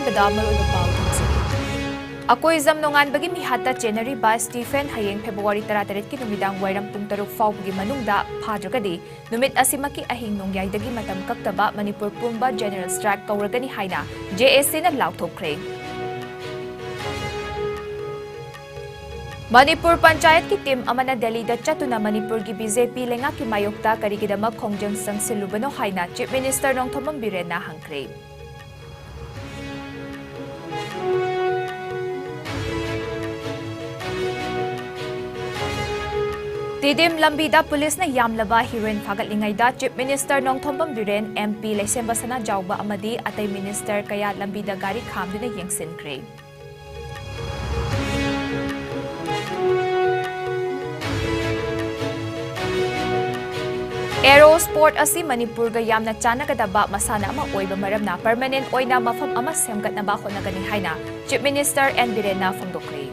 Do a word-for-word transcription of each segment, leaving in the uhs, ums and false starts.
ꯗ ꯃꯔꯨꯑꯣꯏꯕ ꯄꯥꯎ ꯊꯝꯖꯔꯤ꯫ ꯑꯀꯣꯏꯖꯝ ꯅꯣꯡꯉꯥꯟꯕꯒꯤ ꯃꯤꯍꯥꯠꯇ ꯆꯦꯟꯅꯔꯤꯕ ꯁ꯭ꯇꯤꯐꯦꯟ ꯍꯌꯦꯡ ꯐꯦꯕ꯭ꯔꯨꯋꯥꯔꯤ ꯇꯔꯥꯇꯔꯦꯠꯀꯤ ꯅꯨꯃꯤꯗꯥꯡ ꯋꯥꯏꯔꯝ ꯄꯨꯡ ꯇꯔꯨꯛ ꯐꯥꯎꯕꯒꯤ ꯃꯅꯨꯡꯗ ꯐꯥꯗ꯭ꯔꯒꯗꯤ ꯅꯨꯃꯤꯠ ꯑꯁꯤꯃꯛꯀꯤ ꯑꯍꯤꯡ ꯅꯣꯡꯌꯥꯏꯗꯒꯤ ꯃꯇꯝ ꯀꯛꯇꯕ ꯃꯅꯤꯄꯨꯔ ꯄꯨꯝꯕ ꯖꯦꯅꯔꯦꯜ ꯁ꯭ꯇ꯭ꯔꯥꯏꯛ ꯀꯧꯔꯒꯅꯤ ꯍꯥꯏꯅ ꯖꯦ ꯑꯦ ꯁꯤꯅ ꯂꯥꯎꯊꯣꯛꯈ꯭ꯔꯦ꯫ ꯃꯅꯤꯄꯨꯔ ꯄꯟꯆꯥꯌꯠꯀꯤ ꯇꯤꯝ ꯑꯃꯅ ꯗꯦꯜꯂꯤꯗ ꯆꯠꯇꯨꯅ ꯃꯅꯤꯄꯨꯔꯒꯤ ꯕꯤ ꯖꯦ ꯄꯤ ꯂꯩꯉꯥꯛꯀꯤ ꯃꯥꯌꯣꯛꯇ ꯀꯔꯤꯒꯤꯗꯃꯛ ꯈꯣꯡꯖꯪ ꯆꯪꯁꯤꯜꯂꯨꯕꯅꯣ ꯍꯥꯏꯅ ꯆꯤꯐ ꯃꯤꯅꯤꯁꯇꯔ ꯅꯣꯡꯊꯣꯝꯕꯝ ꯕꯤꯔꯦꯟꯅ ꯍꯪꯈ꯭ꯔꯦ꯫ ꯇꯤꯗꯤꯝ ꯂꯝꯕꯤꯗ ꯄꯨꯂꯤꯁꯅ ꯌꯥꯝꯂꯕ ꯍꯤꯔꯣꯏꯟ ꯐꯥꯒꯠꯂꯤꯉꯩꯗ chief minister Nongthombam Biren, M P Leishemba Sanajaoba ꯑꯃꯗꯤ ꯑꯇꯩ ꯃꯤꯅꯤꯁꯇꯔ ꯀꯌꯥ ꯂꯝꯕꯤꯗ ꯒꯥꯔꯤ ꯈꯥꯝꯗꯨꯅ ꯌꯦꯡꯁꯤꯟꯈ꯭ꯔꯦ꯫ ꯑꯦꯔꯣ ꯁ꯭ꯄꯣꯔꯠ ꯑꯁꯤ ꯃꯅꯤꯄꯨꯔꯒ ꯌꯥꯝꯅ ꯆꯥꯟꯅꯒꯗꯕ ꯃꯁꯥꯟꯅ ꯑꯃ ꯑꯣꯏꯕ ꯃꯔꯝꯅ ꯄꯔꯃꯅꯦꯟꯠ ꯑꯣꯏꯅ ꯃꯐꯝ ꯑꯃ ꯁꯦꯝꯒꯠꯅꯕ ꯍꯣꯠꯅꯒꯅꯤ ꯍꯥꯏꯅ ꯆꯤꯐ ꯃꯤꯅꯤꯁꯇꯔ ꯑꯦꯟ ꯕꯤꯔꯦꯟꯅ ꯐꯣꯡꯗꯣꯛꯈ꯭ꯔꯦ꯫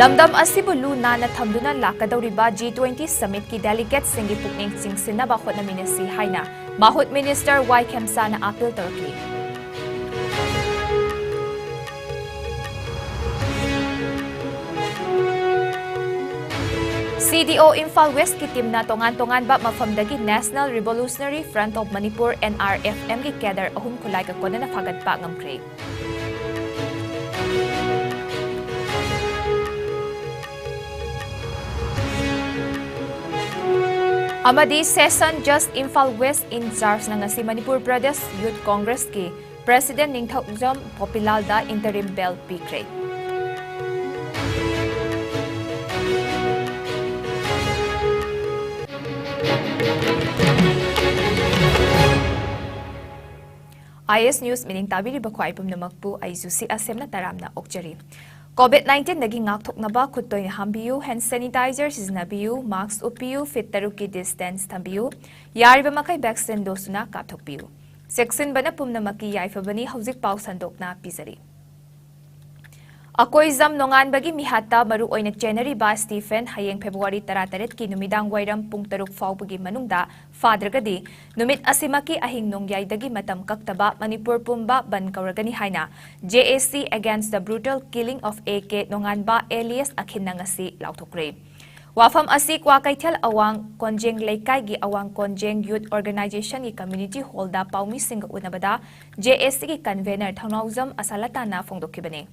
ꯂꯝꯗꯝ ꯑꯁꯤꯕꯨ ꯂꯨ ꯅꯥꯟꯅ ꯊꯝꯗꯨꯅ ꯂꯥꯛꯀꯗꯧꯔꯤꯕ ꯖꯤ ꯇ꯭ꯋꯦꯟꯇꯤ ꯁꯃꯤꯠꯀꯤ ꯗꯦꯂꯤꯒꯦꯠꯁꯤꯡꯒꯤ ꯄꯨꯛꯅꯤꯡ ꯆꯤꯡꯁꯤꯟꯅꯕ ꯍꯣꯠꯅꯃꯤꯟꯅꯁꯤ ꯍꯥꯏꯅ ꯃꯥꯍꯨꯠ ꯃꯤꯅꯤꯁꯇꯔ ꯋꯥꯏ ꯈꯦꯝꯆꯥꯅ ꯑꯥꯄꯤꯜ ꯇꯧꯔꯛꯂꯤ꯫ ꯁꯤ ꯗꯤ ꯑꯣ ꯏꯝꯐꯥꯜ ꯋꯦꯁꯀꯤ ꯇꯤꯝꯅ ꯇꯣꯉꯥꯟ ꯇꯣꯉꯥꯟꯕ ꯃꯐꯝꯗꯒꯤ National Revolutionary Front of Manipur, N R F M ꯒꯤ ꯀꯦꯗꯔ ꯑꯍꯨꯝ ꯈꯨꯠꯂꯥꯏꯒ ꯀꯣꯟꯅꯅ ꯐꯥꯒꯠꯄ ꯉꯝꯈ꯭ꯔꯦ꯫ ꯑꯃꯗꯤ Session Judge Imphal west in charge ꯅ ꯉꯁꯤ ꯃꯅꯤꯄꯨꯔ ꯄ꯭ꯔꯗꯦꯁ ꯌꯨꯊ ꯀꯣꯡꯒ꯭ꯔꯦꯁꯀꯤ ꯄ꯭ꯔꯦꯁꯤꯗꯦꯟꯠ ꯅꯤꯡꯊꯧꯖꯝ ꯄꯣꯄꯤꯂꯥꯜꯗ interim bail ꯄꯤꯈ꯭ꯔꯦ꯫ ꯑꯥꯏ ꯑꯦꯁ ꯅ꯭ꯌꯨꯁ ꯃꯤꯠꯌꯦꯡ ꯇꯥꯕꯤꯔꯤꯕ ꯈ꯭ꯋꯥꯏ ꯄꯨꯝꯅꯃꯛꯄꯨ ꯑꯩ ꯖꯨꯁꯤ ꯑꯁꯦꯝꯅ ꯇꯔꯥꯝꯅ ꯑꯣꯛꯆꯔꯤ꯫ ꯀꯣꯚꯤꯗ ꯅꯥꯏꯟꯇꯤꯟꯗꯒꯤ ꯉꯥꯛꯊꯣꯛꯅꯕ ꯈꯨꯠ ꯇꯣꯏꯅ ꯍꯥꯝꯕꯤꯌꯨ, ꯍꯦꯟ ꯁꯦꯅꯤꯇꯥꯏꯖꯔ ꯁꯤꯖꯤꯟꯅꯕꯤꯌꯨ, ꯃꯥꯁꯛ ꯎꯞꯄꯤꯌꯨ, ꯐꯤꯠ ꯇꯔꯨꯛꯀꯤ ꯗꯤꯁꯇꯦꯟꯁ ꯊꯝꯕꯤꯌꯨ, ꯌꯥꯔꯤꯕ ꯃꯈꯩ ꯚꯦꯛꯁꯤꯟ ꯗꯣꯁꯇꯨꯅ ꯀꯥꯞꯊꯣꯛꯄꯤꯌꯨ꯫ ꯆꯦꯛꯁꯤꯟꯕꯅ ꯄꯨꯝꯅꯃꯛꯀꯤ ꯌꯥꯏꯐꯕꯅꯤ꯫ ꯍꯧꯖꯤꯛ ꯄꯥꯎ ꯁꯟꯗꯣꯛꯅ ꯄꯤꯖꯔꯤ꯫ ꯑꯀꯣꯏꯖꯝ ꯅꯣꯡꯉꯥꯟꯕꯒꯤ ꯃꯤꯍꯥꯠꯇ ꯃꯔꯨꯑꯣꯏꯅ ꯆꯦꯟꯅꯔꯤꯕ ꯁ꯭ꯇꯤꯐꯦꯟ ꯍꯌꯦꯡ ꯐꯦꯕ꯭ꯔꯨꯋꯥꯔꯤ ꯇꯔꯥꯇꯔꯦꯠꯀꯤ ꯅꯨꯃꯤꯗꯥꯡ ꯋꯥꯏꯔꯝ ꯄꯨꯡ ꯇꯔꯨꯛ ꯐꯥꯎꯕꯒꯤ ꯃꯅꯨꯡꯗ ꯐꯥꯗ꯭ꯔꯒꯗꯤ ꯅꯨꯃꯤꯠ ꯑꯁꯤꯃꯛꯀꯤ ꯑꯍꯤꯡ ꯅꯣꯡꯌꯥꯏꯗꯒꯤ ꯃꯇꯝ ꯀꯛꯇꯕ ꯃꯅꯤꯄꯨꯔ ꯄꯨꯝꯕ ꯕꯟꯗ ꯀꯧꯔꯒꯅꯤ ꯍꯥꯏꯅ J A C Against the Brutal Killing of A K ꯅꯣꯡꯉꯥꯟꯕ alias ꯑꯈꯤꯟꯅ ꯉꯁꯤ ꯂꯥꯎꯊꯣꯛꯈ꯭ꯔꯦ꯫ ꯋꯥꯐꯝ ꯑꯁꯤ ꯀ꯭ꯋꯥꯀꯩꯊꯦꯜ ꯑꯋꯥꯡ ꯀꯣꯟꯖꯦꯡ ꯂꯩꯀꯥꯏꯒꯤ ꯑꯋꯥꯡ ꯀꯣꯟꯖꯦꯡ Youth Organizationꯒꯤ community hallꯗ ꯄꯥꯎꯃꯤꯁꯤꯡꯒ ꯎꯅꯕꯗ J A Cꯒꯤ convener ꯊꯧꯅꯥꯎꯖꯝ ꯑꯁꯥꯂꯇꯥꯅ ꯐꯣꯡꯗꯣꯛꯈꯤꯕꯅꯤ꯫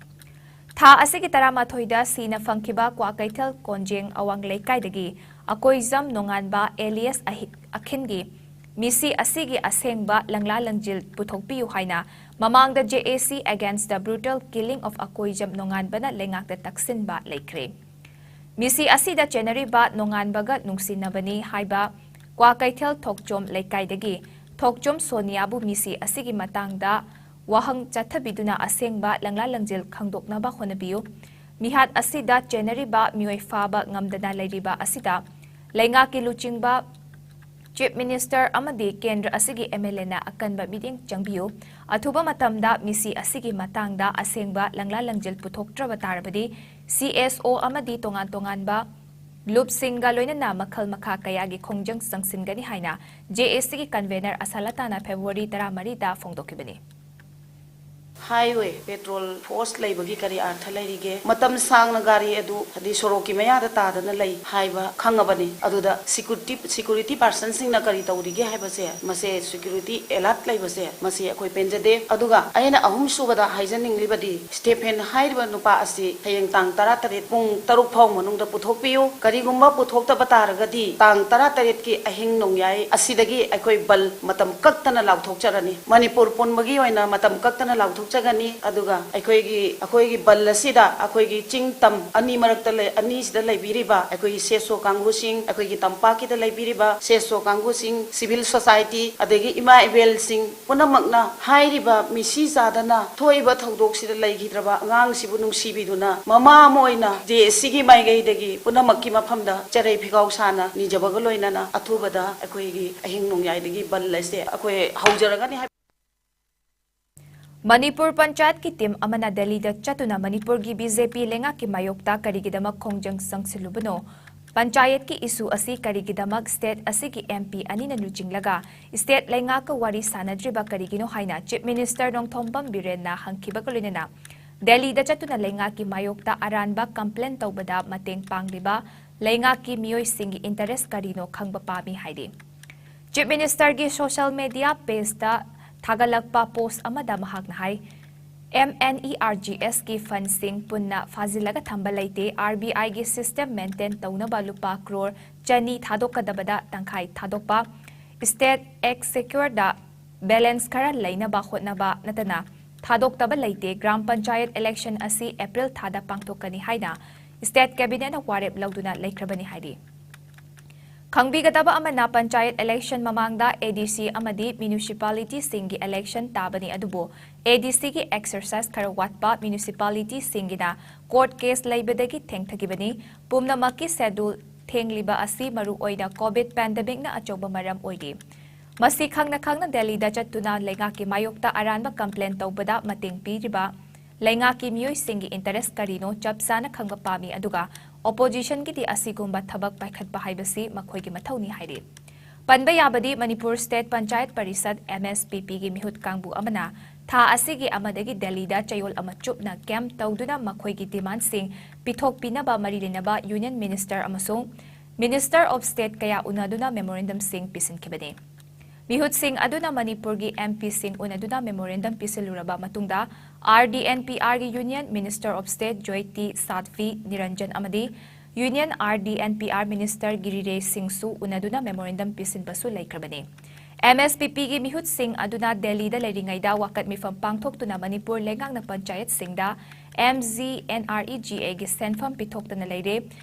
ꯊꯥ ꯑꯁꯤꯒꯤ ꯇꯔꯥꯃꯥꯊꯣꯏꯗ ꯁꯤꯅ ꯐꯪꯈꯤꯕ ꯀ꯭ꯋꯥꯀꯩꯊꯦꯜ ꯀꯣꯟꯖꯦꯡ ꯑꯋꯥꯡ ꯂꯩꯀꯥꯏꯗꯒꯤ ꯑꯀꯣꯏꯖꯝ ꯅꯣꯡꯉꯥꯟꯕ alias ꯑꯍꯤ-, ꯑꯈꯤꯟꯒꯤ ꯃꯤꯁꯤ ꯑꯁꯤꯒꯤ ꯑꯁꯦꯡꯕ ꯂꯪꯂꯥ ꯂꯪꯖꯤꯜ ꯄꯨꯊꯣꯛꯄꯤꯌꯨ ꯍꯥꯏꯅ ꯃꯃꯥꯡꯗ J A C Against the Brutal Killing of Akoijam ꯅꯣꯡꯉꯥꯟꯕꯅ ꯂꯩꯉꯥꯛꯇ ꯇꯛꯁꯤꯟꯕ ꯂꯩꯈ꯭ꯔꯦ꯫ ꯃꯤꯁꯤ ꯑꯁꯤꯗ ꯆꯦꯟꯅꯔꯤꯕ ꯅꯣꯡꯉꯥꯟꯕꯒ ꯅꯨꯡꯁꯤꯅꯕꯅꯤ ꯍꯥꯏꯕ ꯀ꯭ꯋꯥꯀꯩꯊꯦꯜ ꯊꯣꯛꯆꯣꯝ ꯂꯩꯀꯥꯏꯗꯒꯤ ꯊꯣꯛꯆꯣꯝ ꯁꯣꯅꯤꯌꯥꯕꯨ ꯃꯤꯁꯤ ꯑꯁꯤꯒꯤ ꯃꯇꯥꯡꯗ ꯋꯥꯍꯪ ꯆꯠꯊꯕꯤꯗꯨꯅ ꯑꯁꯦꯡꯕ ꯂꯪꯂꯥ ꯂꯪꯖꯤꯜ ꯈꯪꯗꯣꯛꯅꯕ ꯍꯣꯠꯅꯕꯤꯌꯨ꯫ ꯃꯤꯍꯥꯠ ꯑꯁꯤꯗ ꯆꯦꯟꯅꯔꯤꯕ ꯃꯤꯑꯣꯏ ꯐꯥꯕ ꯉꯝꯗꯅ ꯂꯩꯔꯤꯕ ꯑꯁꯤꯗ ꯂꯩꯉꯥꯛꯀꯤ ꯂꯨꯆꯤꯡꯕ, Chief Minister ꯑꯃꯗꯤ ꯀꯦꯟꯗ꯭ꯔ ꯑꯁꯤꯒꯤ M L Aꯅ ꯑꯀꯟꯕ ꯃꯤꯠꯌꯦꯡ ꯆꯪꯕꯤꯌꯨ꯫ ꯑꯊꯨꯕ ꯃꯇꯝꯗ ꯃꯤꯁꯤ ꯑꯁꯤꯒꯤ ꯃꯇꯥꯡꯗ ꯑꯁꯦꯡꯕ ꯂꯪꯂꯥ ꯂꯪꯖꯤꯜ ꯄꯨꯊꯣꯛꯇ꯭ꯔꯕ ꯇꯥꯔꯕꯗꯤ C S O ꯑꯃꯗꯤ ꯇꯣꯉꯥꯟ ꯇꯣꯉꯥꯟꯕ ꯂꯨꯞꯁꯤꯡꯒ ꯂꯣꯏꯅꯅ ꯃꯈꯜ ꯃꯈꯥ ꯀꯌꯥꯒꯤ ꯈꯣꯡꯖꯪ ꯆꯪꯁꯤꯟꯒꯅꯤ ꯍꯥꯏꯅ J A Cꯒꯤ convener ꯑꯁꯥꯂꯇꯥꯅ ꯐꯦꯕ꯭ꯔꯨꯋꯥꯔꯤ ꯇꯔꯥꯃꯔꯤꯗ ꯐꯣꯡꯗꯣꯛꯈꯤꯕꯅꯤ꯫ Highway patrol force ꯂꯩꯕꯒꯤ ꯀꯔꯤ ꯑꯥꯔꯊ ꯂꯩꯔꯤꯒꯦ? ꯃꯇꯝ ꯁꯥꯡꯅ ꯒꯥꯔꯤ ꯑꯗꯨ, ꯍꯥꯏꯗꯤ, ꯁꯣꯔꯣꯛꯀꯤ ꯃꯌꯥꯗ ꯇꯥꯗꯅ ꯂꯩ ꯍꯥꯏꯕ ꯈꯪꯉꯕꯅꯤ꯫ ꯑꯗꯨꯗ security, security personꯁꯤꯡꯅ ꯀꯔꯤ ꯇꯧꯔꯤꯒꯦ ꯍꯥꯏꯕꯁꯦ, ꯃꯁꯦ security alert ꯂꯩꯕꯁꯦ, ꯃꯁꯤ ꯑꯩꯈꯣꯏ ꯄꯦꯟꯖꯗꯦ꯫ ꯑꯗꯨꯒ ꯑꯩꯅ ꯑꯍꯨꯝꯁꯨꯕꯗ ꯍꯥꯏꯖꯅꯤꯡꯂꯤꯕꯗꯤ, ꯁ꯭ꯇꯦꯐꯦꯟ ꯍꯥꯏꯔꯤꯕ ꯅꯨꯄꯥ ꯑꯁꯤ ꯍꯌꯦꯡ ꯇꯥꯡ ꯇꯔꯥꯇꯔꯦꯠ ꯄꯨꯡ ꯇꯔꯨꯛ ꯐꯥꯎ ꯃꯅꯨꯡꯗ ꯄꯨꯊꯣꯛꯄꯤꯌꯨ꯫ ꯀꯔꯤꯒꯨꯝꯕ ꯄꯨꯊꯣꯛꯇꯕ ꯇꯥꯔꯒꯗꯤ, ꯇꯥꯡ ꯇꯔꯥꯇꯔꯦꯠꯀꯤ ꯑꯍꯤꯡ ꯅꯣꯡꯌꯥꯏ ꯑꯁꯤꯗꯒꯤ ꯑꯩꯈꯣꯏ ꯕꯟꯗ ꯃꯇꯝ ꯀꯛꯇꯅ ꯂꯥꯎꯊꯣꯛꯆꯔꯅꯤ꯫ ꯃꯅꯤꯄꯨꯔ ꯄꯨꯝꯕꯒꯤ ꯑꯣꯏꯅ ꯃꯇꯝ ꯀꯛꯇꯅ ꯂꯥꯎꯊꯣꯛꯆꯒꯅꯤ꯫ ꯑꯗꯨꯒ ꯑꯩꯈꯣꯏꯒꯤ, ꯑꯩꯈꯣꯏꯒꯤ ꯕꯟꯗ ꯑꯁꯤꯗ ꯑꯩꯈꯣꯏꯒꯤ ꯆꯤꯡ ꯇꯝ ꯑꯅꯤ ꯃꯔꯛꯇ ꯂꯩ, ꯑꯅꯤꯁꯤꯗ ꯂꯩꯕꯤꯔꯤꯕ ꯑꯩꯈꯣꯏꯒꯤ ꯁꯦꯁꯣ ꯀꯥꯡꯕꯨꯁꯤꯡ, ꯑꯩꯈꯣꯏꯒꯤ ꯇꯝꯄꯥꯛꯀꯤꯗ ꯂꯩꯕꯤꯔꯤꯕ ꯁꯦꯁꯣ ꯀꯥꯡꯕꯨꯁꯤꯡ, civil society, ꯑꯗꯒꯤ ꯏꯃꯥ ꯏꯕꯦꯜꯁꯤꯡ ꯄꯨꯝꯅꯃꯛꯅ ꯍꯥꯏꯔꯤꯕ ꯃꯤꯁꯤ ꯆꯥꯗꯅ ꯊꯣꯛꯏꯕ ꯊꯧꯗꯣꯛꯁꯤꯗ ꯂꯩꯈꯤꯗ꯭ꯔꯕ ꯑꯉꯥꯡꯁꯤꯕꯨ ꯅꯨꯡꯁꯤꯕꯤꯗꯨꯅ ꯃꯃꯥ ꯑꯃ ꯑꯣꯏꯅ J A Cꯒꯤ ꯃꯥꯏꯀꯩꯗꯒꯤ ꯄꯨꯝꯅꯃꯛꯀꯤ ꯃꯐꯝꯗ ꯆꯔꯩ ꯐꯤꯒꯥꯎ ꯁꯥꯅ ꯅꯤꯖꯕꯒ ꯂꯣꯏꯅꯅ ꯑꯊꯨꯕꯗ ꯑꯩꯈꯣꯏꯒꯤ ꯑꯍꯤꯡ ꯅꯣꯡꯌꯥꯏꯗꯒꯤ ꯕꯟꯗ ꯑꯁꯦ ꯑꯩꯈꯣꯏ ꯍꯧꯖꯔꯒꯅꯤ ꯍꯥꯏ꯫ ꯃꯅꯤꯄꯨꯔ ꯄꯟꯆꯥꯌꯠꯀꯤ ꯇꯤꯝ ꯑꯃꯅ ꯗꯦꯜꯂꯤꯗ ꯆꯠꯇꯨꯅ ꯃꯅꯤꯄꯨꯔꯒꯤ ꯕꯤ ꯖꯦ ꯄꯤ ꯂꯩꯉꯥꯛꯀꯤ ꯃꯥꯌꯣꯛꯇ ꯀꯔꯤꯒꯤꯗꯃꯛ ꯈꯣꯡꯖꯪ ꯆꯪꯁꯤꯜꯂꯨꯕꯅꯣ? ꯄꯟꯆꯥꯌꯠꯀꯤ ꯏꯁꯨ ꯑꯁꯤ ꯀꯔꯤꯒꯤꯗꯃꯛ ꯁ꯭ꯇꯦꯠ ꯑꯁꯤꯒꯤ ꯑꯦꯝ ꯄꯤ ꯑꯅꯤꯅ ꯂꯨꯆꯤꯡꯂꯒ ꯁ꯭ꯇꯦꯠ ꯂꯩꯉꯥꯛꯀ ꯋꯥꯔꯤ ꯁꯥꯅꯗ꯭ꯔꯤꯕ ꯀꯔꯤꯒꯤꯅꯣ ꯍꯥꯏꯅ ꯆꯤꯐ ꯃꯤꯅꯤꯁꯇꯔ ꯅꯣꯡꯊꯣꯝꯕꯝ ꯕꯤꯔꯦꯟꯅ ꯍꯪꯈꯤꯕꯒ ꯂꯣꯏꯅꯅ ꯗꯦꯜꯂꯤꯗ ꯆꯠꯇꯨꯅ ꯂꯩꯉꯥꯛꯀꯤ ꯃꯥꯌꯣꯛꯇ ꯑꯔꯥꯟꯕ ꯀꯝꯄ꯭ꯂꯦꯟ ꯇꯧꯕꯗ ꯃꯇꯦꯡ ꯄꯥꯡꯂꯤꯕ ꯂꯩꯉꯥꯛꯀꯤ ꯃꯤꯑꯣꯏꯁꯤꯡꯒꯤ ꯏꯟꯇꯔꯦꯁ ꯀꯔꯤꯅꯣ ꯈꯪꯕ ꯄꯥꯝꯃꯤ ꯍꯥꯏꯔꯤ꯫ ꯆꯤꯐ ꯃꯤꯅꯤꯁꯇꯔꯒꯤ ꯁꯣꯁꯤꯌꯦꯜ ꯃꯤꯗꯤꯌꯥ ꯄꯦꯖꯇ ꯊꯥꯒꯠꯂꯛꯄ ꯄꯣꯁ꯭ꯠ ꯑꯃꯗ ꯃꯍꯥꯛꯅ ꯍꯥꯏ, M N E R G ꯑꯦꯁꯀꯤ ꯐꯟꯗꯁꯤꯡ ꯄꯨꯟꯅ ꯐꯥꯖꯤꯜꯂꯒ ꯊꯝꯕ ꯂꯩꯇꯦ, ꯑꯥꯔ ꯕꯤ ꯑꯥꯏꯒꯤ ꯁꯤꯁꯇꯦꯝ ꯃꯦꯟꯇꯦꯟ ꯇꯧꯅꯕ ꯂꯨꯄꯥ ꯀ꯭ꯔꯣꯔ ꯆꯅꯤ ꯊꯥꯗꯣꯛꯀꯗꯕꯗ ꯇꯪꯈꯥꯏ ꯊꯥꯗꯣꯛꯄ, ꯁ꯭ꯇꯦꯠ ꯑꯦꯛꯁꯦꯀ꯭ꯌꯨꯔꯗ ꯕꯦꯂꯦꯟꯁ ꯈꯔ ꯂꯩꯅꯕ ꯍꯣꯠꯅꯕ ꯅꯠꯇꯅ ꯊꯥꯗꯣꯛꯇꯕ ꯂꯩꯇꯦ꯫ ꯒ꯭ꯔꯥꯝ ꯄꯟꯆꯥꯌꯠ ꯏꯂꯦꯛꯁꯟ ꯑꯁꯤ ꯑꯦꯄ꯭ꯔꯤꯜ ꯊꯥꯗ ꯄꯥꯡꯊꯣꯛꯀꯅꯤ ꯍꯥꯏꯅ ꯁ꯭ꯇꯦꯠ ꯀꯦꯕꯤꯅꯦꯠꯅ ꯋꯥꯔꯦꯞ ꯂꯧꯗꯨꯅ ꯂꯩꯈ꯭ꯔꯕꯅꯤ ꯍꯥꯏꯔꯤ꯫ ꯈꯪꯕꯤꯒꯗꯕ ꯑꯃꯅ, ꯄꯟꯆꯥꯌꯠ ꯏꯂꯦꯛꯁꯟ ꯃꯃꯥꯡꯗ ꯑꯦ ꯗꯤ ꯁꯤ ꯑꯃꯗꯤ ꯃ꯭ꯌꯨꯅꯤꯁꯤꯄꯥꯂꯤꯇꯤꯁꯤꯡꯒꯤ ꯏꯂꯦꯛꯁꯟ ꯇꯥꯕꯅꯤ, ꯑꯗꯨꯕꯨ ꯑꯦ ꯗꯤ ꯁꯤꯒꯤ ꯑꯦꯛꯁꯔꯁꯥꯏꯖ ꯈꯔ ꯋꯥꯠꯄ, ꯃ꯭ꯌꯨꯅꯤꯁꯤꯄꯥꯂꯤꯇꯤꯁꯤꯡꯒꯤꯅ ꯀꯣꯔꯠ ꯀꯦꯁ ꯂꯩꯕꯗꯒꯤ ꯊꯦꯡꯊꯈꯤꯕꯅꯤ꯫ ꯄꯨꯝꯅꯃꯛꯀꯤ ꯁꯦꯗꯨꯜ ꯊꯦꯡꯂꯤꯕ ꯑꯁꯤ ꯃꯔꯨꯑꯣꯏꯅ ꯀꯣꯚꯤꯗ ꯄꯦꯟꯗꯦꯃꯤꯛꯅ ꯑꯆꯧꯕ ꯃꯔꯝ ꯑꯣꯏꯔꯤ꯫ ꯃꯁꯤ ꯈꯪꯅ ꯈꯪꯅ ꯗꯦꯜꯂꯤꯗ ꯆꯠꯇꯨꯅ ꯂꯩꯉꯥꯛꯀꯤ ꯃꯥꯌꯣꯛꯇ ꯑꯔꯥꯟꯕ ꯀꯝꯄ꯭ꯂꯦꯟ ꯇꯧꯕꯗ ꯃꯇꯦꯡ ꯄꯤꯔꯤꯕ ꯂꯩꯉꯥꯛꯀꯤ ꯃꯤꯑꯣꯏꯁꯤꯡꯒꯤ ꯏꯟꯇꯔꯦꯁ ꯀꯔꯤꯅꯣ ꯆꯞ ꯆꯥꯅ ꯈꯪꯕ ꯄꯥꯝꯃꯤ, ꯑꯗꯨꯒ ꯑꯣꯄꯣꯖꯤꯁꯟꯒꯤꯗꯤ ꯑꯁꯤꯒꯨꯝꯕ ꯊꯕꯛ ꯄꯥꯏꯈꯠꯄ ꯍꯥꯏꯕꯁꯤ ꯃꯈꯣꯏꯒꯤ ꯃꯊꯧꯅꯤ ꯍꯥꯏꯔꯤ꯫ ꯄꯟꯕ ꯌꯥꯕꯗꯤ, Manipur state panchayat Parishad, M S P ꯄꯤꯒꯤ ꯃꯤꯍꯨꯠ ꯀꯥꯡꯕꯨ ꯑꯃꯅ ꯊꯥ ꯑꯁꯤꯒꯤ ꯑꯃꯗꯒꯤ ꯗꯦꯜꯂꯤꯗ ꯆꯌꯣꯜ ꯑꯃ ꯆꯨꯞꯅ ꯀꯦꯝꯞ ꯇꯧꯗꯨꯅ ꯃꯈꯣꯏꯒꯤ ꯗꯤꯃꯥꯟꯗꯁꯤꯡ ꯄꯤꯊꯣꯛꯄꯤꯅꯕ ꯃꯔꯤ ꯂꯩꯅꯕ ꯌꯨꯅꯤꯌꯟ ꯃꯤꯅꯤꯁꯇꯔ ꯑꯃꯁꯨꯡ ꯃꯤꯅꯤꯁꯇꯔ ꯑꯣꯐ ꯁ꯭ꯇꯦꯠ ꯀꯌꯥ ꯎꯅꯗꯨꯅ ꯃꯦꯃꯣꯔꯦꯟꯗꯝꯁꯤꯡ ꯄꯤꯁꯤꯟꯈꯤꯕꯅꯤ꯫ ꯃꯤꯍꯨꯠꯁꯤꯡ ꯑꯗꯨꯅ ꯃꯅꯤꯄꯨꯔꯒꯤ ꯑꯦꯝ ꯄꯤꯁꯤꯡ ꯎꯅꯗꯨꯅ ꯃꯦꯃꯣꯔꯦꯟꯗꯝ ꯄꯤꯁꯤꯜꯂꯨꯔꯕ ꯃꯇꯨꯡꯗ, ꯑꯥꯔ ꯗꯤ ꯑꯦꯟ ꯄꯤ ꯑꯥꯔꯒꯤ union minister of state Jyoti Sadhvi Niranjan ꯑꯃꯗꯤ union R D N P R minister Giriraj ꯁꯤꯡꯁꯨ ꯎꯅꯗꯨꯅ ꯃꯦꯃꯣꯔꯦꯟꯗꯝ ꯄꯤꯁꯤꯟꯕꯁꯨ ꯂꯩꯈ꯭ꯔꯕꯅꯤ꯫ ꯑꯦꯝ ꯑꯦꯁ ꯄꯤ ꯄꯤꯒꯤ ꯃꯤꯍꯨꯠꯁꯤꯡ ꯑꯗꯨꯅ ꯗꯦꯜꯂꯤꯗ ꯂꯩꯔꯤꯉꯩꯗ ꯋꯥꯀꯠ ꯃꯤꯐꯝ ꯄꯥꯡꯊꯣꯛꯇꯨꯅ ꯃꯅꯤꯄꯨꯔ ꯂꯩꯉꯥꯛꯅ ꯄꯟꯆꯥꯌꯠꯁꯤꯡꯗ M G N R E G ꯑꯦꯒꯤ ꯁꯦꯟꯐꯝ ꯄꯤꯊꯣꯛꯇꯅ ꯂꯩꯔꯦ꯫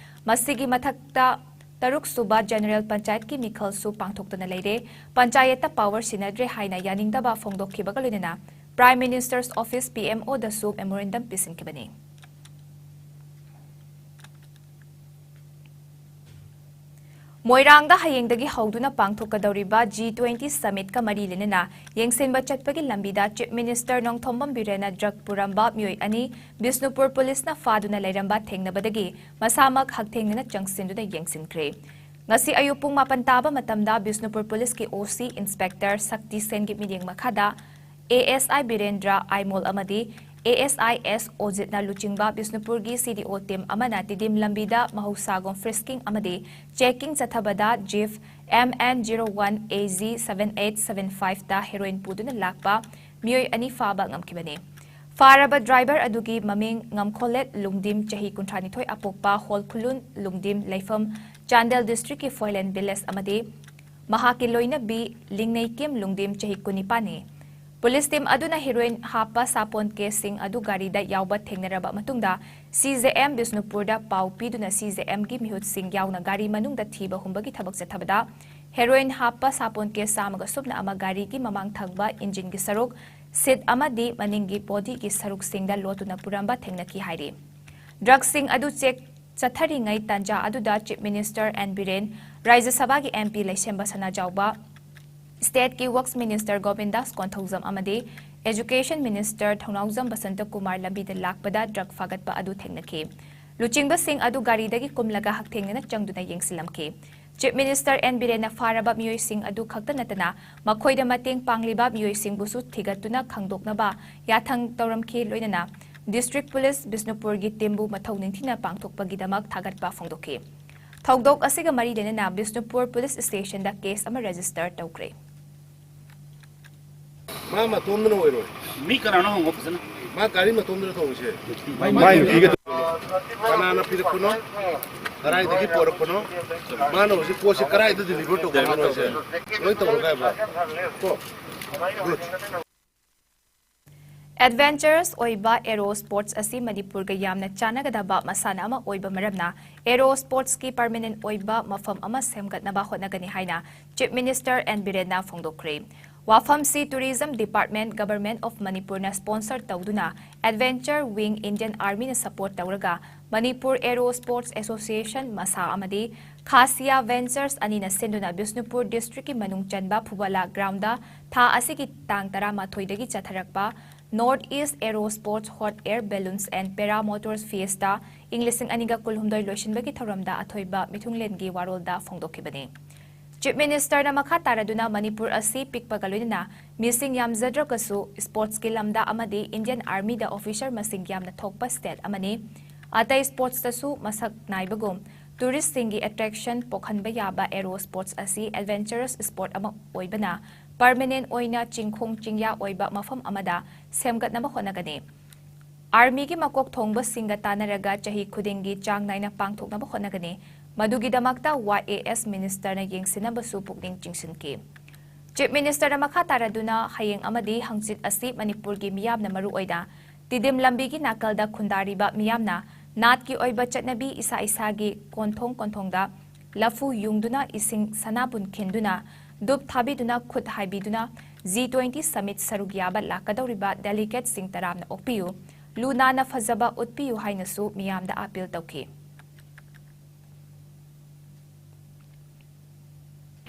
ꯃꯁꯤꯒꯤ ꯃꯊꯛꯇ ꯇꯔꯨꯛ ꯁꯨꯕ ꯖꯦꯅꯔꯦꯜ ꯄꯟꯆꯥꯌꯠꯀꯤ ꯃꯤꯈꯜꯁꯨ ꯄꯥꯡꯊꯣꯛꯇꯅ ꯂꯩꯔꯦ꯫ ꯄꯟꯆꯥꯌꯠꯇ ꯄꯥꯋꯔ ꯁꯤꯟꯅꯗ꯭ꯔꯦ ꯍꯥꯏꯅ ꯌꯥꯅꯤꯡꯗꯕ ꯐꯣꯡꯗꯣꯛꯈꯤꯕꯒ ꯂꯣꯏꯅꯅ prime minister's office, P M ꯑꯣꯗꯁꯨ ꯃꯦꯃꯣꯔꯦꯟꯗꯝ ꯄꯤꯁꯤꯟꯈꯤꯕꯅꯤ꯫ ꯃꯣꯏꯔꯥꯡꯗ ꯍꯌꯦꯡꯗꯒꯤ ꯍꯧꯗꯨꯅ ꯄꯥꯡꯊꯣꯛꯀꯗꯧꯔꯤꯕ G twenty Summitꯀ ꯃꯔꯤ ꯂꯩꯅꯅ ꯌꯦꯡꯁꯤꯟꯕ ꯆꯠꯄꯒꯤ ꯂꯝꯕꯤꯗ Chief Minister ꯅꯣꯡꯊꯣꯝꯕꯝ ꯕꯤꯔꯦꯟꯅ drug ꯄꯨꯔꯝꯕ ꯃꯤꯑꯣꯏ ꯑꯅꯤ ꯕꯤꯁꯅꯨꯄꯨꯔ ꯄꯨꯂꯤꯁꯅ ꯐꯥꯗꯨꯅ ꯂꯩꯔꯝꯕ ꯊꯦꯡꯅꯕꯗꯒꯤ ꯃꯁꯥꯃꯛ ꯍꯛꯊꯦꯡꯅꯅ ꯆꯪꯁꯤꯟꯗꯨꯅ ꯌꯦꯡꯁꯤꯟꯈ꯭ꯔꯦ꯫ ꯉꯁꯤ ꯑꯌꯨꯛ ꯄꯨꯡ ꯃꯥꯄꯟ ꯇꯥꯕ ꯃꯇꯝꯗ ꯕꯤꯁꯅꯨꯄꯨꯔ ꯄꯨꯂꯤꯁꯀꯤ OC Inspector ꯁꯛꯇꯤ ꯁꯦꯟꯒꯤ ꯃꯤꯠꯌꯦꯡ ꯃꯈꯥꯗ ASI ꯕꯤꯔꯦꯟꯗ꯭ꯔ ꯑꯥꯏꯃꯣꯜ ꯑꯃꯗꯤ ASI S ꯑꯣꯖꯤꯠꯅ ꯂꯨꯆꯤꯡꯕ ꯕꯤꯁꯅꯨꯄꯨꯔꯒꯤ CDO team ꯑꯃꯅ ꯇꯤꯗꯤꯝ ꯂꯝꯕꯤꯗ ꯃꯍꯧꯁꯥꯒꯨꯝ frisking ꯑꯃꯗꯤ checking ꯆꯠꯊꯕꯗ Jeep MN zero one AG seven eight seven five ꯇ heroin ꯄꯨꯗꯨꯅ ꯂꯥꯛꯄ ꯃꯤꯑꯣꯏ ꯑꯅꯤ ꯐꯥꯕ ꯉꯝꯈꯤꯕꯅꯤ꯫ ꯐꯥꯔꯕ driver ꯑꯗꯨꯒꯤ ꯃꯃꯤꯡ ꯉꯝꯈꯣꯂꯦꯠ ꯂꯨꯡꯗꯤꯝ, ꯆꯍꯤ ꯀꯨꯟꯊ꯭ꯔꯥ ꯅꯤꯊꯣꯏ, ꯑꯄꯣꯛꯄ ꯍꯣꯜꯈꯨꯂꯨꯟ ꯂꯨꯡꯗꯤꯝ, ꯂꯩꯐꯝ ꯆꯥꯟꯗꯦꯜ districtꯀꯤ ꯐꯣꯏꯂꯦꯟ village ꯑꯃꯗꯤ ꯃꯍꯥꯛꯀꯤ ꯂꯣꯏꯅꯕꯤ ꯂꯤꯡꯅꯩꯀꯦꯝ ꯂꯨꯡꯗꯤꯝ, ꯆꯍꯤ ꯀꯨꯟ ꯅꯤꯄꯥꯟꯅꯤ꯫ Police team ꯑꯗꯨꯅ heroin ꯍꯥꯞꯄ ꯁꯥꯄꯣꯟ caseꯁꯤꯡ ꯑꯗꯨ ꯒꯥꯔꯤꯗ ꯌꯥꯎꯕ ꯊꯦꯡꯅꯔꯕ ꯃꯇꯨꯡꯗ CJM ꯕꯤꯁꯅꯨꯄꯨꯔꯗ ꯄꯥꯎ ꯄꯤꯗꯨꯅ CJMꯒꯤ ꯃꯤꯍꯨꯠꯁꯤꯡ ꯌꯥꯎꯅ ꯒꯥꯔꯤ ꯃꯅꯨꯡꯗ ꯊꯤꯕ ꯍꯨꯝꯕꯒꯤ ꯊꯕꯛ ꯆꯠꯊꯕꯗ heroin ꯍꯥꯞꯄ ꯁꯥꯄꯣꯟ case ꯆꯥꯝꯃꯒ ꯁꯨꯞꯅ ꯑꯃ ꯒꯥꯔꯤꯒꯤ ꯃꯃꯥꯡ ꯊꯪꯕ engineꯒꯤ ꯁꯔꯨꯛ, seat ꯑꯃꯗꯤ ꯃꯅꯤꯡꯒꯤ bodyꯒꯤ ꯁꯔꯨꯛꯁꯤꯡꯗ ꯂꯣꯠꯇꯨꯅ ꯄꯨꯔꯝꯕ ꯊꯦꯡꯅꯈꯤ ꯍꯥꯏꯔꯤ꯫ Drugꯁꯤꯡ ꯑꯗꯨ check ꯆꯠꯊꯔꯤꯉꯩ ꯇꯥꯟꯖꯥ ꯑꯗꯨꯗ Chief Minister N ꯕꯤꯔꯦꯟ, ꯔꯥꯖ꯭ꯌ ꯁꯚꯥꯒꯤ MP ꯂꯩꯁꯦꯝꯕ ꯁꯅꯥꯖꯥꯎꯕ, stateꯀꯤ Works Minister ꯒꯣꯕꯤꯟꯗꯥꯁ ꯀꯣꯟꯊꯧꯖꯝ ꯑꯃꯗꯤ Education Minister ꯊꯧꯅꯥꯎꯖꯝ ꯕꯁꯟꯇ ꯀꯨꯃꯥꯔ ꯂꯝꯕꯤꯗ ꯂꯥꯛꯄꯗ drug ꯐꯥꯒꯠꯄ ꯑꯗꯨ ꯊꯦꯡꯅꯈꯤ꯫ ꯂꯨꯆꯤꯡꯕꯁꯤꯡ ꯑꯗꯨ ꯒꯥꯔꯤꯗꯒꯤ ꯀꯨꯝꯂꯒ ꯍꯛꯊꯦꯡꯅꯅ ꯆꯪꯗꯨꯅ ꯌꯦꯡꯁꯤꯜꯂꯝꯈꯤ꯫ Chief Minister N ꯕꯤꯔꯦꯟꯅ ꯐꯥꯔꯕ ꯃꯤꯑꯣꯏꯁꯤꯡ ꯑꯗꯨ ꯈꯛꯇ ꯅꯠꯇꯅ ꯃꯈꯣꯏꯗ ꯃꯇꯦꯡ ꯄꯥꯡꯂꯤꯕ ꯃꯤꯑꯣꯏꯁꯤꯡꯕꯨꯁꯨ ꯊꯤꯒꯠꯇꯨꯅ ꯈꯪꯗꯣꯛꯅꯕ ꯌꯥꯊꯪ ꯇꯧꯔꯝꯈꯤ꯫ ꯂꯣꯏꯅꯅ District Police ꯕꯤꯁꯅꯨꯄꯨꯔꯒꯤ teamꯕꯨ ꯃꯊꯧ ꯅꯤꯡꯊꯤꯅ ꯄꯥꯡꯊꯣꯛꯄꯒꯤꯗꯃꯛ ꯊꯥꯒꯠꯄ ꯐꯣꯡꯗꯣꯛꯈꯤ꯫ ꯊꯧꯗꯣꯛ ꯑꯁꯤꯒ ꯃꯔꯤ ꯂꯩꯅꯅ ꯕꯤꯁꯅꯨꯄꯨꯔ Police Stationꯗ case ꯑꯃ register ꯇꯧꯈ꯭ꯔꯦ꯫ ꯃꯥ ꯃꯇꯣꯝꯗꯅ ꯑꯣꯏꯔꯣꯏ꯫ ꯃꯤ ꯀꯅꯥꯅꯣ ꯍꯪꯉꯣ ꯐꯖꯅ꯫ ꯃꯥ ꯒꯥꯔꯤ ꯃꯇꯣꯝꯗꯅ ꯊꯧꯔꯤꯁꯦ꯫ ꯃꯥꯏ ꯅꯨꯄꯤꯒ ꯀꯅꯥꯅ ꯄꯤꯔꯛꯄꯅꯣ? ꯀꯗꯥꯏꯗꯒꯤ ꯄꯣꯔꯛꯄꯅꯣ? ꯃꯥꯅ ꯍꯧꯖꯤꯛ ꯄꯣꯠꯁꯦ ꯀꯗꯥꯏꯗ deliver ꯇꯧꯒꯦ ꯍꯥꯏꯕ? ꯂꯣꯏ ꯇꯧꯔꯒ ꯍꯥꯏꯕ? ꯀꯣ? Good. Adventurous ꯑꯣꯏꯕ aero sports ꯑꯁꯤ ꯃꯅꯤꯄꯨꯔꯒ ꯌꯥꯝꯅ ꯆꯥꯟꯅꯒꯗꯕ ꯃꯁꯥꯟꯅ ꯑꯃ ꯑꯣꯏꯕ ꯃꯔꯝꯅ aero sportsꯀꯤ permanent ꯑꯣꯏꯕ ꯃꯐꯝ ꯑꯃ ꯁꯦꯝꯒꯠꯅꯕ ꯍꯣꯠꯅꯒꯅꯤ ꯍꯥꯏꯅ Chief Minister N ꯕꯤꯔꯦꯟꯅ ꯐꯣꯡꯗꯣꯛꯈ꯭ꯔꯦ꯫ ꯋꯥꯐꯝꯁꯤ Tourism Department, Government of Manipurꯅ sponsor ꯇꯧꯗꯨꯅ Adventure Wing Indian Armyꯅ support ꯇꯧꯔꯒ Manipur Aero Sports Association, ꯃꯁꯥ, ꯑꯃꯗꯤ Khasiya Ventures ꯑꯅꯤꯅ ꯁꯤꯟꯗꯨꯅ ꯕꯤꯁꯅꯨꯄꯨꯔ districtꯀꯤ ꯃꯅꯨꯡ ꯆꯟꯕ ꯐꯨꯕꯂꯥ groundꯗ ꯊꯥ ꯑꯁꯤꯒꯤ ꯇꯥꯡ ꯇꯔꯥꯃꯥꯊꯣꯏꯗꯒꯤ ꯆꯠꯊꯔꯛꯄ North East Aero Sports Hot Air Balloons and Para Motors Fiesta ꯏꯪ ꯂꯤꯁꯤꯡ ꯑꯅꯤꯒ ꯀꯨꯟꯍꯨꯝꯗꯣꯏ ꯂꯣꯏꯁꯤꯟꯕꯒꯤ ꯊꯧꯔꯝꯗ ꯑꯊꯣꯏꯕ ꯃꯤꯊꯨꯡꯂꯦꯟꯒꯤ ꯋꯥꯔꯣꯜꯗ ꯐꯣꯡꯗꯣꯛꯈꯤꯕꯅꯤ꯫ Chief Ministerꯅ ꯃꯈꯥ ꯇꯥꯔꯗꯨꯅ ꯃꯅꯤꯄꯨꯔ ꯑꯁꯤ ꯄꯤꯛꯄꯒ ꯂꯣꯏꯅꯅ ꯃꯤꯁꯤꯡ ꯌꯥꯝꯖꯗ꯭ꯔꯒꯁꯨ sportsꯀꯤ ꯂꯝꯗ ꯑꯃꯗꯤ Indian Armyꯗ officer ꯃꯁꯤꯡ ꯌꯥꯝꯅ ꯊꯣꯛꯄ state ꯑꯃꯅꯤ꯫ ꯑꯇꯩ sportsꯇꯁꯨ ꯃꯁꯛ ꯅꯥꯏꯕꯒꯨꯝ touristꯁꯤꯡꯒꯤ attraction ꯄꯣꯛꯍꯟꯕ ꯌꯥꯕ aero sports ꯑꯁꯤ adventurous sport ꯑꯃ ꯑꯣꯏꯕꯅ permanent ꯑꯣꯏꯅ ꯆꯤꯡꯈꯣꯡ ꯆꯤꯡꯌꯥ ꯑꯣꯏꯕ ꯃꯐꯝ ꯑꯃꯗ ꯁꯦꯝꯒꯠꯅꯕ ꯍꯣꯠꯅꯒꯅꯤ꯫ Armyꯒꯤ ꯃꯀꯣꯛ ꯊꯣꯡꯕꯁꯤꯡꯒ ꯇꯥꯟꯅꯔꯒ ꯆꯍꯤ ꯈꯨꯗꯤꯡꯒꯤ ꯆꯥꯡ ꯅꯥꯏꯅ ꯄꯥꯡꯊꯣꯛꯅꯕ ꯍꯣꯠꯅꯒꯅꯤ꯫ ꯃꯗꯨꯒꯤꯗꯃꯛꯇ Y A S Ministerꯅ ꯌꯦꯡꯁꯤꯟꯅꯕꯁꯨ ꯄꯨꯛꯅꯤꯡ ꯆꯤꯡꯁꯤꯟꯈꯤ꯫ Chief Ministerꯅ ꯃꯈꯥ ꯇꯥꯔꯗꯨꯅ ꯍꯌꯦꯡ ꯑꯃꯗꯤ ꯍꯪꯆꯤꯠ ꯑꯁꯤ ꯃꯅꯤꯄꯨꯔꯒꯤ ꯃꯤꯌꯥꯝꯅ ꯃꯔꯨꯑꯣꯏꯅ ꯇꯤꯗꯤꯝ ꯂꯝꯕꯤꯒꯤ ꯅꯥꯀꯜꯗ ꯈꯨꯟꯗꯥꯔꯤꯕ ꯃꯤꯌꯥꯝꯅ ꯅꯥꯠꯀꯤ ꯑꯣꯏꯕ ꯆꯠꯅꯕꯤ ꯏꯁꯥ ꯏꯁꯥꯒꯤ ꯀꯣꯟꯊꯣꯡ ꯀꯣꯟꯊꯣꯡꯗ ꯂꯐꯨ ꯌꯨꯡꯗꯨꯅ ꯏꯁꯤꯡ ꯁꯅꯥꯕꯨꯟ ꯈꯤꯟꯗꯨꯅ ꯙꯨꯞ ꯊꯥꯕꯤꯗꯨꯅ ꯈꯨꯠ ꯍꯥꯏꯕꯤꯗꯨꯅ G twenty summit ꯁꯔꯨꯛ ꯌꯥꯕ ꯂꯥꯛꯀꯗꯧꯔꯤꯕ delegatesꯁꯤꯡ ꯇꯔꯥꯝꯅ ꯑꯣꯛꯄꯤꯌꯨ, ꯂꯨ ꯅꯥꯟꯅ ꯐꯖꯕ ꯎꯠꯄꯤꯌꯨ ꯍꯥꯏꯅꯁꯨ ꯃꯤꯌꯥꯝꯗ appeal ꯇꯧꯈꯤ꯫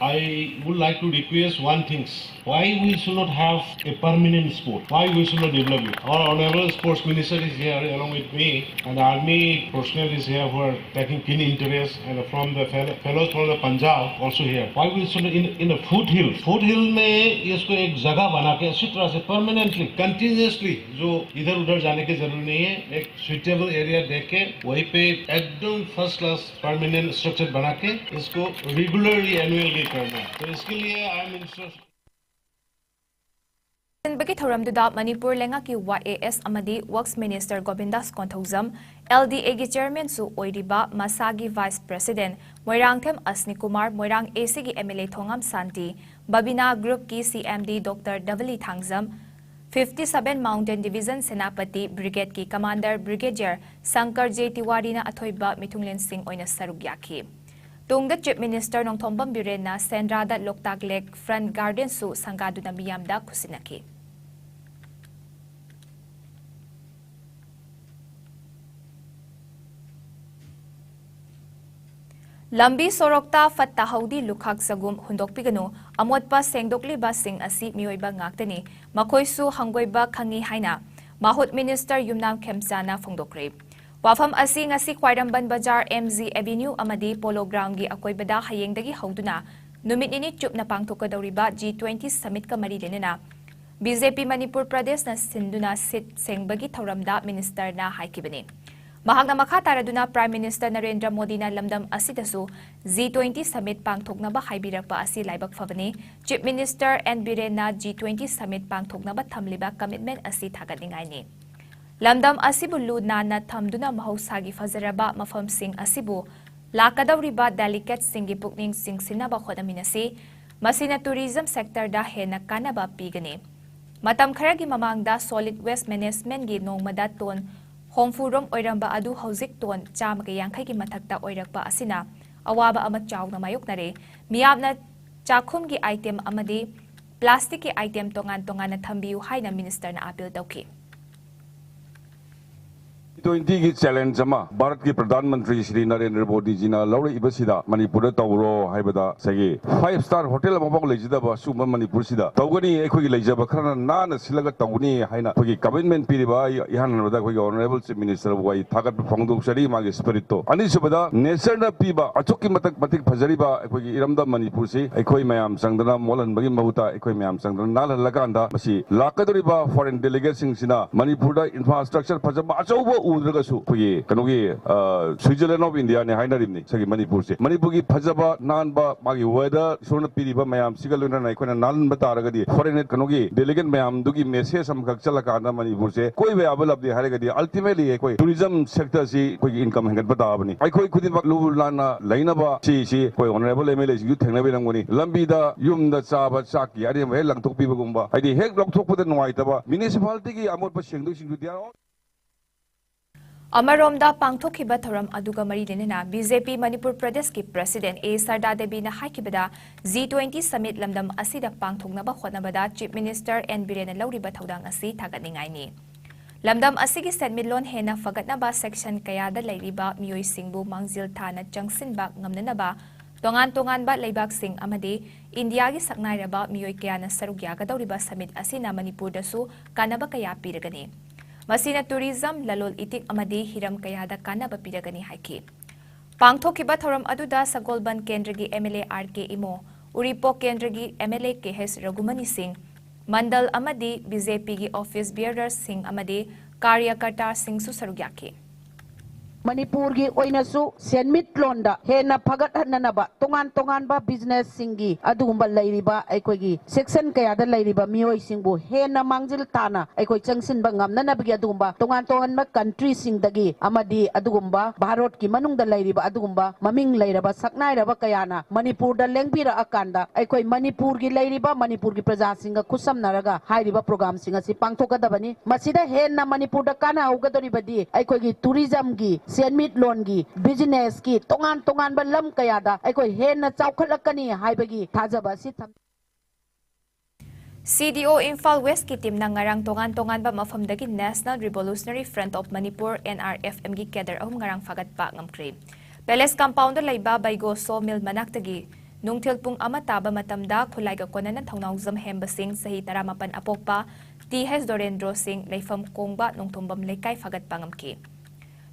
I would like to request one thing. Why we should not have a permanent sport? Why we should not develop it? Our honorable sports minister is here along with me, and army personnel is here who are taking keen interest, and from the fellow, fellows from the Punjab also here. Why we should in in the foothill? Foothill में इसको एक जगह बना के अच्छी तरह से permanently, continuously, जो इधर उधर जाने की जरूरत नहीं है, एक suitable area देख के वहीं पे एकदम first class permanent structure बना के इसको regularly annually करना है। तो इसके लिए I am interested. ꯊꯧꯔꯝꯗꯨꯗ ꯃꯅꯤꯄꯨꯔ ꯂꯩꯉꯥꯛꯀꯤ Y A S ꯑꯃꯗꯤ Works Minister ꯒꯣꯕꯤꯟꯗꯥꯁ Konthoujam, L D Aꯒꯤ Chairmanꯁꯨ ꯑꯣꯏꯔꯤꯕ ꯃꯁꯥꯒꯤ Vice President ꯃꯣꯏꯔꯥꯡꯊꯦꯝ ꯑꯁꯅꯤꯀꯨꯃꯥꯔ, ꯃꯣꯏꯔꯥꯡ ACꯒꯤ MLA ꯊꯣꯉꯥꯝ ꯁꯥꯟꯇꯤ, Babina Groupꯀꯤ CMD Doctor ꯗꯕꯂꯤ Thangjam, fifty seven Mountain Division Senapati Brigadeꯀꯤ Commander Brigadier Shankar J ꯇꯤꯋꯥꯔꯤꯅ ꯑꯊꯣꯏꯕ ꯃꯤꯊꯨꯡꯂꯦꯟꯁꯤꯡ ꯑꯣꯏꯅ ꯁꯔꯨꯛ ꯌꯥꯈꯤ꯫ ꯇꯨꯡꯗ Chief Minister ꯅꯣꯡꯊꯣꯝꯕꯝ ꯕꯤꯔꯦꯟꯅ ꯁꯦꯟꯗ꯭ꯔꯥꯗ ꯂꯣꯛꯇꯥꯛ ꯂꯦꯛ ꯐ꯭ꯔꯟꯠ ꯒꯥꯔꯗꯦꯟꯁꯨ ꯁꯪꯒꯥꯗꯨꯅ ꯃꯤꯌꯥꯝꯗ ꯈꯨꯠꯁꯤꯟꯅꯈꯤ꯫ ꯂꯝꯕꯤ ꯁꯣꯔꯣꯛꯇ ꯐꯠꯇ ꯍꯥꯎꯗꯤ ꯂꯨꯈꯥꯛ ꯆꯒꯨꯝ ꯍꯨꯟꯗꯣꯛꯄꯤꯒꯅꯨ, ꯑꯃꯣꯠꯄ ꯁꯦꯡꯗꯣꯛꯂꯤꯕꯁꯤꯡ ꯑꯁꯤ ꯃꯤꯑꯣꯏꯕ ꯉꯥꯛꯇꯅꯤ, ꯃꯈꯣꯏꯁꯨ ꯍꯪꯒꯣꯏꯕ ꯈꯪꯏ ꯍꯥꯏꯅ ꯃꯍꯨꯠ Minister ꯌꯨꯝꯅꯥꯝ ꯈꯦꯝꯆꯥꯅ ꯐꯣꯡꯗꯣꯛꯈ꯭ꯔꯦ꯫ ꯋꯥꯐꯝ ꯑꯁꯤ ꯉꯁꯤ ꯈ꯭ꯋꯥꯏꯔꯝꯕꯟ ꯕꯖꯥꯔ, M G Avenue ꯑꯃꯗꯤ Polo Groundꯒꯤ ꯑꯀꯣꯏꯕꯗ ꯍꯌꯦꯡꯗꯒꯤ ꯍꯧꯗꯨꯅ ꯅꯨꯃꯤꯠ ꯅꯤꯅꯤ ꯆꯨꯞꯅ ꯄꯥꯡꯊꯣꯛꯀꯗꯧꯔꯤꯕ G twenty Summitꯀ ꯃꯔꯤ ꯂꯩꯅꯅ B J P ꯃꯅꯤꯄꯨꯔ ꯄ꯭ꯔꯗꯦꯁꯅ ꯁꯤꯟꯗꯨꯅ ꯁꯤꯠ ꯁꯦꯡꯕꯒꯤ ꯊꯧꯔꯝꯗ Ministerꯅ ꯍꯥꯏꯈꯤꯕꯅꯤ꯫ ꯃꯍꯥꯛꯅ ꯃꯈꯥ ꯇꯥꯔꯗꯨꯅ Prime Minister ꯅꯔꯦꯟꯗ꯭ꯔ ꯃꯣꯗꯤꯅ ꯂꯝꯗꯝ ꯑꯁꯤꯗꯁꯨ G twenty Summit ꯄꯥꯡꯊꯣꯛꯅꯕ ꯍꯥꯏꯕꯤꯔꯛꯄ ꯑꯁꯤ ꯂꯥꯏꯕꯛ ꯐꯕꯅꯤ꯫ Chief Minister N ꯕꯤꯔꯦꯟꯅ G twenty Summit ꯄꯥꯡꯊꯣꯛꯅꯕ ꯊꯝꯂꯤꯕ commitment ꯑꯁꯤ ꯊꯥꯒꯠꯅꯤꯡꯉꯥꯏꯅꯤ꯫ ꯂꯝꯗꯝ ꯑꯁꯤꯕꯨ ꯂꯨ ꯅꯥꯟꯅ ꯊꯝꯗꯨꯅ ꯃꯍꯧꯁꯥꯒꯤ ꯐꯖꯔꯕ ꯃꯐꯝꯁꯤꯡ ꯑꯁꯤꯕꯨ ꯂꯥꯛꯀꯗꯧꯔꯤꯕ delegateꯁꯤꯡꯒꯤ ꯄꯨꯛꯅꯤꯡ ꯆꯤꯡꯁꯤꯟꯅꯕ ꯍꯣꯠꯅꯃꯤꯟꯅꯁꯤ꯫ ꯃꯁꯤꯅ tourism sectorꯗ ꯍꯦꯟꯅ ꯀꯥꯟꯅꯕ ꯄꯤꯒꯅꯤ꯫ ꯃꯇꯝ ꯈꯔꯒꯤ ꯃꯃꯥꯡꯗ solid waste managementꯒꯤ ꯅꯣꯡꯃꯗ ꯇꯣꯟ ꯍꯨꯝꯐꯨꯔꯣꯝ ꯑꯣꯏꯔꯝꯕ ꯑꯗꯨ ꯍꯧꯖꯤꯛ ꯇꯣꯟ ꯆꯥꯝꯃꯒ ꯌꯥꯡꯈꯩꯒꯤ ꯃꯊꯛꯇ ꯑꯣꯏꯔꯛꯄ ꯑꯁꯤꯅ ꯑꯋꯥꯕ ꯑꯃ ꯆꯥꯎꯅ ꯃꯥꯌꯣꯛꯅꯔꯦ꯫ ꯃꯤꯌꯥꯝꯅ ꯆꯥꯛꯈꯨꯝꯒꯤ item ꯑꯃꯗꯤ plasticꯀꯤ item ꯇꯣꯉꯥꯟ ꯇꯣꯉꯥꯟꯅ ꯊꯝꯕꯤꯌꯨ ꯍꯥꯏꯅ Ministerꯅ appeal ꯇꯧꯈꯤ꯫ G twentyꯒꯤ challenge ꯑꯃ ꯚꯥꯔꯠꯀꯤ ꯄ꯭ꯔꯙꯥꯟ ꯃꯟꯇ꯭ꯔꯤ ꯁ꯭ꯔꯤ ꯅꯔꯦꯟꯗ꯭ꯔ ꯃꯣꯗꯤꯖꯤꯅ ꯂꯧꯔꯛꯏꯕꯁꯤꯗ ꯃꯅꯤꯄꯨꯔꯗ ꯇꯧꯔꯣ ꯍꯥꯏꯕꯗ ꯉꯁꯥꯏꯒꯤ five star hotel ꯑꯃꯐꯥꯎ ꯂꯩꯖꯗꯕ ꯁꯤꯒꯨꯝꯕ ꯃꯅꯤꯄꯨꯔꯁꯤꯗ ꯇꯧꯒꯅꯤ, ꯑꯩꯈꯣꯏꯒꯤ ꯂꯩꯖꯕ ꯈꯔꯅ ꯅꯥꯟꯅ ꯁꯤꯜꯂꯒ ꯇꯧꯒꯅꯤ ꯍꯥꯏꯅ ꯑꯩꯈꯣꯏꯒꯤ commitment ꯄꯤꯔꯤꯕ ꯑꯩ ꯏꯍꯥꯟ ꯍꯥꯟꯕꯗ ꯑꯩꯈꯣꯏꯒꯤ Honourable Chief Ministerꯕꯨ ꯑꯩ ꯊꯥꯒꯠꯄ ꯐꯣꯡꯗꯣꯛꯆꯔꯤ, ꯃꯥꯒꯤ spiritꯇꯣ꯫ ꯑꯅꯤꯁꯨꯕꯗ natureꯅ ꯄꯤꯕ ꯑꯁꯨꯛꯀꯤ ꯃꯇꯤꯛ ꯃꯇꯤꯛ ꯐꯖꯔꯤꯕ ꯑꯩꯈꯣꯏꯒꯤ ꯏꯔꯝꯗꯝ ꯃꯅꯤꯄꯨꯔꯁꯤ ꯑꯩꯈꯣꯏ ꯃꯌꯥꯝ ꯆꯪꯗꯅ ꯃꯣꯠꯍꯟꯕꯒꯤ ꯃꯍꯨꯠꯇ ꯑꯩꯈꯣꯏ ꯃꯌꯥꯝ ꯆꯪꯗꯅ ꯅꯥꯜꯍꯜꯂꯀꯥꯟꯗ ꯃꯁꯤ ꯂꯥꯛꯀꯗꯧꯔꯤꯕ foreign delegateꯁꯤꯡꯁꯤꯅ ꯃꯅꯤꯄꯨꯔꯗ infrastructure ꯐꯖꯕ ꯑꯆꯧꯕ ꯎꯗ꯭ꯔꯒꯁꯨ ꯑꯩꯈꯣꯏꯒꯤ ꯀꯩꯅꯣꯒꯤ Switzerland of Indiaꯅꯦ ꯍꯥꯏꯅꯔꯤꯕꯅꯤ ꯉꯁꯥꯏꯒꯤ ꯃꯅꯤꯄꯨꯔꯁꯦ꯫ ꯃꯅꯤꯄꯨꯔꯒꯤ ꯐꯖꯕ ꯅꯥꯟꯕ ꯃꯥꯒꯤ weather ꯏꯁꯣꯔꯅ ꯄꯤꯔꯤꯕ ꯃꯌꯥꯝꯁꯤꯒ ꯂꯣꯏꯅꯅ ꯑꯩꯈꯣꯏꯅ ꯅꯥꯜꯍꯟꯕ ꯇꯥꯔꯒꯗꯤ foreign ꯀꯩꯅꯣꯒꯤ delegate ꯃꯌꯥꯝꯗꯨꯒꯤ message ꯑꯃꯈꯛ ꯆꯠꯂꯀꯥꯟꯗ ꯃꯅꯤꯄꯨꯔꯁꯦ ꯀꯣꯏꯕ ꯌꯥꯕ ꯂꯝꯅꯤ ꯍꯥꯏꯔꯒꯗꯤ ultimately ꯑꯩꯈꯣꯏ tourism sectorꯁꯤ ꯑꯩꯈꯣꯏꯒꯤ income ꯍꯦꯟꯒꯠꯄ ꯇꯥꯕꯅꯤ꯫ ꯑꯩꯈꯣꯏ ꯈꯨꯗꯤꯡꯃꯛ ꯂꯨ ꯂꯥꯟꯅ ꯂꯩꯅꯕ ꯁꯤꯁꯤ ꯑꯩꯈꯣꯏ Honourable MLAꯁꯤꯡꯁꯨ ꯊꯦꯡꯅꯕꯤꯔꯝꯒꯅꯤ꯫ ꯂꯝꯕꯤꯗ ꯌꯨꯝꯗ ꯆꯥꯕ ꯆꯥꯛꯀꯤ ꯑꯔꯦꯝꯕ ꯍꯦꯛ ꯂꯪꯊꯣꯛꯄꯤꯕꯒꯨꯝꯕ, ꯍꯥꯏꯗꯤ ꯍꯦꯛ ꯂꯧꯊꯣꯛꯄꯗ ꯅꯨꯡꯉꯥꯏꯇꯕ, municipalityꯒꯤ ꯑꯃꯣꯠꯄ ꯁꯦꯡꯗꯣꯛ ꯁꯦꯡꯖꯤꯟ they are all ꯑꯃꯔꯣꯝꯗ, ꯄꯥꯡꯊꯣꯛꯈꯤꯕ ꯊꯧꯔꯝ ꯑꯗꯨꯒ ꯃꯔꯤ ꯂꯩꯅꯅ ꯕꯤ ꯖꯦ ꯄꯤ ꯃꯅꯤꯄꯨꯔ ꯄ꯭ꯔꯗꯦꯁꯀꯤ ꯄ꯭ꯔꯁꯤꯗꯦꯟ ꯑꯦ ꯁꯔꯗꯥ ꯗꯦꯕꯤꯅ ꯍꯥꯏꯈꯤꯕꯗ, ꯖꯤ ꯇ꯭ꯋꯦꯟꯇꯤ ꯁꯃꯤꯠ ꯂꯝꯗꯝ ꯑꯁꯤꯗ ꯄꯥꯡꯊꯣꯛꯅꯕ ꯍꯣꯠꯅꯕꯗ ꯆꯤꯐ ꯃꯤꯅꯤꯁꯇꯔ ꯑꯦꯟ ꯕꯤꯔꯦꯟꯅ ꯂꯧꯔꯤꯕ ꯊꯧꯗꯥꯡ ꯑꯁꯤ ꯊꯥꯒꯠꯅꯤꯡꯉꯥꯏꯅꯤ꯫ ꯂꯝꯗꯝ ꯑꯁꯤꯒꯤ ꯁꯦꯟꯃꯤꯠꯂꯣꯟ ꯍꯦꯟꯅ ꯐꯒꯠꯅꯕ ꯁꯦꯛꯁꯟ ꯀꯌꯥꯗ ꯂꯩꯔꯤꯕ ꯃꯤꯑꯣꯏꯁꯤꯡꯕꯨ ꯃꯥꯡꯖꯤꯜ ꯊꯥꯅ ꯆꯪꯁꯤꯟꯕ ꯉꯝꯅꯅꯕ ꯇꯣꯉꯥꯟ ꯇꯣꯉꯥꯟꯕ ꯂꯩꯕꯥꯛꯁꯤꯡ ꯑꯃꯗꯤ ꯏꯟꯗꯤꯌꯥꯒꯤ ꯁꯛꯅꯥꯏꯔꯕ ꯃꯤꯑꯣꯏ ꯀꯌꯥꯅ ꯁꯔꯨꯛ ꯌꯥꯒꯗꯧꯔꯤꯕ ꯁꯃꯤꯠ ꯑꯁꯤꯅ ꯃꯅꯤꯄꯨꯔꯗꯁꯨ ꯀꯥꯟꯅꯕ ꯀꯌꯥ ꯄꯤꯔꯒꯅꯤ꯫ ꯃꯁꯤꯅ ꯇꯨꯔꯤꯖꯝ, ꯂꯂꯣꯜ ꯏꯇꯤꯛ ꯑꯃꯗꯤ ꯍꯤꯔꯝ ꯀꯌꯥꯗ ꯀꯥꯟꯅꯕ ꯄꯤꯔꯒꯅꯤ ꯍꯥꯏꯈꯤ꯫ ꯄꯥꯡꯊꯣꯛꯈꯤꯕ ꯊꯧꯔꯝ ꯑꯗꯨꯗ ꯁꯒꯣꯜꯕꯟ ꯀꯦꯟꯗ꯭ꯔꯒꯤ ꯑꯦꯝ ꯑꯦꯜ ꯑꯦ ꯑꯥꯔ ꯀꯦ ꯏꯃꯣ, ꯎꯔꯤꯄꯣꯛ ꯀꯦꯟꯗ꯭ꯔꯒꯤ ꯑꯦꯝ ꯑꯦꯜ ꯑꯦ ꯀꯦ ꯑꯦꯁ ꯔꯘꯨꯃꯅꯤ ꯁꯤꯡ, ꯃꯟꯗꯜ ꯑꯃꯗꯤ ꯕꯤ ꯖꯦ ꯄꯤꯒꯤ ꯑꯣꯐꯤꯁ ꯕꯤꯌꯔꯔꯁꯤꯡ ꯑꯃꯗꯤ ꯀꯥꯔꯌꯀꯔꯇꯥꯁꯤꯡꯁꯨ ꯁꯔꯨꯛ ꯌꯥꯈꯤ꯫ ꯃꯅꯤꯄꯨꯔꯒꯤ ꯑꯣꯏꯅꯁꯨ ꯁꯦꯟꯃꯤꯠꯂꯣꯟꯗ ꯍꯦꯟꯅ ꯐꯒꯠꯍꯟꯅꯅꯕ ꯇꯣꯉꯥꯟ ꯇꯣꯉꯥꯟꯕ ꯕꯤꯖꯤꯅꯦꯁꯁꯤꯡꯒꯤ ꯑꯗꯨꯒꯨꯝꯕ ꯂꯩꯔꯤꯕ ꯑꯩꯈꯣꯏꯒꯤ ꯁꯦꯛꯁꯟ ꯀꯌꯥꯗ ꯂꯩꯔꯤꯕ ꯃꯤꯑꯣꯏꯁꯤꯡꯕꯨ ꯍꯦꯟꯅ ꯃꯥꯡꯖꯤꯜ ꯇꯥꯅ ꯑꯩꯈꯣꯏ ꯆꯪꯁꯤꯟꯕ ꯉꯝꯅꯅꯕꯒꯤ ꯑꯗꯨꯒꯨꯝꯕ ꯇꯣꯉꯥꯟ ꯇꯣꯉꯥꯟꯕ ꯀꯟꯇ꯭ꯔꯤꯁꯤꯡꯗꯒꯤ ꯑꯃꯗꯤ ꯑꯗꯨꯒꯨꯝꯕ ꯚꯥꯔꯠꯀꯤ ꯃꯅꯨꯡꯗ ꯂꯩꯔꯤꯕ ꯑꯗꯨꯒꯨꯝꯕ ꯃꯃꯤꯡ ꯂꯩꯔꯕ ꯁꯛꯅꯥꯏꯔꯕ ꯀꯌꯥꯅ ꯃꯅꯤꯄꯨꯔꯗ ꯂꯦꯡꯕꯤꯔꯛꯑꯀꯥꯟꯗ ꯑꯩꯈꯣꯏ ꯃꯅꯤꯄꯨꯔꯒꯤ ꯂꯩꯔꯤꯕ ꯃꯅꯤꯄꯨꯔꯒꯤ ꯄ꯭ꯔꯖꯥꯁꯤꯡꯒ ꯈꯨꯠꯁꯝꯅꯔꯒ ꯍꯥꯏꯔꯤꯕ ꯄ꯭ꯔꯣꯒ꯭ꯔꯥꯝꯁꯤꯡ ꯑꯁꯤ ꯄꯥꯡꯊꯣꯛꯀꯗꯕꯅꯤ꯫ ꯃꯁꯤꯗ ꯍꯦꯟꯅ ꯃꯅꯤꯄꯨꯔꯗ ꯀꯥꯟꯅꯍꯧꯒꯗꯧꯔꯤꯕꯗꯤ ꯑꯩꯈꯣꯏꯒꯤ ꯇꯨꯔꯤꯖꯝꯒꯤ, ꯁꯦꯟꯃꯤꯠꯂꯣꯟꯒꯤ, ꯕꯤꯖꯤꯅꯦꯁꯀꯤ ꯇꯣꯉꯥꯟ ꯇꯣꯉꯥꯟꯕ ꯂꯝ ꯀꯌꯥꯗ ꯑꯩꯈꯣꯏ ꯍꯦꯟꯅ ꯆꯥꯎꯈꯠꯂꯛꯀꯅꯤ ꯍꯥꯏꯕꯒꯤ ꯊꯥꯖꯕ ꯑꯁꯤ ꯊꯝ- ꯁꯤ ꯗꯤ ꯑꯣ ꯏꯝꯐꯥꯜ ꯋꯦꯁꯀꯤ ꯇꯤꯝꯅ ꯉꯔꯥꯡ ꯇꯣꯉꯥꯟ ꯇꯣꯉꯥꯟꯕ ꯃꯐꯝꯗꯒꯤ National Revolutionary Front of Manipur, N R F M ꯒꯤ ꯀꯦꯗꯔ ꯑꯍꯨꯝ ꯉꯔꯥꯡ ꯐꯥꯒꯠꯄ ꯉꯝꯈ꯭ꯔꯦ꯫ ꯄꯦꯂꯦꯁ ꯀꯝꯄꯥꯎꯟꯗ ꯂꯩꯕ ꯕꯩꯒꯣ ꯁꯣ ꯃꯤꯜ ꯃꯅꯥꯛꯇꯒꯤ ꯅꯨꯡꯊꯤꯜ ꯄꯨꯡ ꯑꯃ ꯇꯥꯕ ꯃꯇꯝꯗ ꯈꯨꯠꯂꯥꯏꯒ ꯀꯣꯟꯅꯅ ꯊꯧꯅꯥꯎꯖꯝ ꯍꯦꯝꯕꯁꯤꯡ, ꯆꯍꯤ ꯇꯔꯥꯃꯥꯄꯟ ꯑꯄꯣꯛꯄ, ꯇꯤ ꯍꯩꯆ ꯗꯣꯔꯦꯟꯗ꯭ꯔꯣ ꯁꯤꯡ, ꯂꯩꯐꯝ ꯀꯣꯡꯕ ꯅꯣꯡꯊꯣꯝꯕꯝ ꯂꯩꯀꯥꯏ ꯐꯥꯒꯠꯄ ꯉꯝꯈꯤ꯫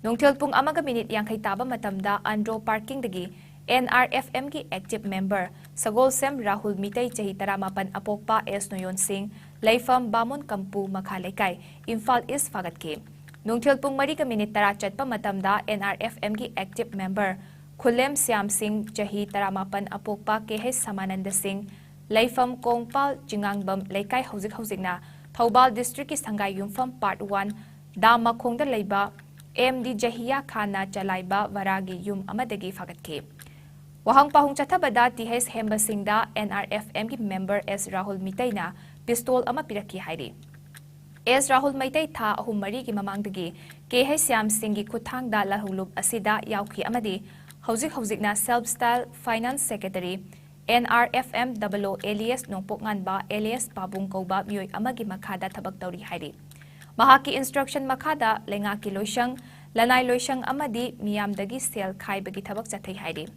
ꯅꯨꯡꯊꯤꯜ ꯄꯨꯡ ꯑꯃꯒ ꯃꯤꯅꯤꯠ ꯌꯥꯡꯈꯩ ꯇꯥꯕ ꯃꯇꯝꯗ ꯑꯟꯗ꯭ꯔꯣ ꯄꯥꯔꯀꯤꯡꯗꯒꯤ N R F M ꯒꯤ ꯑꯦꯛꯇꯤꯚ ꯃꯦꯝꯕꯔ ꯁꯒꯣꯜꯁꯦꯝ ꯔꯥꯍꯨꯜ ꯃꯤꯇꯩ, ꯆꯍꯤ ꯇꯔꯥꯃꯥꯄꯟ ꯑꯄꯣꯛꯄ, ꯑꯦꯁ ꯅꯣꯌꯣꯟ ꯁꯤꯡ, ꯂꯩꯐꯝ ꯕꯥꯃꯣꯟ ꯀꯝꯄꯨ ꯃꯈꯥ ꯂꯩꯀꯥꯏ, ꯏꯝꯐꯥꯜ ꯏꯁ ꯐꯥꯒꯠꯈꯤ꯫ ꯅꯨꯡꯊꯤꯜ ꯄꯨꯡ ꯃꯔꯤꯒ ꯃꯤꯅꯤꯠ ꯇꯔꯥ ꯆꯠꯄ ꯃꯇꯝꯗ N R F M ꯒꯤ ꯑꯦꯛꯇꯤꯚ ꯃꯦꯝꯕꯔ ꯈꯨꯂꯦꯝ ꯁ꯭ꯌꯥꯝ ꯁꯤꯡ, ꯆꯍꯤ ꯇꯔꯥꯃꯥꯄꯟ ꯑꯄꯣꯛꯄ, ꯀꯦ ꯍꯩꯆ ꯁꯃꯥꯅꯟꯗ ꯁꯤꯡ, ꯂꯩꯐꯝ ꯀꯣꯡꯄꯥꯜ ꯆꯤꯉꯥꯡꯕꯝ ꯂꯩꯀꯥꯏ, ꯍꯧꯖꯤꯛ ꯍꯧꯖꯤꯛꯅ ꯊꯧꯕꯥꯜ ꯗꯤꯁꯇ꯭ꯔꯤꯛꯀꯤ ꯁꯪꯒꯥꯏ ꯌꯨꯝꯐꯝ ꯄꯥꯔꯠ ꯋꯥꯟ ꯗꯥꯝ ꯃꯈꯣꯡꯗ ꯂꯩꯕ ꯑꯦꯝ ꯗꯤ ꯖꯍꯤꯌꯥ ꯈꯥꯟꯅ ꯆꯂꯥꯏꯕ ꯚꯔꯥꯒꯤ ꯌꯨꯝ ꯑꯃꯗꯒꯤ ꯐꯥꯒꯠꯈꯤ꯫ ꯋꯥꯍꯪ ꯄꯥꯎꯍꯪ ꯆꯠꯊꯕꯗ ꯇꯤ ꯍꯩꯆ ꯍꯦꯝꯕꯁꯤꯡꯗ N R F M ꯒꯤ ꯃꯦꯝꯕꯔ ꯑꯦꯁ ꯔꯥꯍꯨꯜ ꯃꯤꯇꯩꯅ ꯄꯤꯁꯇꯣꯜ ꯑꯃ ꯄꯤꯔꯛꯈꯤ ꯍꯥꯏꯔꯤ꯫ ꯑꯦꯁ ꯔꯥꯍꯨꯜ ꯃꯩꯇꯩ ꯊꯥ ꯑꯍꯨꯝ ꯃꯔꯤꯒꯤ ꯃꯃꯥꯡꯗꯒꯤ ꯀꯦ ꯍꯩꯁ ꯁ꯭ꯌꯥꯝ ꯁꯤꯡꯒꯤ ꯈꯨꯠꯊꯥꯡꯗ ꯂꯥꯜꯍꯧꯂꯨꯞ ꯑꯁꯤꯗ ꯌꯥꯎꯈꯤ ꯑꯃꯗꯤ ꯍꯧꯖꯤꯛ ꯍꯧꯖꯤꯛꯅ Self Style Finance Secretary, N R F M O O alias ꯅꯣꯡꯄꯣꯛ ꯉꯥꯟꯕ alias ꯄꯥꯕꯨꯡ ꯀꯧꯕ ꯃꯤꯑꯣꯏ ꯑꯃꯒꯤ ꯃꯈꯥꯗ ꯊꯕꯛ ꯇꯧꯔꯤ ꯍꯥꯏꯔꯤ꯫ ꯃꯍꯥꯛꯀꯤ instruction ꯃꯈꯥꯗ ꯂꯩꯉꯥꯛꯀꯤ ꯂꯣꯏꯁꯪ, ꯂꯅꯥꯏ ꯂꯣꯏꯁꯪ ꯑꯃꯗꯤ ꯃꯤꯌꯥꯝꯗꯒꯤ ꯁꯦꯜ ꯈꯥꯏꯕꯒꯤ ꯊꯕꯛ ꯆꯠꯊꯩ ꯍꯥꯏꯔꯤ꯫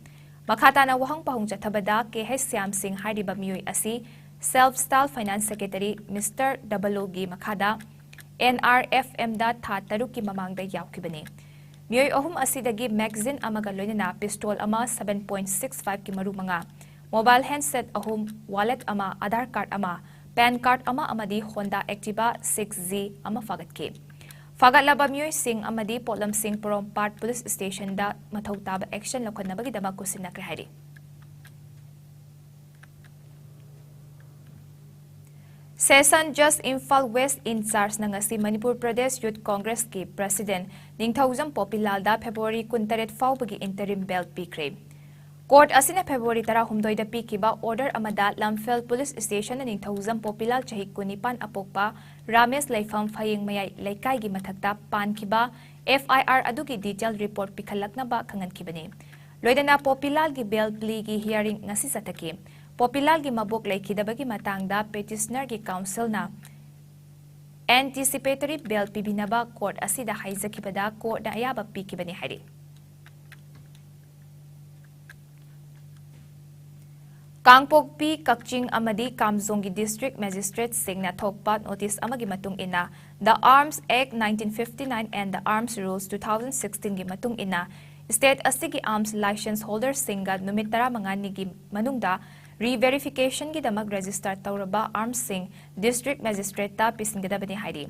ꯃꯈꯥ ꯇꯥꯅ ꯋꯥꯍꯪ ꯄꯥꯎꯍꯪ ꯆꯠꯊꯕꯗ ꯀꯦ ꯍꯩꯁ ꯁ꯭ꯌꯥꯝ ꯁꯤꯡ ꯍꯥꯏꯔꯤꯕ ꯃꯤꯑꯣꯏ ꯑꯁꯤ Self Style Finance Secretary Mister double ꯑꯣꯒꯤ ꯃꯈꯥꯗ N R F M ꯗ ꯊꯥ ꯇꯔꯨꯛꯀꯤ ꯃꯃꯥꯡꯗ ꯌꯥꯎꯈꯤꯕꯅꯤ꯫ ꯃꯤꯑꯣꯏ ꯑꯍꯨꯝ ꯑꯁꯤꯗꯒꯤ magazine ꯑꯃꯒ ꯂꯣꯏꯅꯅ pistol ꯑꯃ, seven point six five ꯀꯤ ꯃꯔꯨ ꯃꯉꯥ, mobile handset ꯑꯍꯨꯝ, wallet ꯑꯃ, Aadhaar card ꯑꯃ, PAN card ꯑꯃ ꯑꯃꯗꯤ Honda Activa six Z ꯑꯃ ꯐꯥꯒꯠꯈꯤ꯫ ꯐꯥꯒꯠꯂꯕ ꯃꯤꯑꯣꯏꯁꯤꯡ ꯑꯃꯗꯤ ꯄꯣꯠꯂꯝꯁꯤꯡ ꯄꯣꯔꯣꯝꯄꯥꯠ ꯄꯨꯂꯤꯁ ꯁ꯭ꯇꯦꯁꯟꯗ ꯃꯊꯧ ꯇꯥꯕ action ꯂꯧꯈꯠꯅꯕꯒꯤꯗꯃꯛ ꯈꯨꯠꯁꯤꯟꯅꯈ꯭ꯔꯦ ꯍꯥꯏꯔꯤ꯫ Session Judge Imphal West in charge ꯅ ꯉꯁꯤ ꯃꯅꯤꯄꯨꯔ ꯄ꯭ꯔꯗꯦꯁ ꯌꯨꯊ ꯀꯣꯡꯒ꯭ꯔꯦꯁꯀꯤ president ꯅꯤꯡꯊꯧꯖꯝ ꯄꯣꯄꯤꯂꯥꯜꯗ February ꯀꯨꯟꯇꯔꯦꯠ ꯐꯥꯎꯕꯒꯤ interim bail ꯄꯤꯈ꯭ꯔꯦ꯫ Court ꯑꯁꯤꯅ February ꯇꯔꯥꯍꯨꯝꯗꯣꯏꯗ ꯄꯤꯈꯤꯕ order ꯑꯃꯗ ꯂꯝꯐꯦꯜ ꯄꯨꯂꯤꯁ ꯁ꯭ꯇꯦꯁꯟꯅ ꯅꯤꯡꯊꯧꯖꯝ ꯄꯣꯄꯤꯂꯥꯜ ꯆꯍꯤ ꯀꯨꯟꯅꯤꯄꯥꯟ ꯑꯄꯣꯛꯄ ꯔꯥꯃꯦꯁ ꯂꯩꯐꯝ ꯐꯌꯦꯡ ꯃꯌꯥꯏ ꯂꯩꯀꯥꯏꯒꯤ ꯃꯊꯛꯇ ꯄꯥꯟꯈꯤꯕ F I R ꯑꯗꯨꯒꯤ detail report ꯄꯤꯈꯠꯂꯛꯅꯕ ꯈꯪꯍꯟꯈꯤꯕꯅꯤ꯫ ꯂꯣꯏꯅꯅ ꯄꯣꯄꯤꯂꯥꯜꯒꯤ bail plea ꯒꯤ hearing ꯉꯁꯤ ꯆꯠꯊꯈꯤ꯫ ꯄꯣꯄꯤꯂꯥꯜꯒꯤ ꯃꯕꯣꯛ ꯂꯩꯈꯤꯗꯕꯒꯤ ꯃꯇꯥꯡꯗ petitioner ꯒꯤ counsel ꯅ anticipatory bail ꯄꯤꯕꯤꯅꯕ court ꯑꯁꯤꯗ ꯍꯥꯏꯖꯈꯤꯕꯗ court ꯅ ꯑꯌꯥꯕ ꯄꯤꯈꯤꯕꯅꯤ ꯍꯥꯏꯔꯤ꯫ ꯀꯥꯡꯄꯣꯛꯄꯤ, ꯀꯛꯆꯤꯡ ꯑꯃꯗꯤ ꯀꯥꯝꯖꯣꯡꯒꯤ district magistrate ꯁꯤꯡꯅ ꯊꯣꯛꯄ notice ꯑꯃꯒꯤ ꯃꯇꯨꯡ ꯏꯟꯅ, The Arms Act nineteen fifty-nine and the Arms Rules two thousand sixteen ꯒꯤ ꯃꯇꯨꯡ ꯏꯟꯅ, state ꯑꯁꯤꯒꯤ arms license holder ꯁꯤꯡꯒ ꯅꯨꯃꯤꯠ ꯇꯔꯥꯃꯉꯥꯅꯤꯒꯤ ꯃꯅꯨꯡꯗ re-verification ꯒꯤꯗꯃꯛ register ꯇꯧꯔꯕ arms ꯁꯤꯡ district magistrate ꯇ ꯄꯤꯁꯤꯟꯒꯗꯕꯅꯤ ꯍꯥꯏꯔꯤ꯫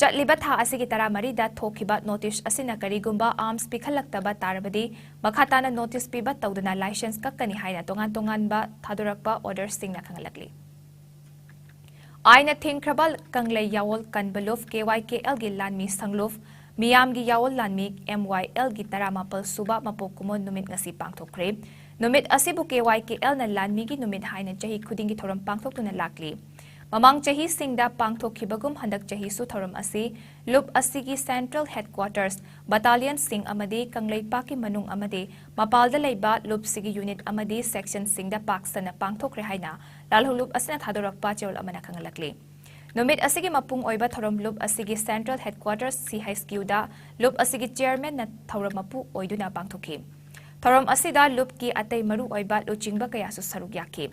ꯆꯠꯂꯤꯕ ꯊꯥ ꯑꯁꯤꯒꯤ ꯇꯔꯥꯃꯔꯤꯗ ꯊꯣꯛꯈꯤꯕ notice ꯑꯁꯤꯅ ꯀꯔꯤꯒꯨꯝꯕ arms ꯄꯤꯈꯠꯂꯛꯇꯕ ꯇꯥꯔꯕꯗꯤ, ꯃꯈꯥ ꯇꯥꯅ notice ꯄꯤꯕ ꯇꯧꯗꯅ license ꯀꯛꯀꯅꯤ ꯍꯥꯏꯅ ꯇꯣꯉꯥꯟ ꯇꯣꯉꯥꯟꯕ ꯊꯥꯗꯣꯔꯛꯄ order ꯁꯤꯡꯅ ꯈꯪꯍꯜꯂꯛꯂꯤ꯫ ꯑꯥꯏꯟꯅ ꯊꯤꯡꯈ꯭ꯔꯕ ꯀꯪꯂꯩ ꯌꯥꯋꯣꯜ ꯀꯟꯕ ꯂꯨꯞ K Y K L ꯒꯤ ꯂꯥꯟꯃꯤ ꯁꯪꯂꯨꯞ ꯃꯤꯌꯥꯝꯒꯤ ꯌꯥꯋꯣꯜ ꯂꯥꯟꯃꯤ M Y L ꯒꯤ ꯇꯔꯥꯃꯥꯄꯜ ꯁꯨꯕ ꯃꯄꯣꯛ ꯀꯨꯝꯑꯣꯟ ꯅꯨꯃꯤꯠ ꯉꯁꯤ ꯄꯥꯡꯊꯣꯛꯈ꯭ꯔꯦ꯫ ꯅꯨꯃꯤꯠ ꯑꯁꯤꯕꯨ K Y K L ꯅ ꯂꯥꯟꯃꯤꯒꯤ ꯅꯨꯃꯤꯠ ꯍꯥꯏꯅ ꯆꯍꯤ ꯈꯨꯗꯤꯡꯒꯤ ꯊꯧꯔꯝ ꯄꯥꯡꯊꯣꯛꯇꯨꯅ ꯂꯥꯛꯂꯤ꯫ ꯃꯃꯥꯡ ꯆꯍꯤꯁꯤꯡꯗ ꯄꯥꯡꯊꯣꯛꯈꯤꯕꯒꯨꯝ ꯍꯟꯗꯛ ꯆꯍꯤꯁꯨ ꯊꯧꯔꯝ ꯑꯁꯤ ꯂꯨꯞ ꯑꯁꯤꯒꯤ Central Headquarters, battalionꯁꯤꯡ ꯑꯃꯗꯤ ꯀꯪꯂꯩꯄꯥꯛꯀꯤ ꯃꯅꯨꯡ ꯑꯃꯗꯤ ꯃꯄꯥꯜꯗ ꯂꯩꯕ ꯂꯨꯞꯁꯤꯒꯤ unit ꯑꯃꯗꯤ sectionꯁꯤꯡꯗ ꯄꯥꯛ ꯁꯟꯅ ꯄꯥꯡꯊꯣꯛꯈ꯭ꯔꯦ ꯍꯥꯏꯅ ꯂꯥꯜꯍꯧꯂꯨꯞ ꯑꯁꯤꯅ ꯊꯥꯗꯣꯔꯛꯄ ꯆꯦꯔꯣꯜ ꯑꯃꯅ ꯈꯪꯍꯜꯂꯛꯂꯤ꯫ ꯅꯨꯃꯤꯠ ꯑꯁꯤꯒꯤ ꯃꯄꯨꯡ ꯑꯣꯏꯕ ꯊꯧꯔꯝ ꯂꯨꯞ ꯑꯁꯤꯒꯤ Central Headquarters, C H Qꯗ ꯂꯨꯞ ꯑꯁꯤꯒꯤ chairmanꯅ ꯊꯧꯔꯝ ꯃꯄꯨ ꯑꯣꯏꯗꯨꯅ ꯄꯥꯡꯊꯣꯛꯈꯤ꯫ ꯊꯧꯔꯝ ꯑꯁꯤꯗ ꯂꯨꯞꯀꯤ ꯑꯇꯩ ꯃꯔꯨ ꯑꯣꯏꯕ ꯂꯨꯆꯤꯡꯕ ꯀꯌꯥꯁꯨ ꯁꯔꯨꯛ ꯌꯥꯈꯤ꯫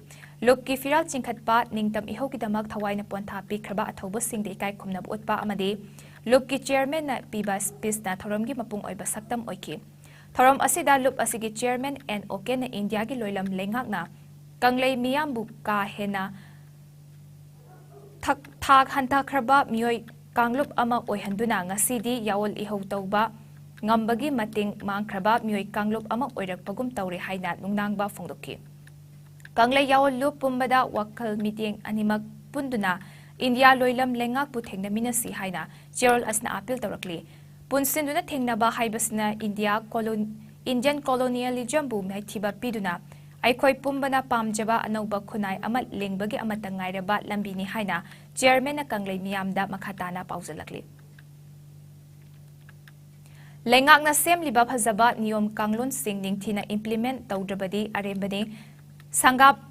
ꯂꯨꯞꯀꯤ ꯐꯤꯔꯥꯜ ꯆꯤꯡꯈꯠꯄ, ꯅꯤꯡꯇꯝ ꯏꯍꯧꯒꯤꯗꯃꯛ ꯊꯋꯥꯏꯅ ꯄꯣꯟꯊꯥ ꯄꯤꯈ꯭ꯔꯕ ꯑꯊꯧꯕꯁꯤꯡꯗ ꯏꯀꯥꯏ ꯈꯨꯝꯅꯕ ꯎꯠꯄ ꯑꯃꯗꯤ ꯂꯨꯞꯀꯤ chairmanꯅ ꯄꯤꯕ speechꯅ ꯊꯧꯔꯝꯒꯤ ꯃꯄꯨꯡ ꯑꯣꯏꯕ ꯁꯛꯇꯝ ꯑꯣꯏꯈꯤ꯫ ꯊꯧꯔꯝ ꯑꯁꯤꯗ ꯂꯨꯞ ꯑꯁꯤꯒꯤ chairman N Okꯅ ꯏꯟꯗꯤꯌꯥꯒꯤ ꯂꯣꯏꯂꯝ ꯂꯩꯉꯥꯛꯅ ꯀꯪꯂꯩ ꯃꯤꯌꯥꯝꯕꯨ ꯀꯥ ꯍꯦꯟꯅ ꯊꯛ-, ꯊꯥꯛ ꯍꯟꯊꯈ꯭ꯔꯕ ꯃꯤꯑꯣꯏ ꯀꯥꯡꯂꯨꯞ ꯑꯃ ꯑꯣꯏꯍꯟꯗꯨꯅ ꯉꯁꯤꯗꯤ ꯌꯥꯑꯣꯜ ꯏꯍꯧ ꯇꯧꯕ ꯉꯝꯕꯒꯤ ꯃꯇꯦꯡ ꯃꯥꯡꯈ꯭ꯔꯕ ꯃꯤꯑꯣꯏ ꯀꯥꯡꯂꯨꯞ ꯑꯃ ꯑꯣꯏꯔꯛꯄꯒꯨꯝ ꯇꯧꯔꯦ ꯍꯥꯏꯅ ꯅꯨꯡꯅꯥꯡꯕ ꯐꯣꯡꯗꯣꯛꯈꯤ꯫ ꯀꯪꯂꯩ ꯌꯥꯑꯣꯜ ꯂꯨꯞ ꯄꯨꯝꯕꯗ ꯋꯥꯈꯜ ꯃꯤꯠꯌꯦꯡ ꯑꯅꯤꯃꯛ ꯄꯨꯟꯗꯨꯅ ꯏꯟꯗꯤꯌꯥ ꯂꯣꯏꯂꯝ ꯂꯩꯉꯥꯛꯄꯨ ꯊꯦꯡꯅꯃꯤꯟꯅꯁꯤ ꯍꯥꯏꯅ ꯆꯦꯔꯣꯜ ꯑꯁꯤꯅ appeal ꯇꯧꯔꯛꯂꯤ꯫ ꯄꯨꯟꯁꯤꯟꯗꯨꯅ ꯊꯦꯡꯅꯕ ꯍꯥꯏꯕꯁꯤꯅ ꯏꯟꯗꯤꯌꯥ colon-, Indian colonialismꯕꯨ ꯃꯥꯏꯊꯤꯕ ꯄꯤꯗꯨꯅ ꯑꯩꯈꯣꯏ ꯄꯨꯝꯕꯅ ꯄꯥꯝꯖꯕ ꯑꯅꯧꯕ ꯈꯨꯟꯅꯥꯏ ꯑꯃ ꯂꯤꯡꯕꯒꯤ ꯑꯃꯠꯇ ꯉꯥꯏꯔꯕ ꯂꯝꯕꯤꯅꯤ ꯍꯥꯏꯅ chairmanꯅ ꯀꯪꯂꯩ ꯃꯤꯌꯥꯝꯗ ꯃꯈꯥ ꯇꯥꯅ ꯄꯥꯎꯖꯜꯂꯛꯂꯤ꯫ ꯂꯩꯉꯥꯛꯅ ꯁꯦꯝꯂꯤꯕ ꯐꯖꯕ ꯅꯤꯌꯣꯝ ꯀꯥꯡꯂꯣꯟꯁꯤꯡ ꯅꯤꯡꯊꯤꯅ implement ꯇꯧꯗ꯭ꯔꯕꯗꯤ ꯑꯔꯦꯝꯕꯅꯤ꯫ ꯁꯪꯒꯥꯞ-,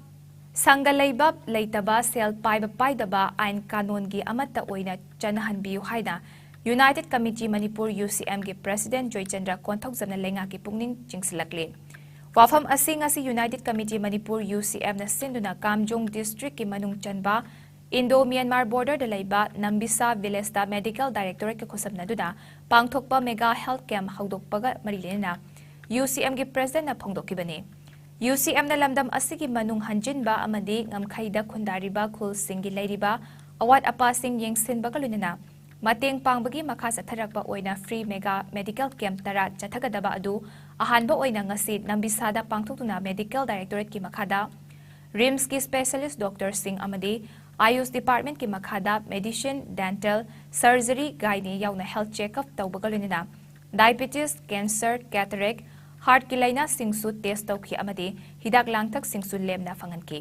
ꯁꯪꯒ ꯂꯩꯕꯥꯛ ꯂꯩꯇꯕ, ꯁꯦꯜ ꯄꯥꯏꯕ ꯄꯥꯏꯗꯕ, ꯑꯥꯏꯟ ꯀꯥꯅꯣꯟꯒꯤ ꯑꯃꯠꯇ ꯑꯣꯏꯅ ꯆꯠꯅꯍꯟꯕꯤꯌꯨ ꯍꯥꯏꯅ United Committee Manipur, UCMꯒꯤ president Joychandra ꯀꯣꯟꯊꯧꯖꯝꯅ ꯂꯩꯉꯥꯛꯀꯤ ꯄꯨꯛꯅꯤꯡ ꯆꯤꯡꯁꯤꯜꯂꯛꯂꯤ꯫ ꯋꯥꯐꯝ ꯑꯁꯤ ꯉꯁꯤ United Committee Manipur, UCMꯅ ꯁꯤꯟꯗꯨꯅ ꯀꯥꯝꯖꯣꯡ districtꯀꯤ ꯃꯅꯨꯡ ꯆꯟꯕ Indo-Myanmar borderꯗ ꯂꯩꯕ ꯅꯝꯕꯤꯁꯥ villageꯇ medical directorateꯀ ꯈꯨꯠꯁꯝꯅꯗꯨꯅ ꯄꯥꯡꯊꯣꯛꯄ mega health camp ꯍꯧꯗꯣꯛꯄꯒ ꯃꯔꯤ ꯂꯩꯅꯅ UCMꯒꯤ presidentꯅ ꯐꯣꯡꯗꯣꯛꯈꯤꯕꯅꯤ꯫ UCMꯅ ꯂꯝꯗꯝ ꯑꯁꯤꯒꯤ ꯃꯅꯨꯡ ꯍꯟꯖꯤꯟꯕ ꯑꯃꯗꯤ ꯉꯝꯈꯩꯗ ꯈꯨꯟꯗꯥꯔꯤꯕ ꯈꯨꯜꯁꯤꯡꯒꯤ ꯂꯩꯔꯤꯕ ꯑꯋꯥꯠ ꯑꯄꯥꯁꯤꯡ ꯌꯦꯡꯁꯤꯟꯕꯒ ꯂꯣꯏꯅꯅ ꯃꯇꯦꯡ ꯄꯥꯡꯕꯒꯤ ꯃꯈꯥ ꯆꯠꯊꯔꯛꯄ ꯑꯣꯏꯅ free mega medical camp ꯇꯔꯥ ꯆꯠꯊꯒꯗꯕ ꯑꯗꯨ ꯑꯍꯥꯟꯕ ꯑꯣꯏꯅ ꯉꯁꯤ ꯅꯝꯕꯤꯁꯥꯗ ꯄꯥꯡꯊꯣꯛꯇꯨꯅ medical directorateꯀꯤ ꯃꯈꯥꯗ RIMSꯀꯤ specialist doctorꯁꯤꯡ ꯑꯃꯗꯤ AYUSH departmentꯀꯤ ꯃꯈꯥꯗ medicine, dental, surgery, gynae ꯌꯥꯎꯅ health checkup ꯇꯧꯕꯒ ꯂꯣꯏꯅꯅ diabetes, cancer, cataract, heartꯀꯤ ꯂꯥꯏꯅꯥꯁꯤꯡꯁꯨ test ꯇꯧꯈꯤ ꯑꯃꯗꯤ ꯍꯤꯗꯥꯛ ꯂꯥꯡꯊꯛꯁꯤꯡꯁꯨ ꯂꯦꯝꯅ ꯐꯪꯍꯟꯈꯤ꯫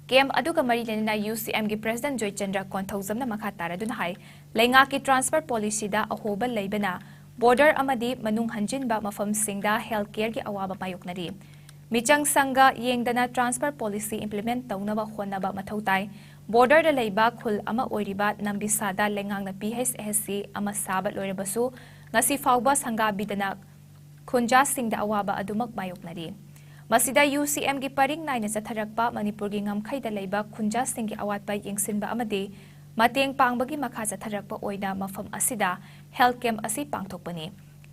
ꯀꯦꯝꯞ ꯑꯗꯨꯒ ꯃꯔꯤ ꯂꯩꯅꯅ UCMꯒꯤ President ꯖꯣꯏꯆꯟꯗ꯭ꯔ ꯀꯣꯟꯊꯧꯖꯝꯅ ꯃꯈꯥ ꯇꯥꯔꯗꯨꯅ ꯍꯥꯏ, ꯂꯩꯉꯥꯛꯀꯤ transfer policyꯗ ꯑꯍꯣꯕ ꯂꯩꯕꯅ border ꯑꯃꯗꯤ ꯃꯅꯨꯡ ꯍꯟꯖꯤꯟꯕ ꯃꯐꯝꯁꯤꯡꯗ health careꯒꯤ ꯑꯋꯥꯕ ꯃꯥꯌꯣꯛꯅꯔꯤ꯫ ꯃꯤꯆꯪ ꯁꯪꯒ ꯌꯦꯡꯗꯅ transfer policy implement ꯇꯧꯅꯕ ꯍꯣꯠꯅꯕ ꯃꯊꯧ ꯇꯥꯏ꯫ Borderꯗ ꯂꯩꯕ ꯈꯨꯜ ꯑꯃ ꯑꯣꯏꯔꯤꯕ ꯅꯝꯕꯤꯁꯥꯗ ꯂꯩꯉꯥꯛꯅ PHSC ꯑꯃ ꯁꯥꯕ ꯂꯣꯏꯔꯕꯁꯨ ꯉꯁꯤ ꯐꯥꯎꯕ ꯁꯪꯒꯥꯕꯤꯗꯅ ꯈꯨꯟꯖꯥꯁꯤꯡꯗ ꯑꯋꯥꯕ ꯑꯗꯨꯃꯛ ꯃꯥꯌꯣꯛꯅꯔꯤ꯫ ꯃꯁꯤꯗ UCMꯒꯤ ꯄꯔꯤꯡ ꯅꯥꯏꯅ ꯆꯠꯊꯔꯛꯄ ꯃꯅꯤꯄꯨꯔꯒꯤ ꯉꯝꯈꯩꯗ ꯂꯩꯕ ꯈꯨꯟꯖꯥꯁꯤꯡꯒꯤ ꯑꯋꯥꯠꯄ ꯌꯦꯡꯁꯤꯟꯕ ꯑꯃꯗꯤ ꯃꯇꯦꯡ ꯄꯥꯡꯕꯒꯤ ꯃꯈꯥ ꯆꯠꯊꯔꯛꯄ ꯑꯣꯏꯅ ꯃꯐꯝ ꯑꯁꯤꯗ health camp ꯑꯁꯤ ꯄꯥꯡꯊꯣꯛꯄꯅꯤ꯫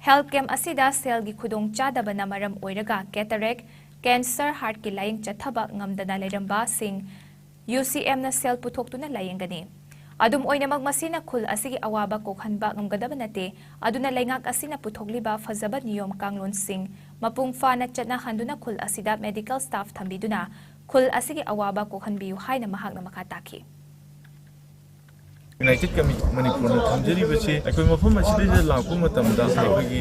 Health camp ꯑꯁꯤꯗ ꯁꯦꯜꯒꯤ ꯈꯨꯗꯣꯡ ꯆꯥꯗꯕꯅ ꯃꯔꯝ ꯑꯣꯏꯔꯒ cataract, cancer, heartꯀꯤ ꯂꯥꯌꯦꯡ ꯆꯠꯊꯕ ꯉꯝꯗꯅ ꯂꯩꯔꯝꯕꯁꯤꯡ UCMꯅ ꯁꯦꯜ ꯄꯨꯊꯣꯛꯇꯨꯅ ꯂꯥꯌꯦꯡꯒꯅꯤ꯫ ꯑꯗꯨꯝ ꯑꯣꯏꯅꯃꯛ, ꯃꯁꯤꯅ ꯈꯨꯜ ꯑꯁꯤꯒꯤ ꯑꯋꯥꯕ ꯀꯣꯛꯍꯟꯕ ꯉꯝꯒꯗꯕ ꯅꯠꯇꯦ꯫ ꯑꯗꯨꯅ ꯂꯩꯉꯥꯛ ꯑꯁꯤꯅ ꯄꯨꯊꯣꯛꯂꯤꯕ ꯐꯖꯕ ꯅꯤꯌꯣꯝ ꯀꯥꯡꯂꯣꯟꯁꯤꯡ ꯃꯄꯨꯡ ꯐꯥꯅ ꯆꯠꯅꯍꯟꯗꯨꯅ ꯈꯨꯜ ꯑꯁꯤꯗ medical staff ꯊꯝꯕꯤꯗꯨꯅ ꯈꯨꯜ ꯑꯁꯤꯒꯤ ꯑꯋꯥꯕ ꯀꯣꯛꯍꯟꯕꯤꯌꯨ ꯍꯥꯏꯅ ꯃꯍꯥꯛꯅ ꯃꯈꯥ ꯇꯥꯈꯤ꯫ United Committee ꯃꯅꯤꯄꯨꯔꯅ ꯊꯝꯖꯔꯤꯕꯁꯤ ꯑꯩꯈꯣꯏ ꯃꯐꯝ ꯑꯁꯤꯗ ꯂꯥꯛꯄ ꯃꯇꯝꯗ ꯑꯩꯈꯣꯏꯒꯤ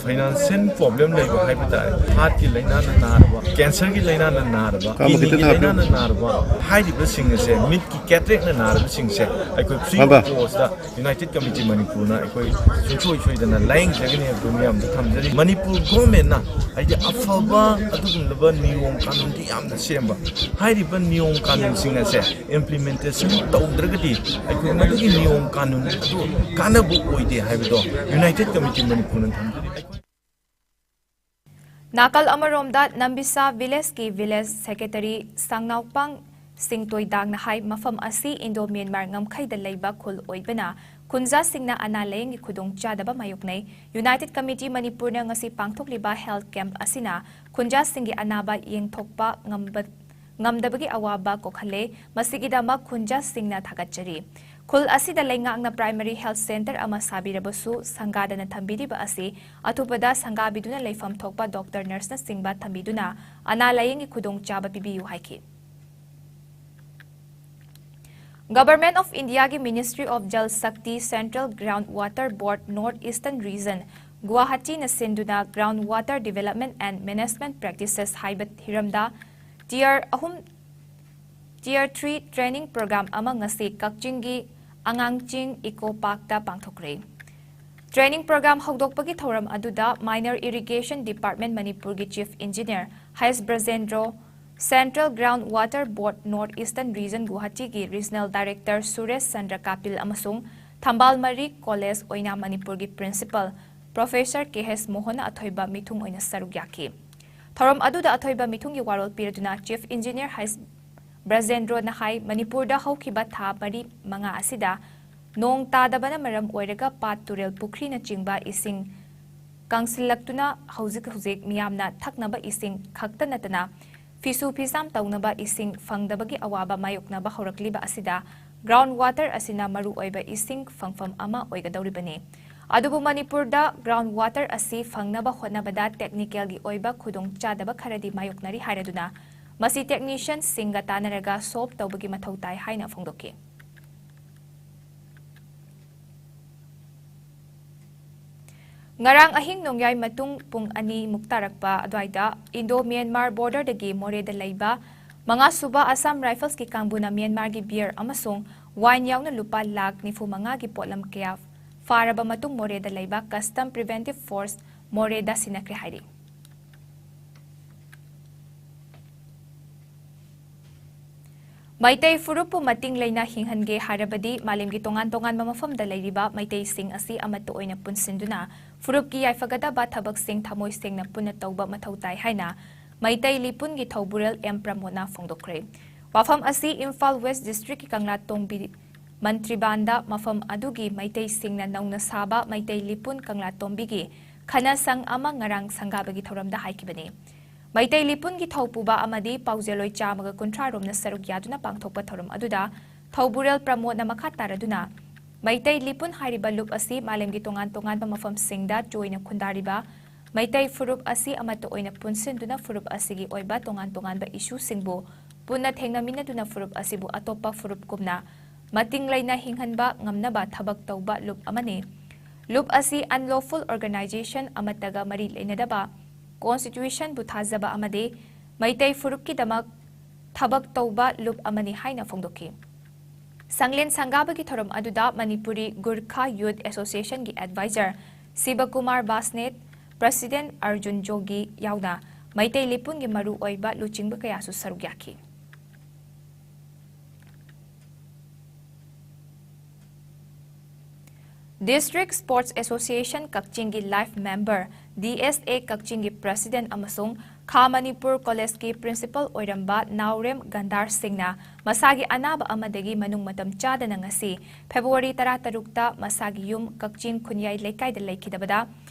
financial problem ꯂꯩꯕ ꯍꯥꯏꯕ ꯇꯥꯔꯦ꯫ Heartꯀꯤ ꯂꯥꯏꯅꯥꯅ ꯅꯥꯔꯕ, cancerꯒꯤ ꯂꯥꯏꯅꯥꯅ ꯅꯥꯔꯕ, kidneyꯒꯤ ꯂꯥꯏꯅꯥꯅ ꯅꯥꯔꯕ ꯍꯥꯏꯔꯤꯕꯁꯤꯡ ꯑꯁꯦ, ꯃꯤꯠꯀꯤ cataractꯅ ꯅꯥꯔꯕꯁꯤꯡꯁꯦ ꯑꯩꯈꯣꯏ free of costꯇ United Committee ꯃꯅꯤꯄꯨꯔꯅ ꯑꯩꯈꯣꯏ ꯁꯨꯡꯁꯣꯏ ꯁꯣꯏꯗꯅ ꯂꯥꯌꯦꯡꯖꯒꯅꯤ ꯍꯥꯏꯕꯗꯨ ꯃꯤꯌꯥꯝꯗ ꯊꯝꯖꯔꯤ꯫ ꯃꯅꯤꯄꯨꯔ governmentꯅ ꯍꯥꯏꯗꯤ ꯑꯐꯕ ꯑꯗꯨꯒꯨꯝꯂꯕ ꯅꯤꯌꯣꯝ ꯀꯥꯅꯨꯟꯗꯤ ꯌꯥꯝꯅ ꯁꯦꯝꯕ, ꯍꯥꯏꯔꯤꯕ ꯅꯤꯌꯣꯝ ꯀꯥꯅꯨꯟꯁꯤꯡ ꯑꯁꯦ implementation ꯇꯧꯗ꯭ꯔꯒꯗꯤ ꯑꯩꯈꯣꯏ ꯃꯗꯨꯒꯤ ꯅꯤꯌꯣꯝ ꯀꯥꯅꯨꯟ ꯑꯗꯨ ꯀꯥꯟꯅꯕ ꯑꯣꯏꯗꯦ ꯍꯥꯏꯕꯗꯣ United Committee ꯃꯅꯤꯄꯨꯔꯅ ꯊꯝꯖꯔꯤ꯫ ꯅꯥꯀꯜ ꯑꯃꯔꯣꯝꯗ, ꯅꯝꯕꯤꯁꯥ ꯚꯤꯂꯦꯖꯀꯤ village secretary ꯁꯪꯅꯥꯎꯄꯥꯡ ꯁꯤꯡꯇꯣꯏꯗꯥꯡꯅ ꯍꯥꯏ, ꯃꯐꯝ ꯑꯁꯤ Indo Myanmar ꯉꯝꯈꯩꯗ ꯂꯩꯕ ꯈꯨꯜ ꯑꯣꯏꯕꯅ ꯈꯨꯟꯖꯥꯁꯤꯡꯅ ꯑꯅꯥ ꯂꯥꯌꯦꯡꯒꯤ ꯈꯨꯗꯣꯡꯆꯥꯗꯕ ꯃꯥꯌꯣꯛꯅꯩ꯫ United Committee ꯃꯅꯤꯄꯨꯔꯅ ꯉꯁꯤ ꯄꯥꯡꯊꯣꯛꯂꯤꯕ health camp ꯑꯁꯤꯅ ꯈꯨꯟꯖꯥꯁꯤꯡꯒꯤ ꯑꯅꯥꯕ ꯌꯦꯡꯊꯣꯛꯄ ꯉꯝꯕ ꯉꯝꯗꯕꯒꯤ ꯑꯋꯥꯕ ꯀꯣꯛꯍꯜꯂꯦ꯫ ꯃꯁꯤꯒꯤꯗꯃꯛ ꯈꯨꯟꯖꯥꯁꯤꯡꯅ ꯊꯥꯒꯠꯆꯔꯤ꯫ ꯈꯨꯜ ꯑꯁꯤꯗ ꯂꯩꯉꯥꯛꯅ primary health centre ꯑꯃ ꯁꯥꯕꯤꯔꯕꯁꯨ ꯁꯪꯒꯥꯗꯅ ꯊꯝꯕꯤꯔꯤꯕ ꯑꯁꯤ ꯑꯊꯨꯕꯗ ꯁꯪꯒꯥꯕꯤꯗꯨꯅ ꯂꯩꯐꯝ ꯊꯣꯛꯄ doctor, nurseꯅꯆꯤꯡꯕ ꯊꯝꯕꯤꯗꯨꯅ ꯑꯅꯥ ꯂꯥꯌꯦꯡꯒꯤ ꯈꯨꯗꯣꯡꯆꯥꯕ ꯄꯤꯕꯤꯌꯨ ꯍꯥꯏꯈꯤ꯫ Government of Indiaꯒꯤ Ministry of Jal Shakti Central Ground Water Board North Eastern Region, ꯒꯨꯋꯥꯍꯥꯇꯤꯅ ꯁꯤꯟꯗꯨꯅ Ground Water Development and Management Practices ꯍꯥꯏꯕ ꯍꯤꯔꯝꯗ tier ꯑꯍꯨꯝ Tier three training program ꯑꯃ ꯉꯁꯤ ꯀꯛꯆꯤꯡꯒꯤ ꯑꯉꯥꯡꯆꯤꯡ Eco Parkꯇ ꯄꯥꯡꯊꯣꯛꯈ꯭ꯔꯦ꯫ Training program ꯍꯧꯗꯣꯛꯄꯒꯤ ꯊꯧꯔꯝ ꯑꯗꯨꯗ Minor Irrigation Department ꯃꯅꯤꯄꯨꯔꯒꯤ Chief Engineer H. ꯕ꯭ꯔꯖꯦꯟꯗ꯭ꯔꯣ, Central Ground Water Board North Eastern Region ꯒꯨꯋꯥꯍꯥꯇꯤꯒꯤ Regional Director Suresh Chandra Kapil ꯑꯃꯁꯨꯡ ꯊꯝꯕꯥꯜ ꯃꯔꯤ College ꯑꯣꯏꯅ ꯃꯅꯤꯄꯨꯔꯒꯤ Principal Professor K. H. ꯃꯣꯍꯟꯅ ꯑꯊꯣꯏꯕ ꯃꯤꯊꯨꯡ ꯑꯣꯏꯅ ꯁꯔꯨꯛ ꯌꯥꯈꯤ꯫ ꯊꯧꯔꯝ ꯑꯗꯨꯗ ꯑꯊꯣꯏꯕ ꯃꯤꯊꯨꯡꯒꯤ ꯋꯥꯔꯣꯜ ꯄꯤꯔꯗꯨꯅ Chief Engineer H. ꯕ꯭ꯔꯖꯦꯟꯗ꯭ꯔꯣꯅ ꯍꯥꯏ, ꯃꯅꯤꯄꯨꯔꯗ ꯍꯧꯈꯤꯕ ꯊꯥ ꯃꯔꯤ ꯃꯉꯥ ꯑꯁꯤꯗ ꯅꯣꯡ ꯇꯥꯗꯕꯅ ꯃꯔꯝ ꯑꯣꯏꯔꯒ ꯄꯥꯠ, ꯇꯨꯔꯦꯜ, ꯄꯨꯈ꯭ꯔꯤꯅꯆꯤꯡꯕ ꯏꯁꯤꯡ ꯀꯪꯁꯤꯜꯂꯛꯇꯨꯅ ꯍꯧꯖꯤꯛ ꯍꯧꯖꯤꯛ ꯃꯤꯌꯥꯝꯅ ꯊꯛꯅꯕ ꯏꯁꯤꯡ ꯈꯛꯇ ꯅꯠꯇꯅ ꯐꯤꯁꯨ ꯐꯤꯁꯥꯝ ꯇꯧꯅꯕ ꯏꯁꯤꯡ ꯐꯪꯗꯕꯒꯤ ꯑꯋꯥꯕ ꯃꯥꯌꯣꯛꯅꯕ ꯍꯧꯔꯛꯂꯤꯕ ꯑꯁꯤꯗ ground water ꯑꯁꯤꯅ ꯃꯔꯨꯑꯣꯏꯕ ꯏꯁꯤꯡ ꯐꯪꯐꯝ ꯑꯃ ꯑꯣꯏꯒꯗꯧꯔꯤꯕꯅꯤ꯫ ꯑꯗꯨꯕꯨ ꯃꯅꯤꯄꯨꯔꯗ ground water ꯑꯁꯤ ꯐꯪꯅꯕ ꯍꯣꯠꯅꯕꯗ technicalꯒꯤ ꯑꯣꯏꯕ ꯈꯨꯗꯣꯡꯆꯥꯗꯕ ꯈꯔꯗꯤ ꯃꯥꯌꯣꯛꯅꯔꯤ ꯍꯥꯏꯔꯗꯨꯅ ꯃꯁꯤ technicianꯁꯤꯡꯒ ꯇꯥꯟꯅꯔꯒ solve ꯇꯧꯕꯒꯤ ꯃꯊꯧ ꯇꯥꯏ ꯍꯥꯏꯅ ꯐꯣꯡꯗꯣꯛꯈꯤ꯫ ꯉꯔꯥꯡ ꯑꯍꯤꯡ ꯅꯣꯡꯌꯥꯏ ꯃꯇꯨꯡ ꯄꯨꯡ ꯑꯅꯤ ꯃꯨꯛ ꯇꯥꯔꯛꯄ ꯑꯗꯨꯋꯥꯏꯗ Indo Myanmar borderꯗꯒꯤ ꯃꯣꯔꯦꯗ ꯂꯩꯕ ꯃꯉꯥꯁꯨꯕ Assam Riflesꯀꯤ ꯀꯥꯡꯕꯨꯅ Myanmarꯒꯤ beer ꯑꯃꯁꯨꯡ wine ꯌꯥꯎꯅ ꯂꯨꯄꯥ ꯂꯥꯈ ꯅꯤꯐꯨ ꯃꯉꯥꯒꯤ ꯄꯣꯠꯂꯝ ꯀꯌꯥ ꯐꯥꯔꯕ ꯃꯇꯨꯡ ꯃꯣꯔꯦꯗ ꯂꯩꯕ Custom Preventive Force ꯃꯣꯔꯦꯗ ꯁꯤꯟꯅꯈ꯭ꯔꯦ ꯍꯥꯏꯔꯤ꯫ ꯃꯩꯇꯩ ꯐꯨꯔꯨꯞꯄꯨ ꯃꯇꯤꯡ ꯂꯩꯅ ꯍꯤꯡꯍꯟꯒꯦ ꯍꯥꯏꯔꯕꯗꯤ ꯃꯥꯂꯦꯝꯒꯤ ꯇꯣꯉꯥꯟ ꯇꯣꯉꯥꯟꯕ ꯃꯐꯝꯗ ꯂꯩꯔꯤꯕ ꯃꯩꯇꯩꯁꯤꯡ ꯑꯁꯤ ꯑꯃꯠꯇ ꯑꯣꯏꯅ ꯄꯨꯟꯁꯤꯟꯗꯨꯅ ꯐꯨꯔꯨꯞꯀꯤ ꯌꯥꯏꯐꯒꯗꯕ ꯊꯕꯛꯁꯤꯡ ꯊꯃꯣꯏ ꯁꯦꯡꯅ ꯄꯨꯟꯅ ꯇꯧꯕ ꯃꯊꯧ ꯇꯥꯏ ꯍꯥꯏꯅ ꯃꯩꯇꯩ ꯂꯤꯄꯨꯟꯒꯤ ꯊꯧꯕꯨꯔꯦꯜ ꯑꯦꯝ ꯄ꯭ꯔꯃꯣꯗꯅ ꯐꯣꯡꯗꯣꯛꯈ꯭ꯔꯦ꯫ ꯋꯥꯐꯝ ꯑꯁꯤ ꯏꯝꯐꯥꯜ ꯋꯦꯁ ꯗꯤꯁꯇ꯭ꯔꯤꯛꯀꯤ ꯀꯪꯂꯥꯇꯣꯡꯕꯤ ꯃꯟꯇ꯭ꯔꯤꯕꯥꯟꯗ ꯃꯐꯝ ꯑꯗꯨꯒꯤ ꯃꯩꯇꯩꯁꯤꯡꯅ ꯅꯧꯅ ꯁꯥꯕ ꯃꯩꯇꯩ ꯂꯤꯄꯨꯟ ꯀꯪꯂꯥꯇꯣꯡꯕꯤꯒꯤ ꯈꯟꯅ ꯁꯪ ꯑꯃ ꯉꯔꯥꯡ ꯁꯪꯒꯥꯕꯒꯤ ꯊꯧꯔꯝꯗ ꯍꯥꯏꯈꯤꯕꯅꯤ꯫ ꯃꯩꯇꯩ ꯂꯤꯄꯨꯟꯒꯤ ꯊꯧꯄꯨꯕ ꯑꯃꯗꯤ ꯄꯥꯎꯖꯦꯜꯂꯣꯏ ꯆꯥꯝꯃꯒ ꯀꯨꯟꯊ꯭ꯔꯥ ꯔꯣꯝꯅ ꯁꯔꯨꯛ ꯌꯥꯗꯨꯅ ꯄꯥꯡꯊꯣꯛꯄ ꯊꯧꯔꯝ ꯑꯗꯨꯗ ꯊꯧꯕꯨꯔꯦꯜ ꯄ꯭ꯔꯃꯣꯗꯅ ꯃꯈꯥ ꯇꯥꯔꯗꯨꯅ, ꯃꯩꯇꯩ ꯂꯤꯄꯨꯟ ꯍꯥꯏꯔꯤꯕ ꯂꯨꯞ ꯑꯁꯤ ꯃꯥꯂꯦꯝꯒꯤ ꯇꯣꯉꯥꯟ ꯇꯣꯉꯥꯟꯕ ꯃꯐꯝꯁꯤꯡꯗ ꯆꯣꯏꯅ ꯈꯨꯟꯗꯥꯔꯤꯕ ꯃꯩꯇꯩ ꯐꯨꯔꯨꯞ ꯑꯁꯤ ꯑꯃꯠꯇ ꯑꯣꯏꯅ ꯄꯨꯟꯁꯤꯟꯗꯨꯅ ꯐꯨꯔꯨꯞ ꯑꯁꯤꯒꯤ ꯑꯣꯏꯕ ꯇꯣꯉꯥꯟ ꯇꯣꯉꯥꯟꯕ ꯏꯁꯨꯁꯤꯡꯕꯨ ꯄꯨꯟꯅ ꯊꯦꯡꯅꯃꯤꯟꯅꯗꯨꯅ ꯐꯨꯔꯨꯞ ꯑꯁꯤꯕꯨ ꯑꯇꯣꯞꯄ ꯐꯨꯔꯨꯞꯀꯨꯝꯅ ꯃꯇꯤꯡ ꯂꯩꯅ ꯍꯤꯡꯍꯟꯕ ꯉꯝꯅꯕ ꯊꯕꯛ ꯇꯧꯕ ꯂꯨꯞ ꯑꯃꯅꯤ꯫ ꯂꯨꯞ ꯑꯁꯤ unlawful organization ꯑꯃꯠꯇꯒ ꯃꯔꯤ ꯂꯩꯅꯗꯕ, constitutionꯕꯨ ꯊꯥꯖꯕ ꯑꯃꯗꯤ ꯃꯩꯇꯩ ꯐꯨꯔꯨꯞꯀꯤꯗꯃꯛ ꯊꯕꯛ ꯇꯧꯕ ꯂꯨꯞ ꯑꯃꯅꯤ ꯍꯥꯏꯅ ꯐꯣꯡꯗꯣꯛꯈꯤ꯫ ꯁꯪꯂꯦꯟ ꯁꯪꯒꯥꯕꯒꯤ ꯊꯧꯔꯝ ꯑꯗꯨꯗ ꯃꯅꯤꯄꯨꯔꯤ ꯒꯨꯔꯈꯥ ꯌꯨꯊ ꯑꯦꯁꯣꯁꯤꯌꯦꯁꯟꯒꯤ ꯑꯦꯗꯚꯥꯏꯖꯔ ꯁꯤꯕꯀꯨꯃꯥꯔ ꯕꯥꯁꯅꯦꯠ, ꯄ꯭ꯔꯁꯤꯗꯦꯟꯠ ꯑꯔꯖꯨꯟ ꯖꯣꯒꯤ ꯌꯥꯎꯅ ꯃꯩꯇꯩ ꯂꯤꯄꯨꯟꯒꯤ ꯃꯔꯨꯑꯣꯏꯕ ꯂꯨꯆꯤꯡꯕ ꯀꯌꯥꯁꯨ ꯁꯔꯨꯛ ꯌꯥꯈꯤ꯫ District Sports Association ꯀꯛꯆꯤꯡꯒꯤ life member, D S A ꯀꯛꯆꯤꯡꯒꯤ president ꯑꯃꯁꯨꯡ ꯈꯥ ꯃꯅꯤꯄꯨꯔ ꯀꯣꯂꯦꯖꯀꯤ principal ꯑꯣꯏꯔꯝꯕ ꯅꯥꯎꯔꯦꯝ ꯒꯟꯙꯥꯔ ꯁꯤꯡꯅ ꯃꯁꯥꯒꯤ ꯑꯅꯥꯕ ꯑꯃꯗꯒꯤ ꯃꯅꯨꯡ ꯃꯇꯝ ꯆꯥꯗꯅ ꯉꯁꯤ February ꯇꯔꯥꯇꯔꯨꯛꯇ ꯃꯁꯥꯒꯤ ꯌꯨꯝ ꯀꯛꯆꯤꯡ ꯈꯨꯟꯌꯥꯏ ꯂꯩꯀꯥꯏꯗ ꯂꯩꯈꯤꯗꯕꯗ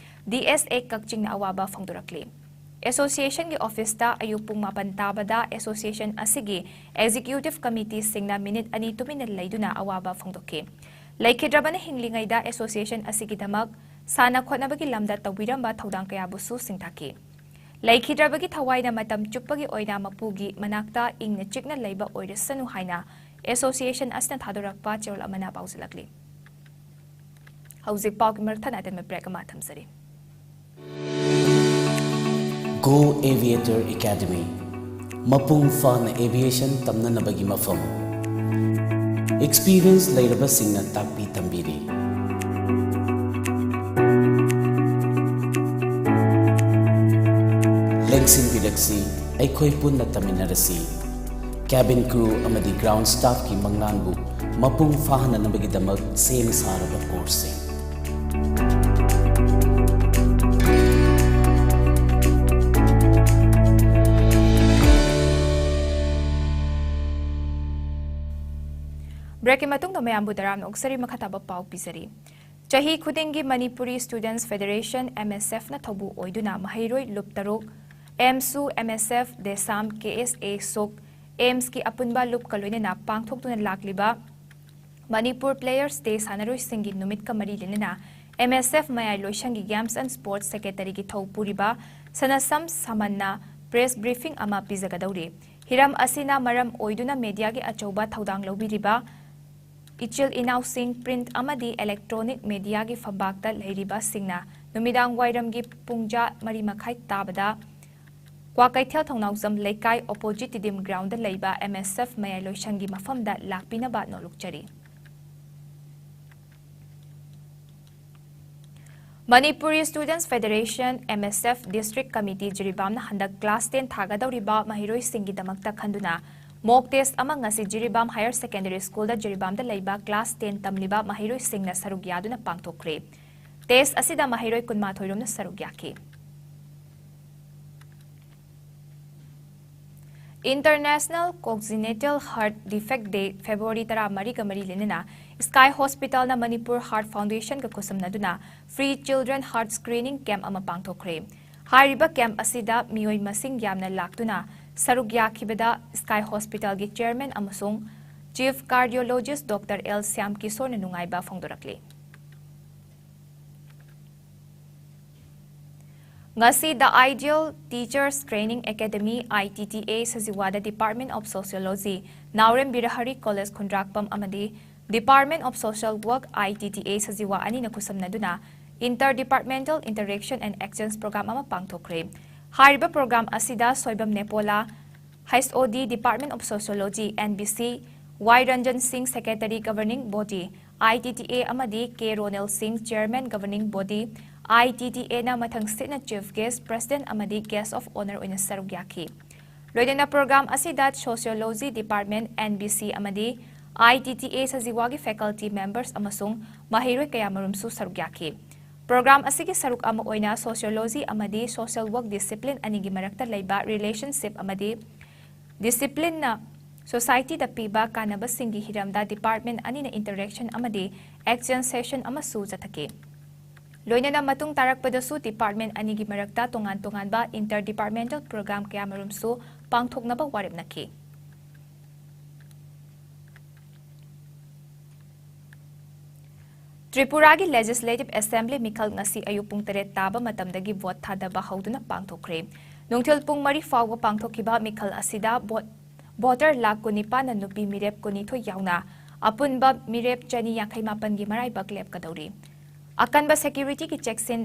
D S A ꯀꯛꯆꯤꯡꯅ ꯑꯋꯥꯕ ꯐꯣꯡꯗꯣꯔꯛꯂꯤ꯫ Associationꯒꯤ officeꯇ ꯑꯌꯨꯛ ꯄꯨꯡ ꯃꯥꯄꯟ ꯇꯥꯕꯗ association ꯑꯁꯤꯒꯤ executive committeeꯁꯤꯡꯅ minute ꯑꯅꯤ ꯇꯨꯃꯤꯟꯅ ꯂꯩꯗꯨꯅ ꯑꯋꯥꯕ ꯐꯣꯡꯗꯣꯛꯈꯤ꯫ ꯂꯩꯈꯤꯗ꯭ꯔꯕꯅ ꯍꯤꯡꯂꯤꯉꯩꯗ association ꯑꯁꯤꯒꯤꯗꯃꯛ ꯁꯥꯟꯅ ꯈꯣꯠꯅꯕꯒꯤ ꯂꯝꯗ ꯇꯧꯕꯤꯔꯝꯕ ꯊꯧꯗꯥꯡ ꯀꯌꯥꯕꯨꯁꯨ ꯁꯤꯡꯊꯥꯈꯤ꯫ ꯂꯩꯈꯤꯗ꯭ꯔꯕꯒꯤ ꯊꯋꯥꯏꯅ ꯃꯇꯝ ꯆꯨꯞꯄꯒꯤ ꯑꯣꯏꯅ ꯃꯄꯨꯒꯤ ꯃꯅꯥꯛꯇ ꯏꯪꯅ ꯆꯤꯛꯅ ꯂꯩꯕ ꯑꯣꯏꯔꯁꯅꯨ ꯍꯥꯏꯅ association ꯑꯁꯤꯅ ꯊꯥꯗꯣꯔꯛꯄ ꯆꯦꯔꯣꯜ ꯑꯃꯅ ꯄꯥꯎꯖꯦꯜꯂꯛꯂꯤ꯫ ꯍꯧꯖꯤꯛ ꯄꯥꯎꯒꯤ ꯃꯔꯛ ꯊꯠꯅ ꯑꯇꯦꯟꯕ break ꯑꯃ ꯊꯝꯖꯔꯤ꯫ Go Aviator Academy, ꯃꯄꯨꯡ ꯐꯥꯅ aviation ꯇꯝꯅꯅꯕꯒꯤ ꯃꯐꯝ꯫ Experience ꯂꯩꯔꯕꯁꯤꯡꯅ ꯇꯥꯛꯄꯤ ꯇꯝꯕꯤꯔꯤ꯫ ꯂꯦꯡꯁꯤꯟꯕꯤꯔꯛꯁꯤ, ꯑꯩꯈꯣꯏ ꯄꯨꯟꯅ ꯇꯝꯃꯤꯟꯅꯔꯁꯤ꯫ Cabin crew ꯑꯃꯗꯤ ground staffꯀꯤ ꯃꯪꯂꯥꯟꯕꯨ ꯃꯄꯨꯡ ꯐꯥꯍꯟꯅꯅꯕꯒꯤꯗꯃꯛ ꯁꯦꯝ ꯁꯥꯔꯕ courseꯁꯤꯡ꯫ Breakꯀꯤ ꯃꯇꯨꯡꯗ ꯃꯌꯥꯝꯕꯨ ꯇꯔꯥꯝꯅ ꯑꯣꯛꯆꯔꯤ꯫ ꯃꯈꯥ ꯇꯥꯕ ꯄꯥꯎ ꯄꯤꯖꯔꯤ꯫ ꯆꯍꯤ ꯈꯨꯗꯤꯡꯒꯤ Manipuri Students Federation, M S F ꯅ ꯊꯧꯕꯨ ꯑꯣꯏꯗꯨꯅ ꯃꯍꯩꯔꯣꯏ ꯂꯨꯞ ꯇꯔꯨꯛ, ꯑꯦꯝꯁꯨ, M S F, ꯗꯦꯁꯥꯝ, K S A, ꯁꯨꯛ, ꯑꯦꯝꯁꯀꯤ ꯑꯄꯨꯟꯕ ꯂꯨꯞꯀ ꯂꯣꯏꯅꯅ ꯄꯥꯡꯊꯣꯛꯇꯨꯅ ꯂꯥꯛꯂꯤꯕ ꯃꯅꯤꯄꯨꯔ Players Day ꯁꯥꯟꯅꯔꯣꯏꯁꯤꯡꯒꯤ ꯅꯨꯃꯤꯠꯀ ꯃꯔꯤ ꯂꯩꯅꯅ M S F ꯃꯌꯥꯏ ꯂꯣꯏꯁꯪꯒꯤ Games and Sports Secretaryꯒꯤ ꯊꯧ ꯄꯨꯔꯤꯕ ꯁꯅꯥꯁꯝ ꯁꯥꯃꯟꯅ press briefing ꯑꯃ ꯄꯤꯖꯒꯗꯧꯔꯤ꯫ ꯍꯤꯔꯝ ꯑꯁꯤꯅ ꯃꯔꯝ ꯑꯣꯏꯗꯨꯅ mediaꯒꯤ ꯑꯆꯧꯕ ꯊꯧꯗꯥꯡ ꯂꯧꯕꯤꯔꯤꯕ ꯏꯆꯤꯜ ꯏꯅꯥꯎꯁꯤꯡ print ꯑꯃꯗꯤ electronic mediaꯒꯤ ꯐꯝꯕꯥꯛꯇ ꯂꯩꯔꯤꯕꯁꯤꯡꯅ ꯅꯨꯃꯤꯗꯥꯡ ꯋꯥꯏꯔꯝꯒꯤ ꯄꯨꯡꯖꯥ ꯃꯔꯤ ꯃꯈꯥꯏ ꯇꯥꯕꯗ ꯀ꯭ꯋꯥꯀꯩꯊꯦꯜ ꯊꯧꯅꯥꯎꯖꯝ ꯂꯩꯀꯥꯏ opposite ꯇꯤꯗꯤꯝ ground ꯗ ꯂꯩꯕ M S F ꯃꯌꯥꯏ ꯂꯣꯏꯁꯪꯒꯤ ꯃꯐꯝꯗ ꯂꯥꯛꯄꯤꯅꯕ ꯅꯣꯜꯂꯨꯛꯆꯔꯤ꯫ Manipuri Students Federation, M S F, District Committee ꯖꯤꯔꯤꯕꯥꯝꯅ ꯍꯟꯗꯛ class ten ꯊꯥꯒꯗꯧꯔꯤꯕ ꯃꯍꯩꯔꯣꯏꯁꯤꯡꯒꯤꯗꯃꯛꯇ ꯈꯟꯗꯨꯅ mock test ꯑꯃ ꯉꯁꯤ ꯖꯤꯔꯤꯕꯥꯝ Higher Secondary School ꯗ ꯖꯤꯔꯤꯕꯥꯝꯗ ꯂꯩꯕ class ten ꯇꯝꯂꯤꯕ ꯃꯍꯩꯔꯣꯏꯁꯤꯡꯅ ꯁꯔꯨꯛ ꯌꯥꯗꯨꯅ ꯄꯥꯡꯊꯣꯛꯈ꯭ꯔꯦ꯫ Test ꯑꯁꯤꯗ ꯃꯍꯩꯔꯣꯏ ꯀꯨꯟꯃꯥꯊꯣꯏ ꯔꯣꯝꯅ ꯁꯔꯨꯛ ꯌꯥꯈꯤ꯫ International Congenital Heart Defect Day, February ꯇꯔꯥꯃꯔꯤꯒ ꯃꯔꯤ ꯂꯣꯏꯅꯅ Sky Hospital ꯅ Manipur Heart Foundation ꯒ ꯈꯨꯠꯁꯝꯅꯗꯨꯅ free children heart screening camp ꯑꯃ ꯄꯥꯡꯊꯣꯛꯈ꯭ꯔꯦ꯫ ꯍꯥꯏꯔꯤꯕ camp ꯑꯁꯤꯗ ꯃꯤꯑꯣꯏ ꯃꯁꯤꯡ ꯌꯥꯝꯅ ꯂꯥꯛꯇꯨꯅ ꯁꯔꯨꯛ ꯌꯥꯈꯤꯕꯗ Sky Hospital ꯒꯤ chairman ꯑꯃꯁꯨꯡ chief cardiologist Doctor L Shyam ꯀꯤꯁꯣꯔꯅ ꯅꯨꯡꯉꯥꯏꯕ ꯐꯣꯡꯗꯣꯔꯛꯂꯤ꯫ ꯉꯁꯤ The Ideal Teachers Training Academy, I T T A, ꯁꯖꯤꯋꯥꯗ Department of Sociology, Naorem Birahari College ꯈꯨꯟꯗ꯭ꯔꯥꯛꯄꯝ ꯑꯃꯗꯤ Department of Social Work, I T T A, Sajiwa ꯑꯅꯤꯅ ꯈꯨꯠꯁꯝꯅꯗꯨꯅ Inter Departmental Interaction and Exchange Program ꯑꯃ ꯄꯥꯡꯊꯣꯛꯈ꯭ꯔꯦ꯫ ꯍꯥꯏꯔꯤꯕ program ꯑꯁꯤꯗ Soibam ꯅꯦꯄꯣꯂꯥ, H O D, Department of Sociology, N B C, Y Ranjan ꯁꯤꯡ, Secretary, Governing Body, I T T A, ꯑꯃꯗꯤ K Ronel ꯁꯤꯡ, Chairman, Governing Body, I T T A ꯅ ꯃꯊꯪꯁꯤꯠꯅ Chief Guest, President ꯑꯃꯗꯤ Guest of Honour ꯑꯣꯏꯅ ꯁꯔꯨꯛ ꯌꯥꯈꯤ꯫ ꯂꯣꯏꯅꯅ program ꯑꯁꯤꯗ Sociology Department, N B C ꯑꯃꯗꯤ I T T A ꯁꯖꯤꯋꯥꯒꯤ faculty members ꯑꯃꯁꯨꯡ ꯃꯍꯩꯔꯣꯏ ꯀꯌꯥꯃꯔꯨꯝꯁꯨ ꯁꯔꯨꯛ ꯌꯥꯈꯤ꯫ Program ꯑꯁꯤꯒꯤ ꯁꯔꯨꯛ ꯑꯃ ꯑꯣꯏꯅ Sociology ꯑꯃꯗꯤ Social Work discipline ꯑꯅꯤꯒꯤ ꯃꯔꯛꯇ ꯂꯩꯕ relationship ꯑꯃꯗꯤ discipline ꯅ society ꯗ ꯄꯤꯕ ꯀꯥꯟꯅꯕꯁꯤꯡꯒꯤ ꯍꯤꯔꯝꯗ department ꯑꯅꯤꯅ interaction ꯑꯃꯗꯤ exchange session ꯑꯃꯁꯨ ꯆꯠꯊꯈꯤ꯫ ꯂꯣꯏꯅꯅ ꯃꯇꯨꯡ ꯇꯥꯔꯛꯄꯗꯁꯨ department ꯑꯅꯤꯒꯤ ꯃꯔꯛꯇ ꯇꯣꯉꯥꯟ ꯇꯣꯉꯥꯟꯕ inter departmental program ꯀꯌꯥꯃꯔꯨꯝꯁꯨ ꯄꯥꯡꯊꯣꯛꯅꯕ ꯋꯥꯔꯦꯞꯅꯈꯤ꯫ ꯇ꯭ꯔꯤꯄꯨꯔꯥꯒꯤ Legislative Assembly ꯃꯤꯈꯜ ꯉꯁꯤ ꯑꯌꯨꯛ ꯄꯨꯡ ꯇꯔꯦꯠ ꯇꯥꯕ ꯃꯇꯝꯗꯒꯤ vote ꯊꯥꯗꯕ ꯍꯧꯗꯨꯅ ꯄꯥꯡꯊꯣꯛꯈ꯭ꯔꯦ꯫ ꯅꯨꯡꯊꯤꯜ ꯄꯨꯡ ꯃꯔꯤ ꯐꯥꯎꯕ ꯄꯥꯡꯊꯣꯛꯈꯤꯕ ꯃꯤꯈꯜ ꯑꯁꯤꯗ vote, voter ꯂꯥꯈ ꯀꯨꯟꯅꯤꯄꯥꯟꯅ ꯅꯨꯄꯤ ꯃꯤꯔꯦꯞ ꯀꯨꯟꯅꯤꯊꯣꯏ ꯌꯥꯎꯅ ꯑꯄꯨꯟꯕ ꯃꯤꯔꯦꯞ ꯆꯅꯤ ꯌꯥꯡꯈꯩ ꯃꯥꯄꯟꯒꯤ ꯃꯔꯥꯏꯕꯛ ꯂꯦꯞꯀꯗꯧꯔꯤ꯫ ꯑꯀꯟꯕ security ꯒꯤ ꯆꯦꯛꯁꯤꯟ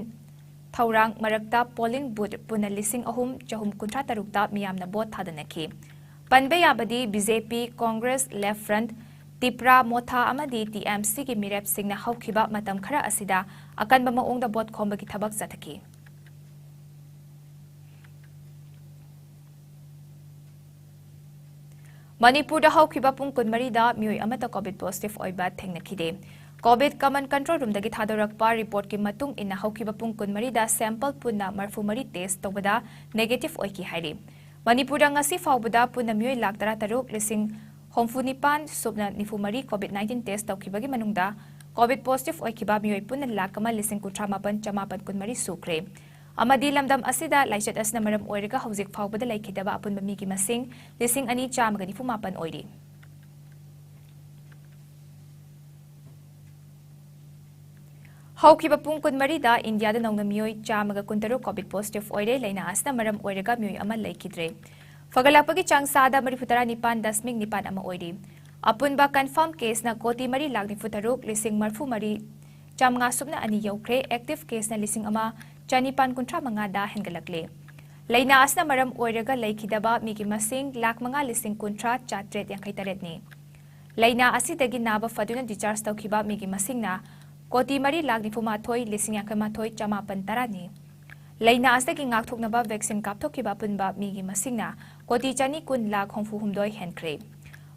ꯊꯧꯔꯥꯡ ꯃꯔꯛꯇ polling booth ꯄꯨꯟꯅ ꯂꯤꯁꯤꯡ ꯑꯍꯨꯝ ꯆꯍꯨꯝ ꯀꯨꯟꯊ꯭ꯔꯥ ꯇꯔꯨꯛꯇ ꯃꯤꯌꯥꯝꯅ vote ꯊꯥꯗꯅꯈꯤ꯫ ꯄꯟꯕ ꯌꯥꯕꯗꯤ, BJP, Congress, Left Front, Tipra Motha ꯑꯃꯗꯤ TMC ꯒꯤ ꯃꯤꯔꯦꯞꯁꯤꯡꯅ ꯍꯧꯈꯤꯕ ꯃꯇꯝ ꯈꯔ ꯑꯁꯤꯗ ꯑꯀꯟꯕ ꯃꯑꯣꯡꯗ vote ꯈꯣꯝꯕꯒꯤ ꯊꯕꯛ ꯆꯠꯊꯈꯤ꯫ ꯃꯅꯤꯄꯨꯔꯗ ꯍꯧꯈꯤꯕ ꯄꯨꯡ ꯀꯨꯟꯃꯔꯤꯗ ꯃꯤꯑꯣꯏ ꯑꯃꯠꯇ COVID positive ꯑꯣꯏꯕ ꯊꯦꯡꯅꯈꯤꯗꯦ꯫ COVID Common Control Room ꯗꯒꯤ ꯊꯥꯗꯣꯔꯛꯄ report ꯀꯤ ꯃꯇꯨꯡ ꯏꯟꯅ, ꯍꯧꯈꯤꯕ ꯄꯨꯡ ꯀꯨꯟꯃꯔꯤꯗ sample ꯄꯨꯟꯅ ꯃꯔꯤꯐꯨ ꯃꯔꯤ test ꯇꯧꯕꯗ negative ꯑꯣꯏꯈꯤ ꯍꯥꯏꯔꯤ꯫ ꯃꯅꯤꯄꯨꯔꯗ ꯉꯁꯤ ꯐꯥꯎꯕꯗ ꯄꯨꯟꯅ ꯃꯤꯑꯣꯏ ꯂꯥꯈ ꯇꯔꯥ ꯇꯔꯨꯛ ꯂꯤꯁꯤꯡ ꯍꯨꯝꯐꯨ ꯅꯤꯄꯥꯟ ꯁꯨꯞꯅ ꯅꯤꯐꯨ ꯃꯔꯤ COVID nineteen test ꯇꯧꯈꯤꯕꯒꯤ ꯃꯅꯨꯡꯗ COVID positive ꯑꯣꯏꯈꯤꯕ ꯃꯤꯑꯣꯏ ꯄꯨꯟꯅ ꯂꯥꯈ ꯑꯃ ꯂꯤꯁꯤꯡ ꯀꯨꯟꯊ꯭ꯔꯥ ꯃꯥꯄꯟ ꯆꯃꯥꯄꯟ ꯀꯨꯟꯃꯔꯤ ꯁꯨꯈ꯭ꯔꯦ꯫ ꯑꯃꯗꯤ ꯂꯝꯗꯝ ꯑꯁꯤꯗ ꯂꯥꯏꯆꯠ ꯑꯁꯤꯅ ꯃꯔꯝ ꯑꯣꯏꯔꯒ ꯍꯧꯖꯤꯛ ꯐꯥꯎꯕꯗ ꯂꯩꯈꯤꯗꯕ ꯑꯄꯨꯟꯕ ꯃꯤꯒꯤ ꯃꯁꯤꯡ ꯂꯤꯁꯤꯡ ꯑꯅꯤ ꯆꯥꯝꯃꯒ ꯅꯤꯐꯨ ꯃꯥꯄꯟ ꯑꯣꯏꯔꯤ꯫ ꯍꯧꯈꯤꯕ ꯄꯨꯡ ꯀꯨꯟꯃꯔꯤꯗ ꯏꯟꯗꯤꯌꯥꯗ ꯅꯧꯅ ꯃꯤꯑꯣꯏ ꯆꯥꯝꯃꯒ ꯀꯨꯟꯇꯔꯨꯛ COVID positive ꯑꯣꯏꯔꯦ꯫ ꯂꯥꯏꯅꯥ ꯑꯁꯤꯅ ꯃꯔꯝ ꯑꯣꯏꯔꯒ ꯃꯤꯑꯣꯏ ꯑꯃ ꯂꯩꯈꯤꯗ꯭ꯔꯦ꯫ ꯐꯒꯠꯂꯛꯄꯒꯤ ꯆꯥꯡ ꯆꯥꯗ ꯃꯔꯤꯐꯨ ꯇꯔꯥ ꯅꯤꯄꯥꯟ ꯗꯁꯃꯤꯛ ꯅꯤꯄꯥꯟ ꯑꯃ ꯑꯣꯏꯔꯤ꯫ ꯑꯄꯨꯟꯕ confirm case ꯅ ꯀꯣꯇꯤ ꯃꯔꯤ ꯂꯥꯈ ꯅꯤꯐꯨ ꯇꯔꯨꯛ ꯂꯤꯁꯤꯡ ꯃꯔꯤꯐꯨ ꯃꯔꯤ ꯆꯥꯝꯃꯉꯥ ꯁꯨꯞꯅ ꯑꯅꯤ ꯌꯧꯈ꯭ꯔꯦ꯫ Active case ꯅ ꯂꯤꯁꯤꯡ ꯑꯃ ꯆꯅꯤꯄꯥꯟ ꯀꯨꯟꯊ꯭ꯔꯥ ꯃꯉꯥꯗ ꯍꯦꯟꯒꯠꯂꯛꯂꯦ꯫ ꯂꯥꯏꯅꯥ ꯑꯁꯤꯅ ꯃꯔꯝ ꯑꯣꯏꯔꯒ ꯂꯩꯈꯤꯗꯕ ꯃꯤꯒꯤ ꯃꯁꯤꯡ ꯂꯥꯈ ꯃꯉꯥ ꯂꯤꯁꯤꯡ ꯀꯨꯟꯊ꯭ꯔꯥ ꯆꯥꯇ꯭ꯔꯦꯠ ꯌꯥꯡꯈꯩ ꯇꯔꯦꯠꯅꯤ꯫ ꯂꯥꯏꯅꯥ ꯑꯁꯤꯗꯒꯤ ꯅꯥꯕ ꯐꯗꯨꯅ discharge ꯇꯧꯈꯤꯕ ꯃꯤꯒꯤ ꯃꯁꯤꯡꯅ ꯀꯣꯇꯤ ꯃꯔꯤ ꯂꯥꯈ ꯅꯤꯐꯨ ꯃꯥꯊꯣꯏ ꯂꯤꯁꯤꯡ ꯌꯥꯡꯈꯩ ꯃꯥꯊꯣꯏ ꯆꯃꯥꯄꯟ ꯇꯔꯥꯅꯤ꯫ ꯂꯥꯏꯅꯥ ꯑꯁꯤꯗꯒꯤ ꯉꯥꯛꯊꯣꯛꯅꯕ vaccine ꯀꯥꯞꯊꯣꯛꯈꯤꯕ ꯑꯄꯨꯟꯕ ꯃꯤꯒꯤ ꯃꯁꯤꯡꯅ ꯀꯣꯇꯤ ꯆꯅꯤ ꯀꯨꯟ ꯂꯥꯈ ꯍꯨꯝꯐꯨ ꯍꯨꯝꯗꯣꯏ ꯍꯦꯟꯈ꯭ꯔꯦ꯫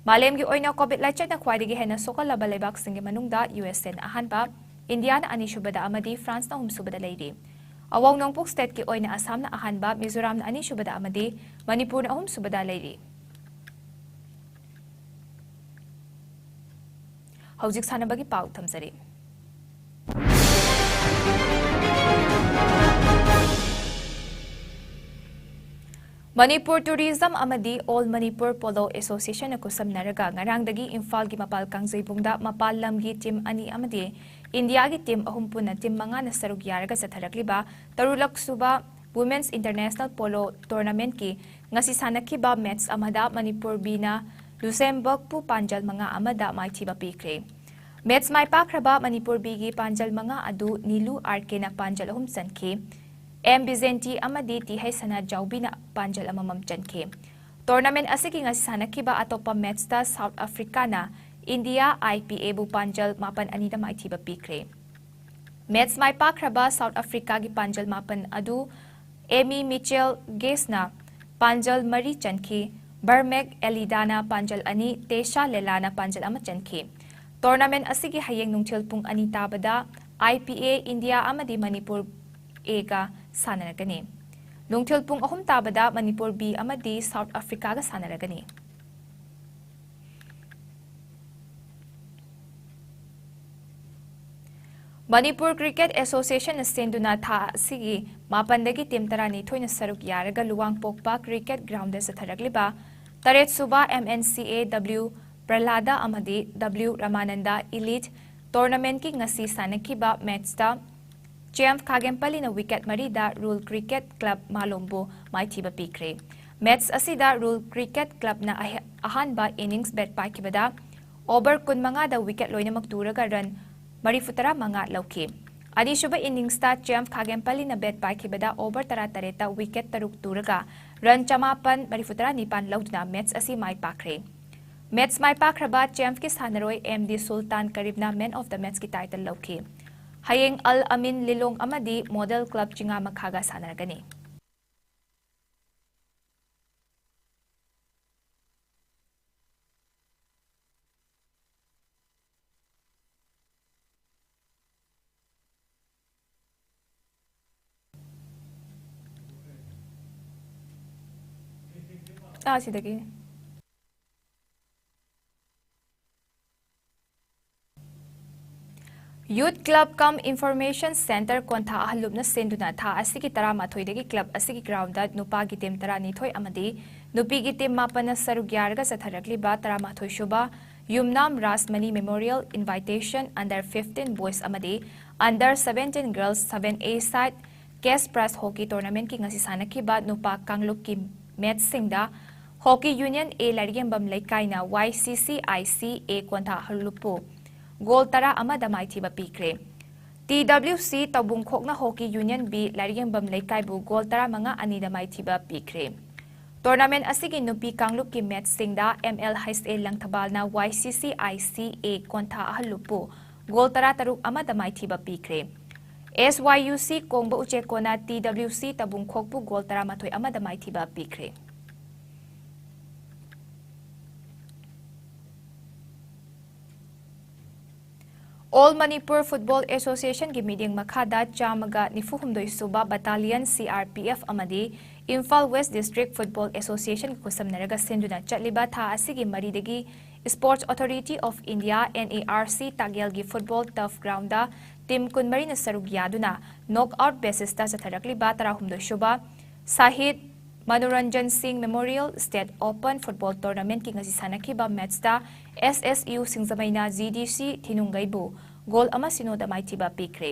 ꯃꯥꯂꯦꯝꯒꯤ ꯑꯣꯏꯅ COVID ꯂꯥꯏꯆꯠꯅ ꯈ꯭ꯋꯥꯏꯗꯒꯤ ꯍꯦꯟꯅ ꯁꯣꯛꯍꯜꯂꯕ ꯂꯩꯕꯥꯛꯁꯤꯡꯒꯤ ꯃꯅꯨꯡꯗ USA ꯅ ꯑꯍꯥꯟꯕ, ꯏꯟꯗꯤꯌꯥꯅ ꯑꯅꯤꯁꯨꯕꯗ ꯑꯃꯗꯤ France ꯅ ꯑꯍꯨꯝꯁꯨꯕꯗ ꯂꯩꯔꯤ꯫ ꯑꯋꯥꯡ ꯅꯣꯡꯄꯣꯛ state ꯀꯤ ꯑꯣꯏꯅ ꯑꯁꯥꯝꯅ ꯑꯍꯥꯟꯕ, ꯃꯤꯖꯣꯔꯥꯝꯅ ꯑꯅꯤꯁꯨꯕꯗ ꯑꯃꯗꯤ ꯃꯅꯤꯄꯨꯔꯅ ꯑꯍꯨꯝꯁꯨꯕꯗ ꯂꯩꯔꯤ꯫ ꯍꯧꯖꯤꯛ ꯁꯥꯟꯅꯕꯒꯤ ꯄꯥꯎ ꯊꯝꯖꯔꯤ꯫ ꯃꯅꯤꯄꯨꯔ Tourism ꯑꯃꯗꯤ All Manipur Polo Association ꯅ ꯈꯨꯠꯁꯝꯅꯔꯒ ꯉꯔꯥꯡꯗꯒꯤ ꯏꯝꯐꯥꯜꯒꯤ ꯃꯄꯥꯜ ꯀꯥꯡꯖꯩꯕꯨꯡꯗ ꯃꯄꯥꯜ ꯂꯝꯒꯤ team ꯑꯅꯤ ꯑꯃꯗꯤ ꯏꯟꯗꯤꯌꯥꯒꯤ team ꯑꯍꯨꯝ ꯄꯨꯟꯅ team ꯃꯉꯥꯅ ꯁꯔꯨꯛ ꯌꯥꯔꯒ ꯆꯠꯊꯔꯛꯂꯤꯕ ꯇꯔꯨꯛꯂꯛ ꯁꯨꯕ Women's International Polo Tournament ꯀꯤ ꯉꯁꯤ ꯁꯥꯟꯅꯈꯤꯕ match ꯑꯃꯗ ꯃꯅꯤꯄꯨꯔ B ꯅ ꯂꯨꯁꯦꯝꯕꯛꯄꯨ ꯄꯥꯟꯖꯜ ꯃꯉꯥ ꯑꯃꯗ ꯃꯥꯏꯊꯤꯕ ꯄꯤꯈ꯭ꯔꯦ꯫ ꯃꯦꯠꯁ ꯃꯥꯏ ꯄꯥꯛꯈ꯭ꯔꯕ ꯃꯅꯤꯄꯨꯔ ꯕꯤꯒꯤ ꯄꯥꯟꯖꯜ ꯃꯉꯥ ꯑꯗꯨ ꯅꯤꯂꯨ ꯑꯥꯔ ꯀꯦꯅ ꯄꯥꯟꯖꯜ ꯑꯍꯨꯝ ꯆꯟꯈꯤ꯫ ꯑꯦꯝ ꯕꯤꯖꯦꯟꯇꯤ ꯑꯃꯗꯤ ꯇꯤ ꯍꯩꯁ ꯁꯅꯥꯖꯥꯎꯕꯤꯅ ꯄꯥꯟꯖꯜ ꯑꯃꯃꯝ ꯆꯟꯈꯤ꯫ ꯇꯣꯔꯅꯥꯃꯦꯟ ꯑꯁꯤꯒꯤ ꯉꯁꯤ ꯁꯥꯟꯅꯈꯤꯕ ꯑꯇꯣꯞꯄ ꯃꯦꯠꯁꯇ ꯁꯥꯎꯠ ꯑꯐ꯭ꯔꯤꯀꯥꯅ ꯏꯟꯗꯤꯌꯥ ꯑꯥꯏ ꯄꯤ ꯑꯦꯕꯨ ꯄꯥꯟꯖꯜ ꯃꯥꯄꯟ ꯑꯅꯤꯗ ꯃꯥꯏꯊꯤꯕ ꯄꯤꯈ꯭ꯔꯦ꯫ ꯃꯦꯠꯁ ꯃꯥꯏ ꯄꯥꯛꯈ꯭ꯔꯕ ꯁꯥꯎꯠ ꯑꯐ꯭ꯔꯤꯀꯥꯒꯤ ꯄꯥꯟꯖꯜ ꯃꯥꯄꯟ ꯑꯗꯨ ꯑꯦꯃꯤ ꯃꯤꯆꯦꯜ ꯒꯦꯁꯅ ꯄꯥꯟꯖꯜ ꯃꯔꯤ ꯆꯟꯈꯤ, ꯕꯔꯃꯦꯛ ꯑꯦꯂꯤꯗꯥꯅ ꯄꯥꯟꯖꯜ ꯑꯅꯤ, ꯇꯦꯁꯥ ꯂꯦꯂꯥꯅ ꯄꯥꯟꯖꯜ ꯑꯃ ꯆꯟꯈꯤ꯫ ꯇꯣꯔꯅꯥꯃꯦꯟ ꯑꯁꯤꯒꯤ ꯍꯌꯦꯡ ꯅꯨꯡꯊꯤꯜ ꯄꯨꯡ ꯑꯅꯤ ꯇꯥꯕꯗ ꯑꯥꯏ ꯄꯤ ꯑꯦ ꯏꯟꯗꯤꯌꯥ ꯑꯃꯗꯤ ꯃꯅꯤꯄꯨꯔ ꯑꯦꯒ ꯁꯥꯟꯅꯔꯒꯅꯤ꯫ ꯅꯨꯡꯊꯤꯜ ꯄꯨꯡ ꯑꯍꯨꯝ ꯇꯥꯕꯗ ꯃꯅꯤꯄꯨꯔ ꯕꯤ ꯑꯃꯗꯤ ꯁꯥꯎꯠ ꯑꯐ꯭ꯔꯤꯀꯥꯒ ꯁꯥꯟꯅꯔꯒꯅꯤ꯫ ꯃꯅꯤꯄꯨꯔ ꯀ꯭ꯔꯤꯀꯦꯠ ꯑꯦꯁꯣꯁꯤꯌꯦꯁꯟꯅ ꯁꯦꯝꯗꯨꯅ ꯊꯥ ꯑꯁꯤꯒꯤ ꯃꯥꯄꯟꯗꯒꯤ ꯇꯤꯝ ꯇꯔꯥꯅꯤꯊꯣꯏꯅ ꯁꯔꯨꯛ ꯌꯥꯔꯒ ꯂꯨꯋꯥꯡꯄꯣꯛꯄ ꯀ꯭ꯔꯤꯀꯦꯠ ꯒ꯭ꯔꯥꯎꯟꯗ ꯆꯠꯊꯔꯛꯂꯤꯕ ꯇꯔꯦꯠ ꯁꯨꯕ ꯑꯦꯝ ꯑꯦꯟ ꯁꯤ ꯑꯦ ꯗꯕ꯭ꯂꯤꯎ ꯄ꯭ꯔꯍꯂꯥꯗ ꯑꯃꯗꯤ ꯗꯕ꯭ꯂꯤꯎ ꯔꯃꯥꯅꯟꯗ ꯏꯂꯤꯠ ꯇꯣꯔꯅꯥꯃꯦꯟꯠꯀꯤ ꯉꯁꯤ ꯁꯥꯟꯅꯈꯤꯕ ꯃꯦꯠꯆꯇ ꯆꯦꯝꯐ ꯈꯥꯒꯦꯝꯄꯜꯂꯤꯅ ꯋꯤꯀꯦꯠ ꯃꯔꯤꯗ ꯔꯨꯜ ꯀ꯭ꯔꯤꯀꯦꯠ ꯀ꯭ꯂꯕ ꯃꯥꯂꯣꯝꯕꯨ ꯃꯥꯏꯊꯤꯕ ꯄꯤꯈ꯭ꯔꯦ꯫ ꯃꯦꯠꯆ ꯑꯁꯤꯗ ꯔꯨꯜ ꯀ꯭ꯔꯤꯀꯦꯠ ꯀ꯭ꯂꯕꯅ ꯑꯍ-, ꯑꯍꯥꯟꯕ ꯏꯅꯤꯡꯁ ꯕꯦꯠ ꯄꯥꯏꯈꯤꯕꯗ ꯑꯣꯚꯔ ꯀꯨꯟꯃꯉꯥꯗ ꯋꯤꯀꯦꯠ ꯂꯣꯏꯅꯃꯛ ꯇꯨꯔꯒ ꯔꯟ ꯃꯔꯤꯐꯨꯇꯔꯥ ꯃꯉꯥ ꯂꯧꯈꯤ꯫ ꯑꯅꯤꯁꯨꯕ ꯏꯅꯤꯡꯁꯇ ꯆꯦꯝꯐ ꯈꯥꯒꯦꯝꯄꯜꯂꯤꯅ ꯕꯦꯠ ꯄꯥꯏꯈꯤꯕꯗ ꯑꯣꯚꯔ ꯇꯔꯥꯇꯔꯦꯠꯇ ꯋꯤꯀꯦꯠ ꯇꯔꯨꯛ ꯇꯨꯔꯒ ꯔꯟ ꯆꯃꯥꯄꯟ ꯃꯔꯤꯐꯨꯇꯔꯥ ꯅꯤꯄꯥꯟ ꯂꯧꯗꯨꯅ ꯃꯦꯠꯆ ꯑꯁꯤ ꯃꯥꯏ ꯄꯥꯛꯈ꯭ꯔꯦ꯫ ꯃꯦꯠꯆ ꯃꯥꯏ ꯄꯥꯛꯈ꯭ꯔꯕ ꯆꯦꯝꯐꯀꯤ ꯁꯥꯟꯅꯔꯣꯏ ꯑꯦꯝ ꯗꯤ ꯁꯨꯜꯇꯥꯟ ꯀꯔꯤꯝꯅ ꯃꯦꯟ ꯑꯣꯐ ꯗ ꯃꯦꯠꯆꯀꯤ ꯇꯥꯏꯇꯜ ꯂꯧꯈꯤ꯫ ꯍꯌꯦꯡ ꯑꯜ ꯑꯃꯤꯟ ꯂꯤꯂꯣꯡ ꯑꯃꯗꯤ ꯃꯣꯗꯦꯜ ꯀ꯭ꯂꯕ ꯆꯤꯉꯥꯃꯈꯥꯒ ꯁꯥꯟꯅꯔꯒꯅꯤ꯫ ꯑꯥ, ꯁꯤꯗꯒꯤ꯫ Youth Club cum Information Centre ꯀꯣꯟꯊꯥ ꯑꯍꯜꯂꯨꯞꯅ ꯁꯦꯝꯗꯨꯅ ꯊꯥ ꯑꯁꯤꯒꯤ ꯇꯔꯥꯃꯥꯊꯣꯏꯗꯒꯤ ꯀ꯭ꯂꯕ ꯑꯁꯤꯒꯤ ꯒ꯭ꯔꯥꯎꯟꯗ ꯅꯨꯄꯥꯒꯤ ꯇꯤꯝ ꯇꯔꯥꯅꯤꯊꯣꯏ ꯑꯃꯗꯤ ꯅꯨꯄꯤꯒꯤ ꯇꯤꯝ ꯃꯥꯄꯟꯅ ꯁꯔꯨꯛ ꯌꯥꯔꯒ ꯆꯠꯊꯔꯛꯂꯤꯕ ꯇꯔꯥꯃꯥꯊꯣꯏ ꯁꯨꯕ ꯌꯨꯝꯅꯥꯝ Rajmani Memorial Invitation Under fifteen Boys ꯑꯃꯗꯤ Under seventeen Girls seven A side cash prize hockey tournamentꯀꯤ ꯉꯁꯤ ꯁꯥꯟꯅꯈꯤꯕ ꯅꯨꯄꯥ ꯀꯥꯡꯂꯨꯞꯀꯤ ꯃꯦꯠꯆꯁꯤꯡꯗ Hockey Union A ꯂꯥꯏꯔꯤꯌꯦꯝꯕꯝ ꯂꯩꯀꯥꯏꯅ Y C C I C A ꯀꯣꯟꯊꯥ ꯑꯍꯜꯂꯨꯞꯄꯨ ꯒꯣꯜ ꯇꯔꯥ ꯑꯃꯗ ꯃꯥꯏꯊꯤꯕ ꯄꯤꯈ꯭ꯔꯦ꯫ ꯇꯤ ꯗꯕ꯭ꯂꯤꯎ ꯁꯤ ꯇꯧꯕꯨꯡꯈꯣꯛꯅ ꯍꯣꯀꯤ ꯌꯨꯅꯤꯌꯟ ꯕꯤ ꯂꯥꯏꯔꯤꯌꯦꯝꯕꯝ ꯂꯩꯀꯥꯏꯕꯨ ꯒꯣꯜ ꯇꯔꯥꯃꯉꯥ ꯑꯅꯤꯗ ꯃꯥꯏꯊꯤꯕ ꯄꯤꯈ꯭ꯔꯦ꯫ ꯇꯣꯔꯅꯥꯃꯦꯟ ꯑꯁꯤꯒꯤ ꯅꯨꯄꯤ ꯀꯥꯡꯂꯨꯞꯀꯤ ꯃꯦꯠꯁꯁꯤꯡꯗ ꯑꯦꯝ ꯑꯦꯜ ꯍꯩꯁ ꯑꯦ ꯂꯪꯊꯕꯥꯜꯅ ꯋꯥꯏ ꯁꯤ ꯁꯤ ꯑꯥꯏ ꯁꯤ ꯑꯦ ꯀꯣꯟꯊꯥ ꯑꯍꯜꯂꯨꯞꯄꯨ ꯒꯣꯜ ꯇꯔꯥ ꯇꯔꯨꯛ ꯑꯃꯗ ꯃꯥꯏꯊꯤꯕ ꯄꯤꯈ꯭ꯔꯦ꯫ ꯑꯦꯁ ꯋꯥꯏ ꯌꯨ ꯁꯤ ꯀꯣꯡꯕ ꯎꯆꯦꯛꯀꯣꯟꯅ ꯇꯤ ꯗꯕ꯭ꯂꯤꯎ ꯁꯤ ꯇꯧꯕꯨꯡꯈꯣꯛꯄꯨ ꯒꯣꯜ ꯇꯔꯥꯃꯥꯊꯣꯏ ꯑꯃꯗ ꯃꯥꯏꯊꯤꯕ ꯄꯤꯈ꯭ꯔꯦ꯫ ꯑꯣꯜ ꯃꯅꯤꯄꯨꯔ ꯐꯨꯠꯕꯣꯜ ꯑꯦꯁꯣꯁꯤꯌꯦꯁꯟꯒꯤ ꯃꯤꯠꯌꯦꯡ ꯃꯈꯥꯗ ꯆꯥꯝꯃꯒ ꯅꯤꯐꯨ ꯍꯨꯝꯗꯣꯏ ꯁꯨꯕ battalion C R P F ꯑꯃꯗꯤ ꯏꯝꯐꯥꯜ ꯋꯦꯁ ꯗꯤꯁꯇ꯭ꯔꯤꯛ ꯐꯨꯠꯕꯣꯜ ꯑꯦꯁꯣꯁꯤꯌꯦꯁꯟꯒ ꯈꯨꯠꯁꯝꯅꯔꯒ ꯁꯤꯟꯗꯨꯅ ꯆꯠꯂꯤꯕ ꯊꯥ ꯑꯁꯤꯒꯤ ꯃꯔꯤꯗꯒꯤ sports authority of India, N A R C, ꯇꯥꯛꯌꯦꯜꯒꯤ ꯐꯨꯠꯕꯣꯜ ꯇꯔꯐ ꯒ꯭ꯔꯥꯎꯟꯗ ꯇꯤꯝ ꯀꯨꯟꯃꯔꯤꯅ ꯁꯔꯨꯛ ꯌꯥꯗꯨꯅ ꯅꯣꯛ ꯑꯥꯎꯠ ꯕꯦꯁꯤꯁꯇ ꯆꯠꯊꯔꯛꯂꯤꯕ ꯇꯔꯥꯍꯨꯝꯗꯣꯏ ꯁꯨꯕ ꯁꯥꯍꯤꯗ ꯃꯅꯣꯔꯟꯖꯟ ꯁꯤꯡ ꯃꯦꯃꯣꯔꯤꯌꯦꯜ ꯁ꯭ꯇꯦꯠ ꯑꯣꯄꯟ ꯐꯨꯠꯕꯣꯜ ꯇꯣꯔꯅꯥꯃꯦꯟꯠꯀꯤ ꯉꯁꯤ ꯁꯥꯟꯅꯈꯤꯕ ꯃꯦꯠꯆꯇ ꯑꯦꯁ ꯑꯦꯁ ꯌꯨ ꯁꯤꯡꯖꯃꯩꯅ ꯖꯤ ꯗꯤ ꯁꯤ ꯊꯤꯅꯨꯡꯒꯩꯕꯨ ꯒꯣꯜ ꯑꯃ ꯁꯤꯅꯣꯗ ꯃꯥꯏꯊꯤꯕ ꯄꯤꯈ꯭ꯔꯦ꯫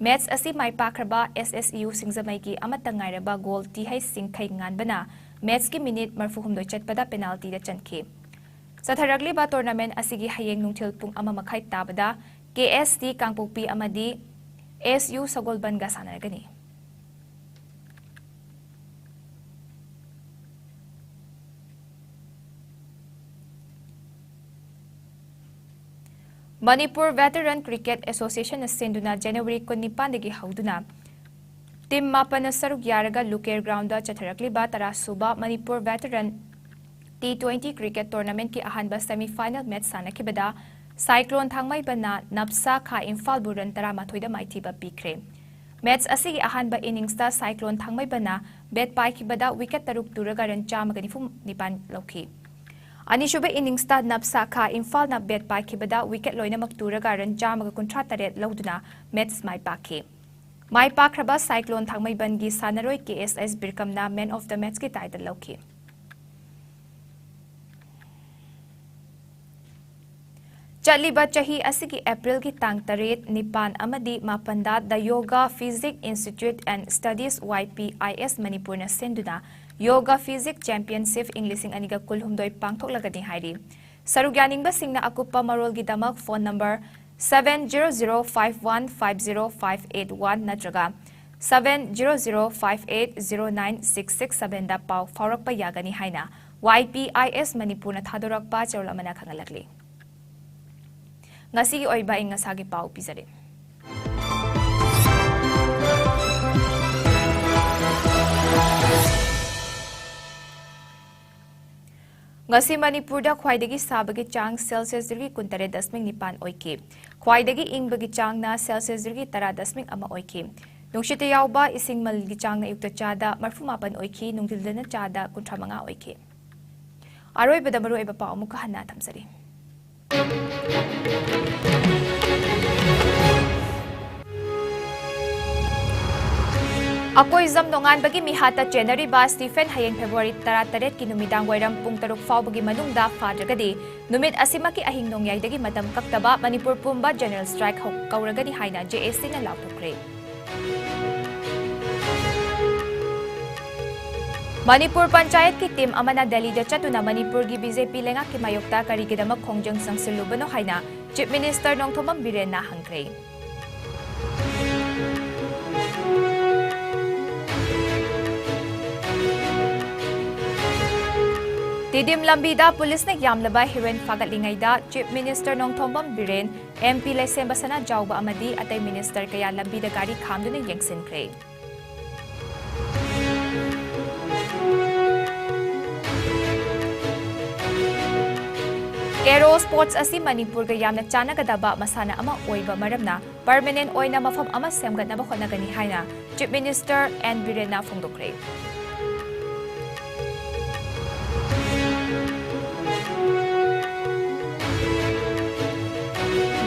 ꯃꯦꯠꯆ ꯑꯁꯤ ꯃꯥꯏ ꯄꯥꯛꯈ꯭ꯔꯕ ꯑꯦꯁ ꯑꯦꯁ ꯌꯨ ꯁꯤꯡꯖꯃꯩꯒꯤ ꯑꯃꯠꯇ ꯉꯥꯏꯔꯕ ꯒꯣꯜ ꯇꯤꯍꯩ ꯁꯤꯡꯈꯩ ꯉꯥꯟꯕꯅ ꯃꯦꯠꯆꯀꯤ ꯃꯤꯅꯤꯠ ꯃꯔꯤꯐꯨ ꯍꯨꯝꯗꯣꯏ ꯆꯠꯄꯗ ꯄꯦꯅꯥꯜꯇꯤꯗ ꯆꯟꯈꯤ꯫ ꯆꯠꯊꯔꯛꯂꯤꯕ ꯇꯣꯔꯅꯥꯃꯦꯟꯠ ꯑꯁꯤꯒꯤ ꯍꯌꯦꯡ ꯅꯨꯡꯊꯤꯜ ꯄꯨꯡ ꯑꯃ ꯃꯈꯥꯏ ꯇꯥꯕꯗ ꯀꯦ ꯑꯦꯁ ꯇꯤ ꯀꯥꯡꯄꯣꯛꯄꯤ ꯑꯃꯗꯤ ꯑꯦꯁ ꯌꯨ ꯁꯒꯣꯜꯕꯟꯒ ꯁꯥꯟꯅꯔꯒꯅꯤ꯫ ꯃꯅꯤꯄꯨꯔ ꯚꯦꯇꯔꯟ ꯀ꯭ꯔꯤꯀꯦꯠ ꯑꯦꯁꯣꯁꯤꯌꯦꯁꯟꯅ ꯁꯤꯟꯗꯨꯅ ꯖꯅꯋꯥꯔꯤ ꯀꯨꯟꯅꯤꯄꯥꯟꯗꯒꯤ ꯍꯧꯗꯨꯅ ꯇꯤꯝ ꯃꯥꯄꯟꯅ ꯁꯔꯨꯛ ꯌꯥꯔꯒ ꯂꯨꯀꯦꯔ ꯒ꯭ꯔꯥꯎꯟꯗ ꯆꯠꯊꯔꯛꯂꯤꯕ ꯇꯔꯥ ꯁꯨꯕ ꯃꯅꯤꯄꯨꯔ ꯚꯦꯇꯔꯟ ꯇꯤ ꯇ꯭ꯋꯦꯟꯇꯤ ꯀ꯭ꯔꯤꯀꯦꯠ ꯇꯣꯔꯅꯥꯃꯦꯟꯠꯀꯤ ꯑꯍꯥꯟꯕ ꯁꯦꯃꯤ ꯐꯥꯏꯅꯦꯜ ꯃꯦꯠꯆ ꯁꯥꯟꯅꯈꯤꯕꯗ ꯁꯥꯏꯀ꯭ꯂꯣꯟ ꯊꯥꯡꯃꯩꯕꯟꯅ ꯅꯞꯁꯥ ꯈꯥ ꯏꯝꯐꯥꯜꯕꯨ ꯔꯟ ꯇꯔꯥꯃꯥꯊꯣꯏꯗ ꯃꯥꯏꯊꯤꯕ ꯄꯤꯈ꯭ꯔꯦ꯫ ꯃꯦꯠꯆ ꯑꯁꯤꯒꯤ ꯑꯍꯥꯟꯕ ꯏꯅꯤꯡꯁꯇ ꯁꯥꯏꯀ꯭ꯂꯣꯟ ꯊꯥꯡꯃꯩꯕꯟꯅ ꯕꯦꯠ ꯄꯥꯏꯈꯤꯕꯗ ꯋꯤꯀꯦꯠ ꯇꯔꯨꯛ ꯇꯨꯔꯒ ꯔꯟ ꯆꯥꯝꯃꯒ ꯅꯤꯐꯨ ꯅꯤꯄꯥꯟ ꯂꯧꯈꯤ꯫ ꯑꯅꯤꯁꯨꯕ ꯏꯅꯤꯡꯁꯇ ꯅꯞꯁꯥ ꯈꯥ ꯏꯝꯐꯥꯜꯅ ꯕꯦꯠ ꯄꯥꯏꯈꯤꯕꯗ ꯋꯤꯀꯦꯠ ꯂꯣꯏꯅꯃꯛ ꯇꯨꯔꯒ ꯔꯟ ꯆꯥꯝꯃꯒ ꯀꯨꯟꯊ꯭ꯔꯥ ꯇꯔꯦꯠ ꯂꯧꯗꯨꯅ ꯃꯦꯠꯆ ꯃꯥꯏ ꯄꯥꯛꯈꯤ꯫ ꯃꯥꯏ ꯄꯥꯛꯈ꯭ꯔꯕ ꯁꯥꯏꯀ꯭ꯂꯣꯟ ꯊꯥꯡꯃꯩꯕꯟꯒꯤ ꯁꯥꯟꯅꯔꯣꯏ ꯀꯦ ꯑꯦꯁ ꯑꯦꯁ ꯕꯤꯔꯀꯝꯅ ꯃꯦꯟ ꯑꯣꯐ ꯗ ꯃꯦꯠꯆꯀꯤ ꯇꯥꯏꯇꯜ ꯂꯧꯈꯤ꯫ ꯆꯠꯂꯤꯕ ꯆꯍꯤ ꯑꯁꯤꯒꯤ ꯑꯦꯄ꯭ꯔꯤꯜꯒꯤ ꯇꯥꯡ ꯇꯔꯦꯠ, ꯅꯤꯄꯥꯟ ꯑꯃꯗꯤ ꯃꯥꯄꯟꯗ The Yoga Physique Institute and Studies, Y P I ꯑꯦꯁ ꯃꯅꯤꯄꯨꯔꯅ ꯁꯤꯟꯗꯨꯅ ꯌꯣꯒꯥ ꯐꯤꯖꯤꯛ ꯆꯦꯝꯄꯤꯌꯟꯁꯤꯞ ꯏꯪ ꯂꯤꯁꯤꯡ ꯑꯅꯤꯒ ꯀꯨꯟꯍꯨꯝꯗꯣꯏ ꯄꯥꯡꯊꯣꯛꯂꯒꯅꯤ ꯍꯥꯏꯔꯤ꯫ ꯁꯔꯨꯛ ꯌꯥꯅꯤꯡꯕꯁꯤꯡꯅ ꯑꯀꯨꯞꯄ ꯃꯔꯣꯜꯒꯤꯗꯃꯛ phone number seven zero zero five one five zero five eight one ꯅꯠꯇ꯭ꯔꯒ seven zero zero five eight zero nine six six seven ꯗ ꯄꯥꯎ ꯐꯥꯎꯔꯛꯄ ꯌꯥꯒꯅꯤ ꯍꯥꯏꯅ Y P I S ꯃꯅꯤꯄꯨꯔꯅ ꯊꯥꯗꯣꯔꯛꯄ ꯆꯦꯔꯣꯜ ꯑꯃꯅ ꯈꯪꯍꯜꯂꯛꯂꯤ꯫ ꯉꯁꯤꯒꯤ ꯑꯣꯏꯕ ꯑꯏꯪ ꯑꯁꯥꯒꯤ ꯄꯥꯎ ꯄꯤꯖꯔꯦ꯫ ꯉꯁꯤ ꯃꯅꯤꯄꯨꯔꯗ ꯈ꯭ꯋꯥꯏꯗꯒꯤ ꯁꯥꯕꯒꯤ ꯆꯥꯡ Celsius degree ꯀꯨꯟꯇꯔꯦꯠ ꯗꯁꯃꯤꯛ ꯅꯤꯄꯥꯟ ꯑꯣꯏꯈꯤ꯫ ꯈ꯭ꯋꯥꯏꯗꯒꯤ ꯏꯪꯕꯒꯤ ꯆꯥꯡꯅ Celsius degree ꯇꯔꯥ ꯗꯁꯃꯤꯛ ꯑꯃ ꯑꯣꯏꯈꯤ꯫ ꯅꯨꯡꯁꯤꯠꯇ ꯌꯥꯎꯕ ꯏꯁꯤꯡ ꯃꯜꯒꯤ ꯆꯥꯡꯅ ꯑꯌꯨꯛꯇ ꯆꯥꯗ ꯃꯔꯐꯨ ꯃꯥꯄꯟ ꯑꯣꯏꯈꯤ, ꯅꯨꯡꯊꯤꯜꯗꯅ ꯆꯥꯗ ꯀꯨꯟꯊ꯭ꯔꯥ ꯃꯉꯥ ꯑꯣꯏꯈꯤ꯫ ꯑꯔꯣꯏꯕꯗ ꯃꯔꯨꯑꯣꯏꯕ ꯄꯥꯎ ꯑꯃꯨꯛꯀ ꯍꯟꯅ ꯊꯝꯖꯔꯤ꯫ ꯑꯀꯣꯏꯖꯝ ꯅꯣꯡꯉꯥꯟꯕꯒꯤ ꯃꯤꯍꯥꯠꯇ ꯆꯦꯟꯅꯔꯤꯕ ꯁ꯭ꯇꯤꯐꯦꯟ ꯍꯌꯦꯡ February ꯇꯔꯥꯇꯔꯦꯠꯀꯤ ꯅꯨꯃꯤꯗꯥꯡ ꯋꯥꯏꯔꯝ ꯄꯨꯡ ꯇꯔꯨꯛ ꯐꯥꯎꯕꯒꯤ ꯃꯅꯨꯡꯗ ꯐꯥꯗ꯭ꯔꯒꯗꯤ ꯅꯨꯃꯤꯠ ꯑꯁꯤꯃꯛꯀꯤ ꯑꯍꯤꯡ ꯅꯣꯡꯌꯥꯏꯗꯒꯤ ꯃꯇꯝ ꯀꯛꯇꯕ ꯃꯅꯤꯄꯨꯔ ꯄꯨꯝꯕ general strike ꯍꯧ-, ꯀꯧꯔꯒꯅꯤ ꯍꯥꯏꯅ J A C ꯅ ꯂꯥꯎꯊꯣꯛꯈ꯭ꯔꯦ꯫ ꯃꯅꯤꯄꯨꯔ ꯄꯟꯆꯥꯌꯠꯀꯤ team ꯑꯃꯅ ꯗꯦꯜꯂꯤꯗ ꯆꯠꯇꯨꯅ ꯃꯅꯤꯄꯨꯔꯒꯤ B J P ꯂꯩꯉꯥꯛꯀꯤ ꯃꯥꯌꯣꯛꯇ ꯀꯔꯤꯒꯤꯗꯃꯛ ꯈꯣꯡꯖꯪ ꯆꯪꯁꯤꯜꯂꯨꯕꯅꯣ ꯍꯥꯏꯅ Chief Minister ꯅꯣꯡꯊꯣꯝꯕꯝ ꯕꯤꯔꯦꯟꯅ ꯍꯪꯈ꯭ꯔꯦ꯫ ꯇꯤꯗꯤꯝ ꯂꯝꯕꯤꯗ ꯄꯨꯂꯤꯁꯅ ꯌꯥꯝꯂꯕ heroin ꯐꯥꯒꯠꯂꯤꯉꯩꯗ Chief Minister Nongthombam Biren, M P ꯂꯩꯁꯦꯝꯕ Sanajaoba ꯑꯃꯗꯤ ꯑꯇꯩ minister ꯀꯌꯥ ꯂꯝꯕꯤꯗ ꯒꯥꯔꯤ ꯈꯥꯝꯗꯨꯅ ꯌꯦꯡꯁꯤꯟꯈ꯭ꯔꯦ꯫ Aero sports ꯑꯁꯤ ꯃꯅꯤꯄꯨꯔꯒ ꯌꯥꯝꯅ ꯆꯥꯟꯅꯒꯗꯕ ꯃꯁꯥꯟꯅ ꯑꯃ ꯑꯣꯏꯕ ꯃꯔꯝꯅ permanent ꯑꯣꯏꯅ ꯃꯐꯝ ꯑꯃ ꯁꯦꯝꯒꯠꯅꯕ ꯍꯣꯠꯅꯒꯅꯤ ꯍꯥꯏꯅ Chief Minister N ꯕꯤꯔꯦꯟꯅ ꯐꯣꯡꯗꯣꯛꯈ꯭ꯔꯦ꯫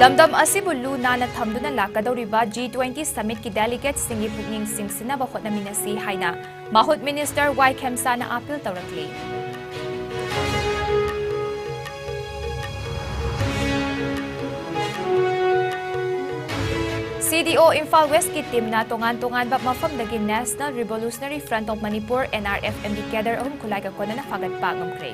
ꯂꯝꯗꯝ ꯑꯁꯤꯕꯨ ꯂꯨ ꯅꯥꯟꯅ ꯊꯝꯗꯨꯅ ꯂꯥꯛꯀꯗꯧꯔꯤꯕ G twenty summitꯀꯤ delegatesꯁꯤꯡꯒꯤ ꯄꯨꯛꯅꯤꯡ ꯆꯤꯡꯁꯤꯟꯅꯕ ꯍꯣꯠꯅꯃꯤꯟꯅꯁꯤ ꯍꯥꯏꯅ ꯃꯍꯨꯠ Minister ꯋꯥꯏ ꯈꯦꯝꯆꯥꯅ appeal ꯇꯧꯔꯛꯂꯤ꯫ C D O Imphal Westꯀꯤ teamꯅ ꯇꯣꯉꯥꯟ ꯇꯣꯉꯥꯟꯕ ꯃꯐꯝꯗꯒꯤ National Revolutionary Front of Manipur, N R F Mꯒꯤ cadre ꯑꯍꯨꯝ ꯈꯨꯠꯂꯥꯏꯒ ꯀꯣꯟꯅꯅ ꯐꯥꯒꯠꯄ ꯉꯝꯈ꯭ꯔꯦ꯫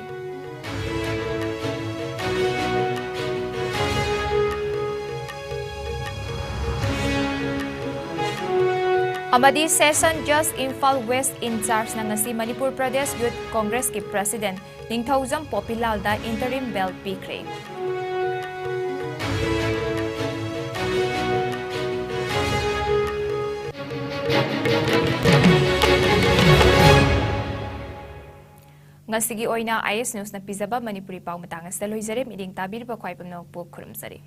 ꯑꯃꯗꯤ Session Judge Imphal West in chargeꯅ ꯉꯁꯤ ꯃꯅꯤꯄꯨꯔ ꯄ꯭ꯔꯗꯦꯁ ꯌꯨꯊ ꯀꯣꯡꯒ꯭ꯔꯦꯁꯀꯤ ꯄ꯭ꯔꯁꯤꯗꯦꯟꯠ ꯅꯤꯡꯊꯧꯖꯝ ꯄꯣꯄꯤꯂꯥꯜꯗ interim bail ꯄꯤꯈ꯭ꯔꯦ꯫ ꯉꯁꯤꯒꯤ ꯑꯣꯏꯅ ꯑꯥꯏ ꯑꯦꯁ ꯅ꯭ꯌꯨꯁꯅ ꯄꯤꯖꯕ ꯃꯅꯤꯄꯨꯔꯤ ꯄꯥꯎ ꯃꯇꯥꯡ ꯑꯁꯤꯗ ꯂꯣꯏꯖꯔꯦ꯫ ꯃꯤꯠꯌꯦꯡ ꯇꯥꯕꯤꯔꯤꯕ ꯈ꯭ꯋꯥꯏ ꯄꯨꯝꯅꯃꯛꯄꯨ ꯈꯨꯔꯨꯝꯖꯔꯤ꯫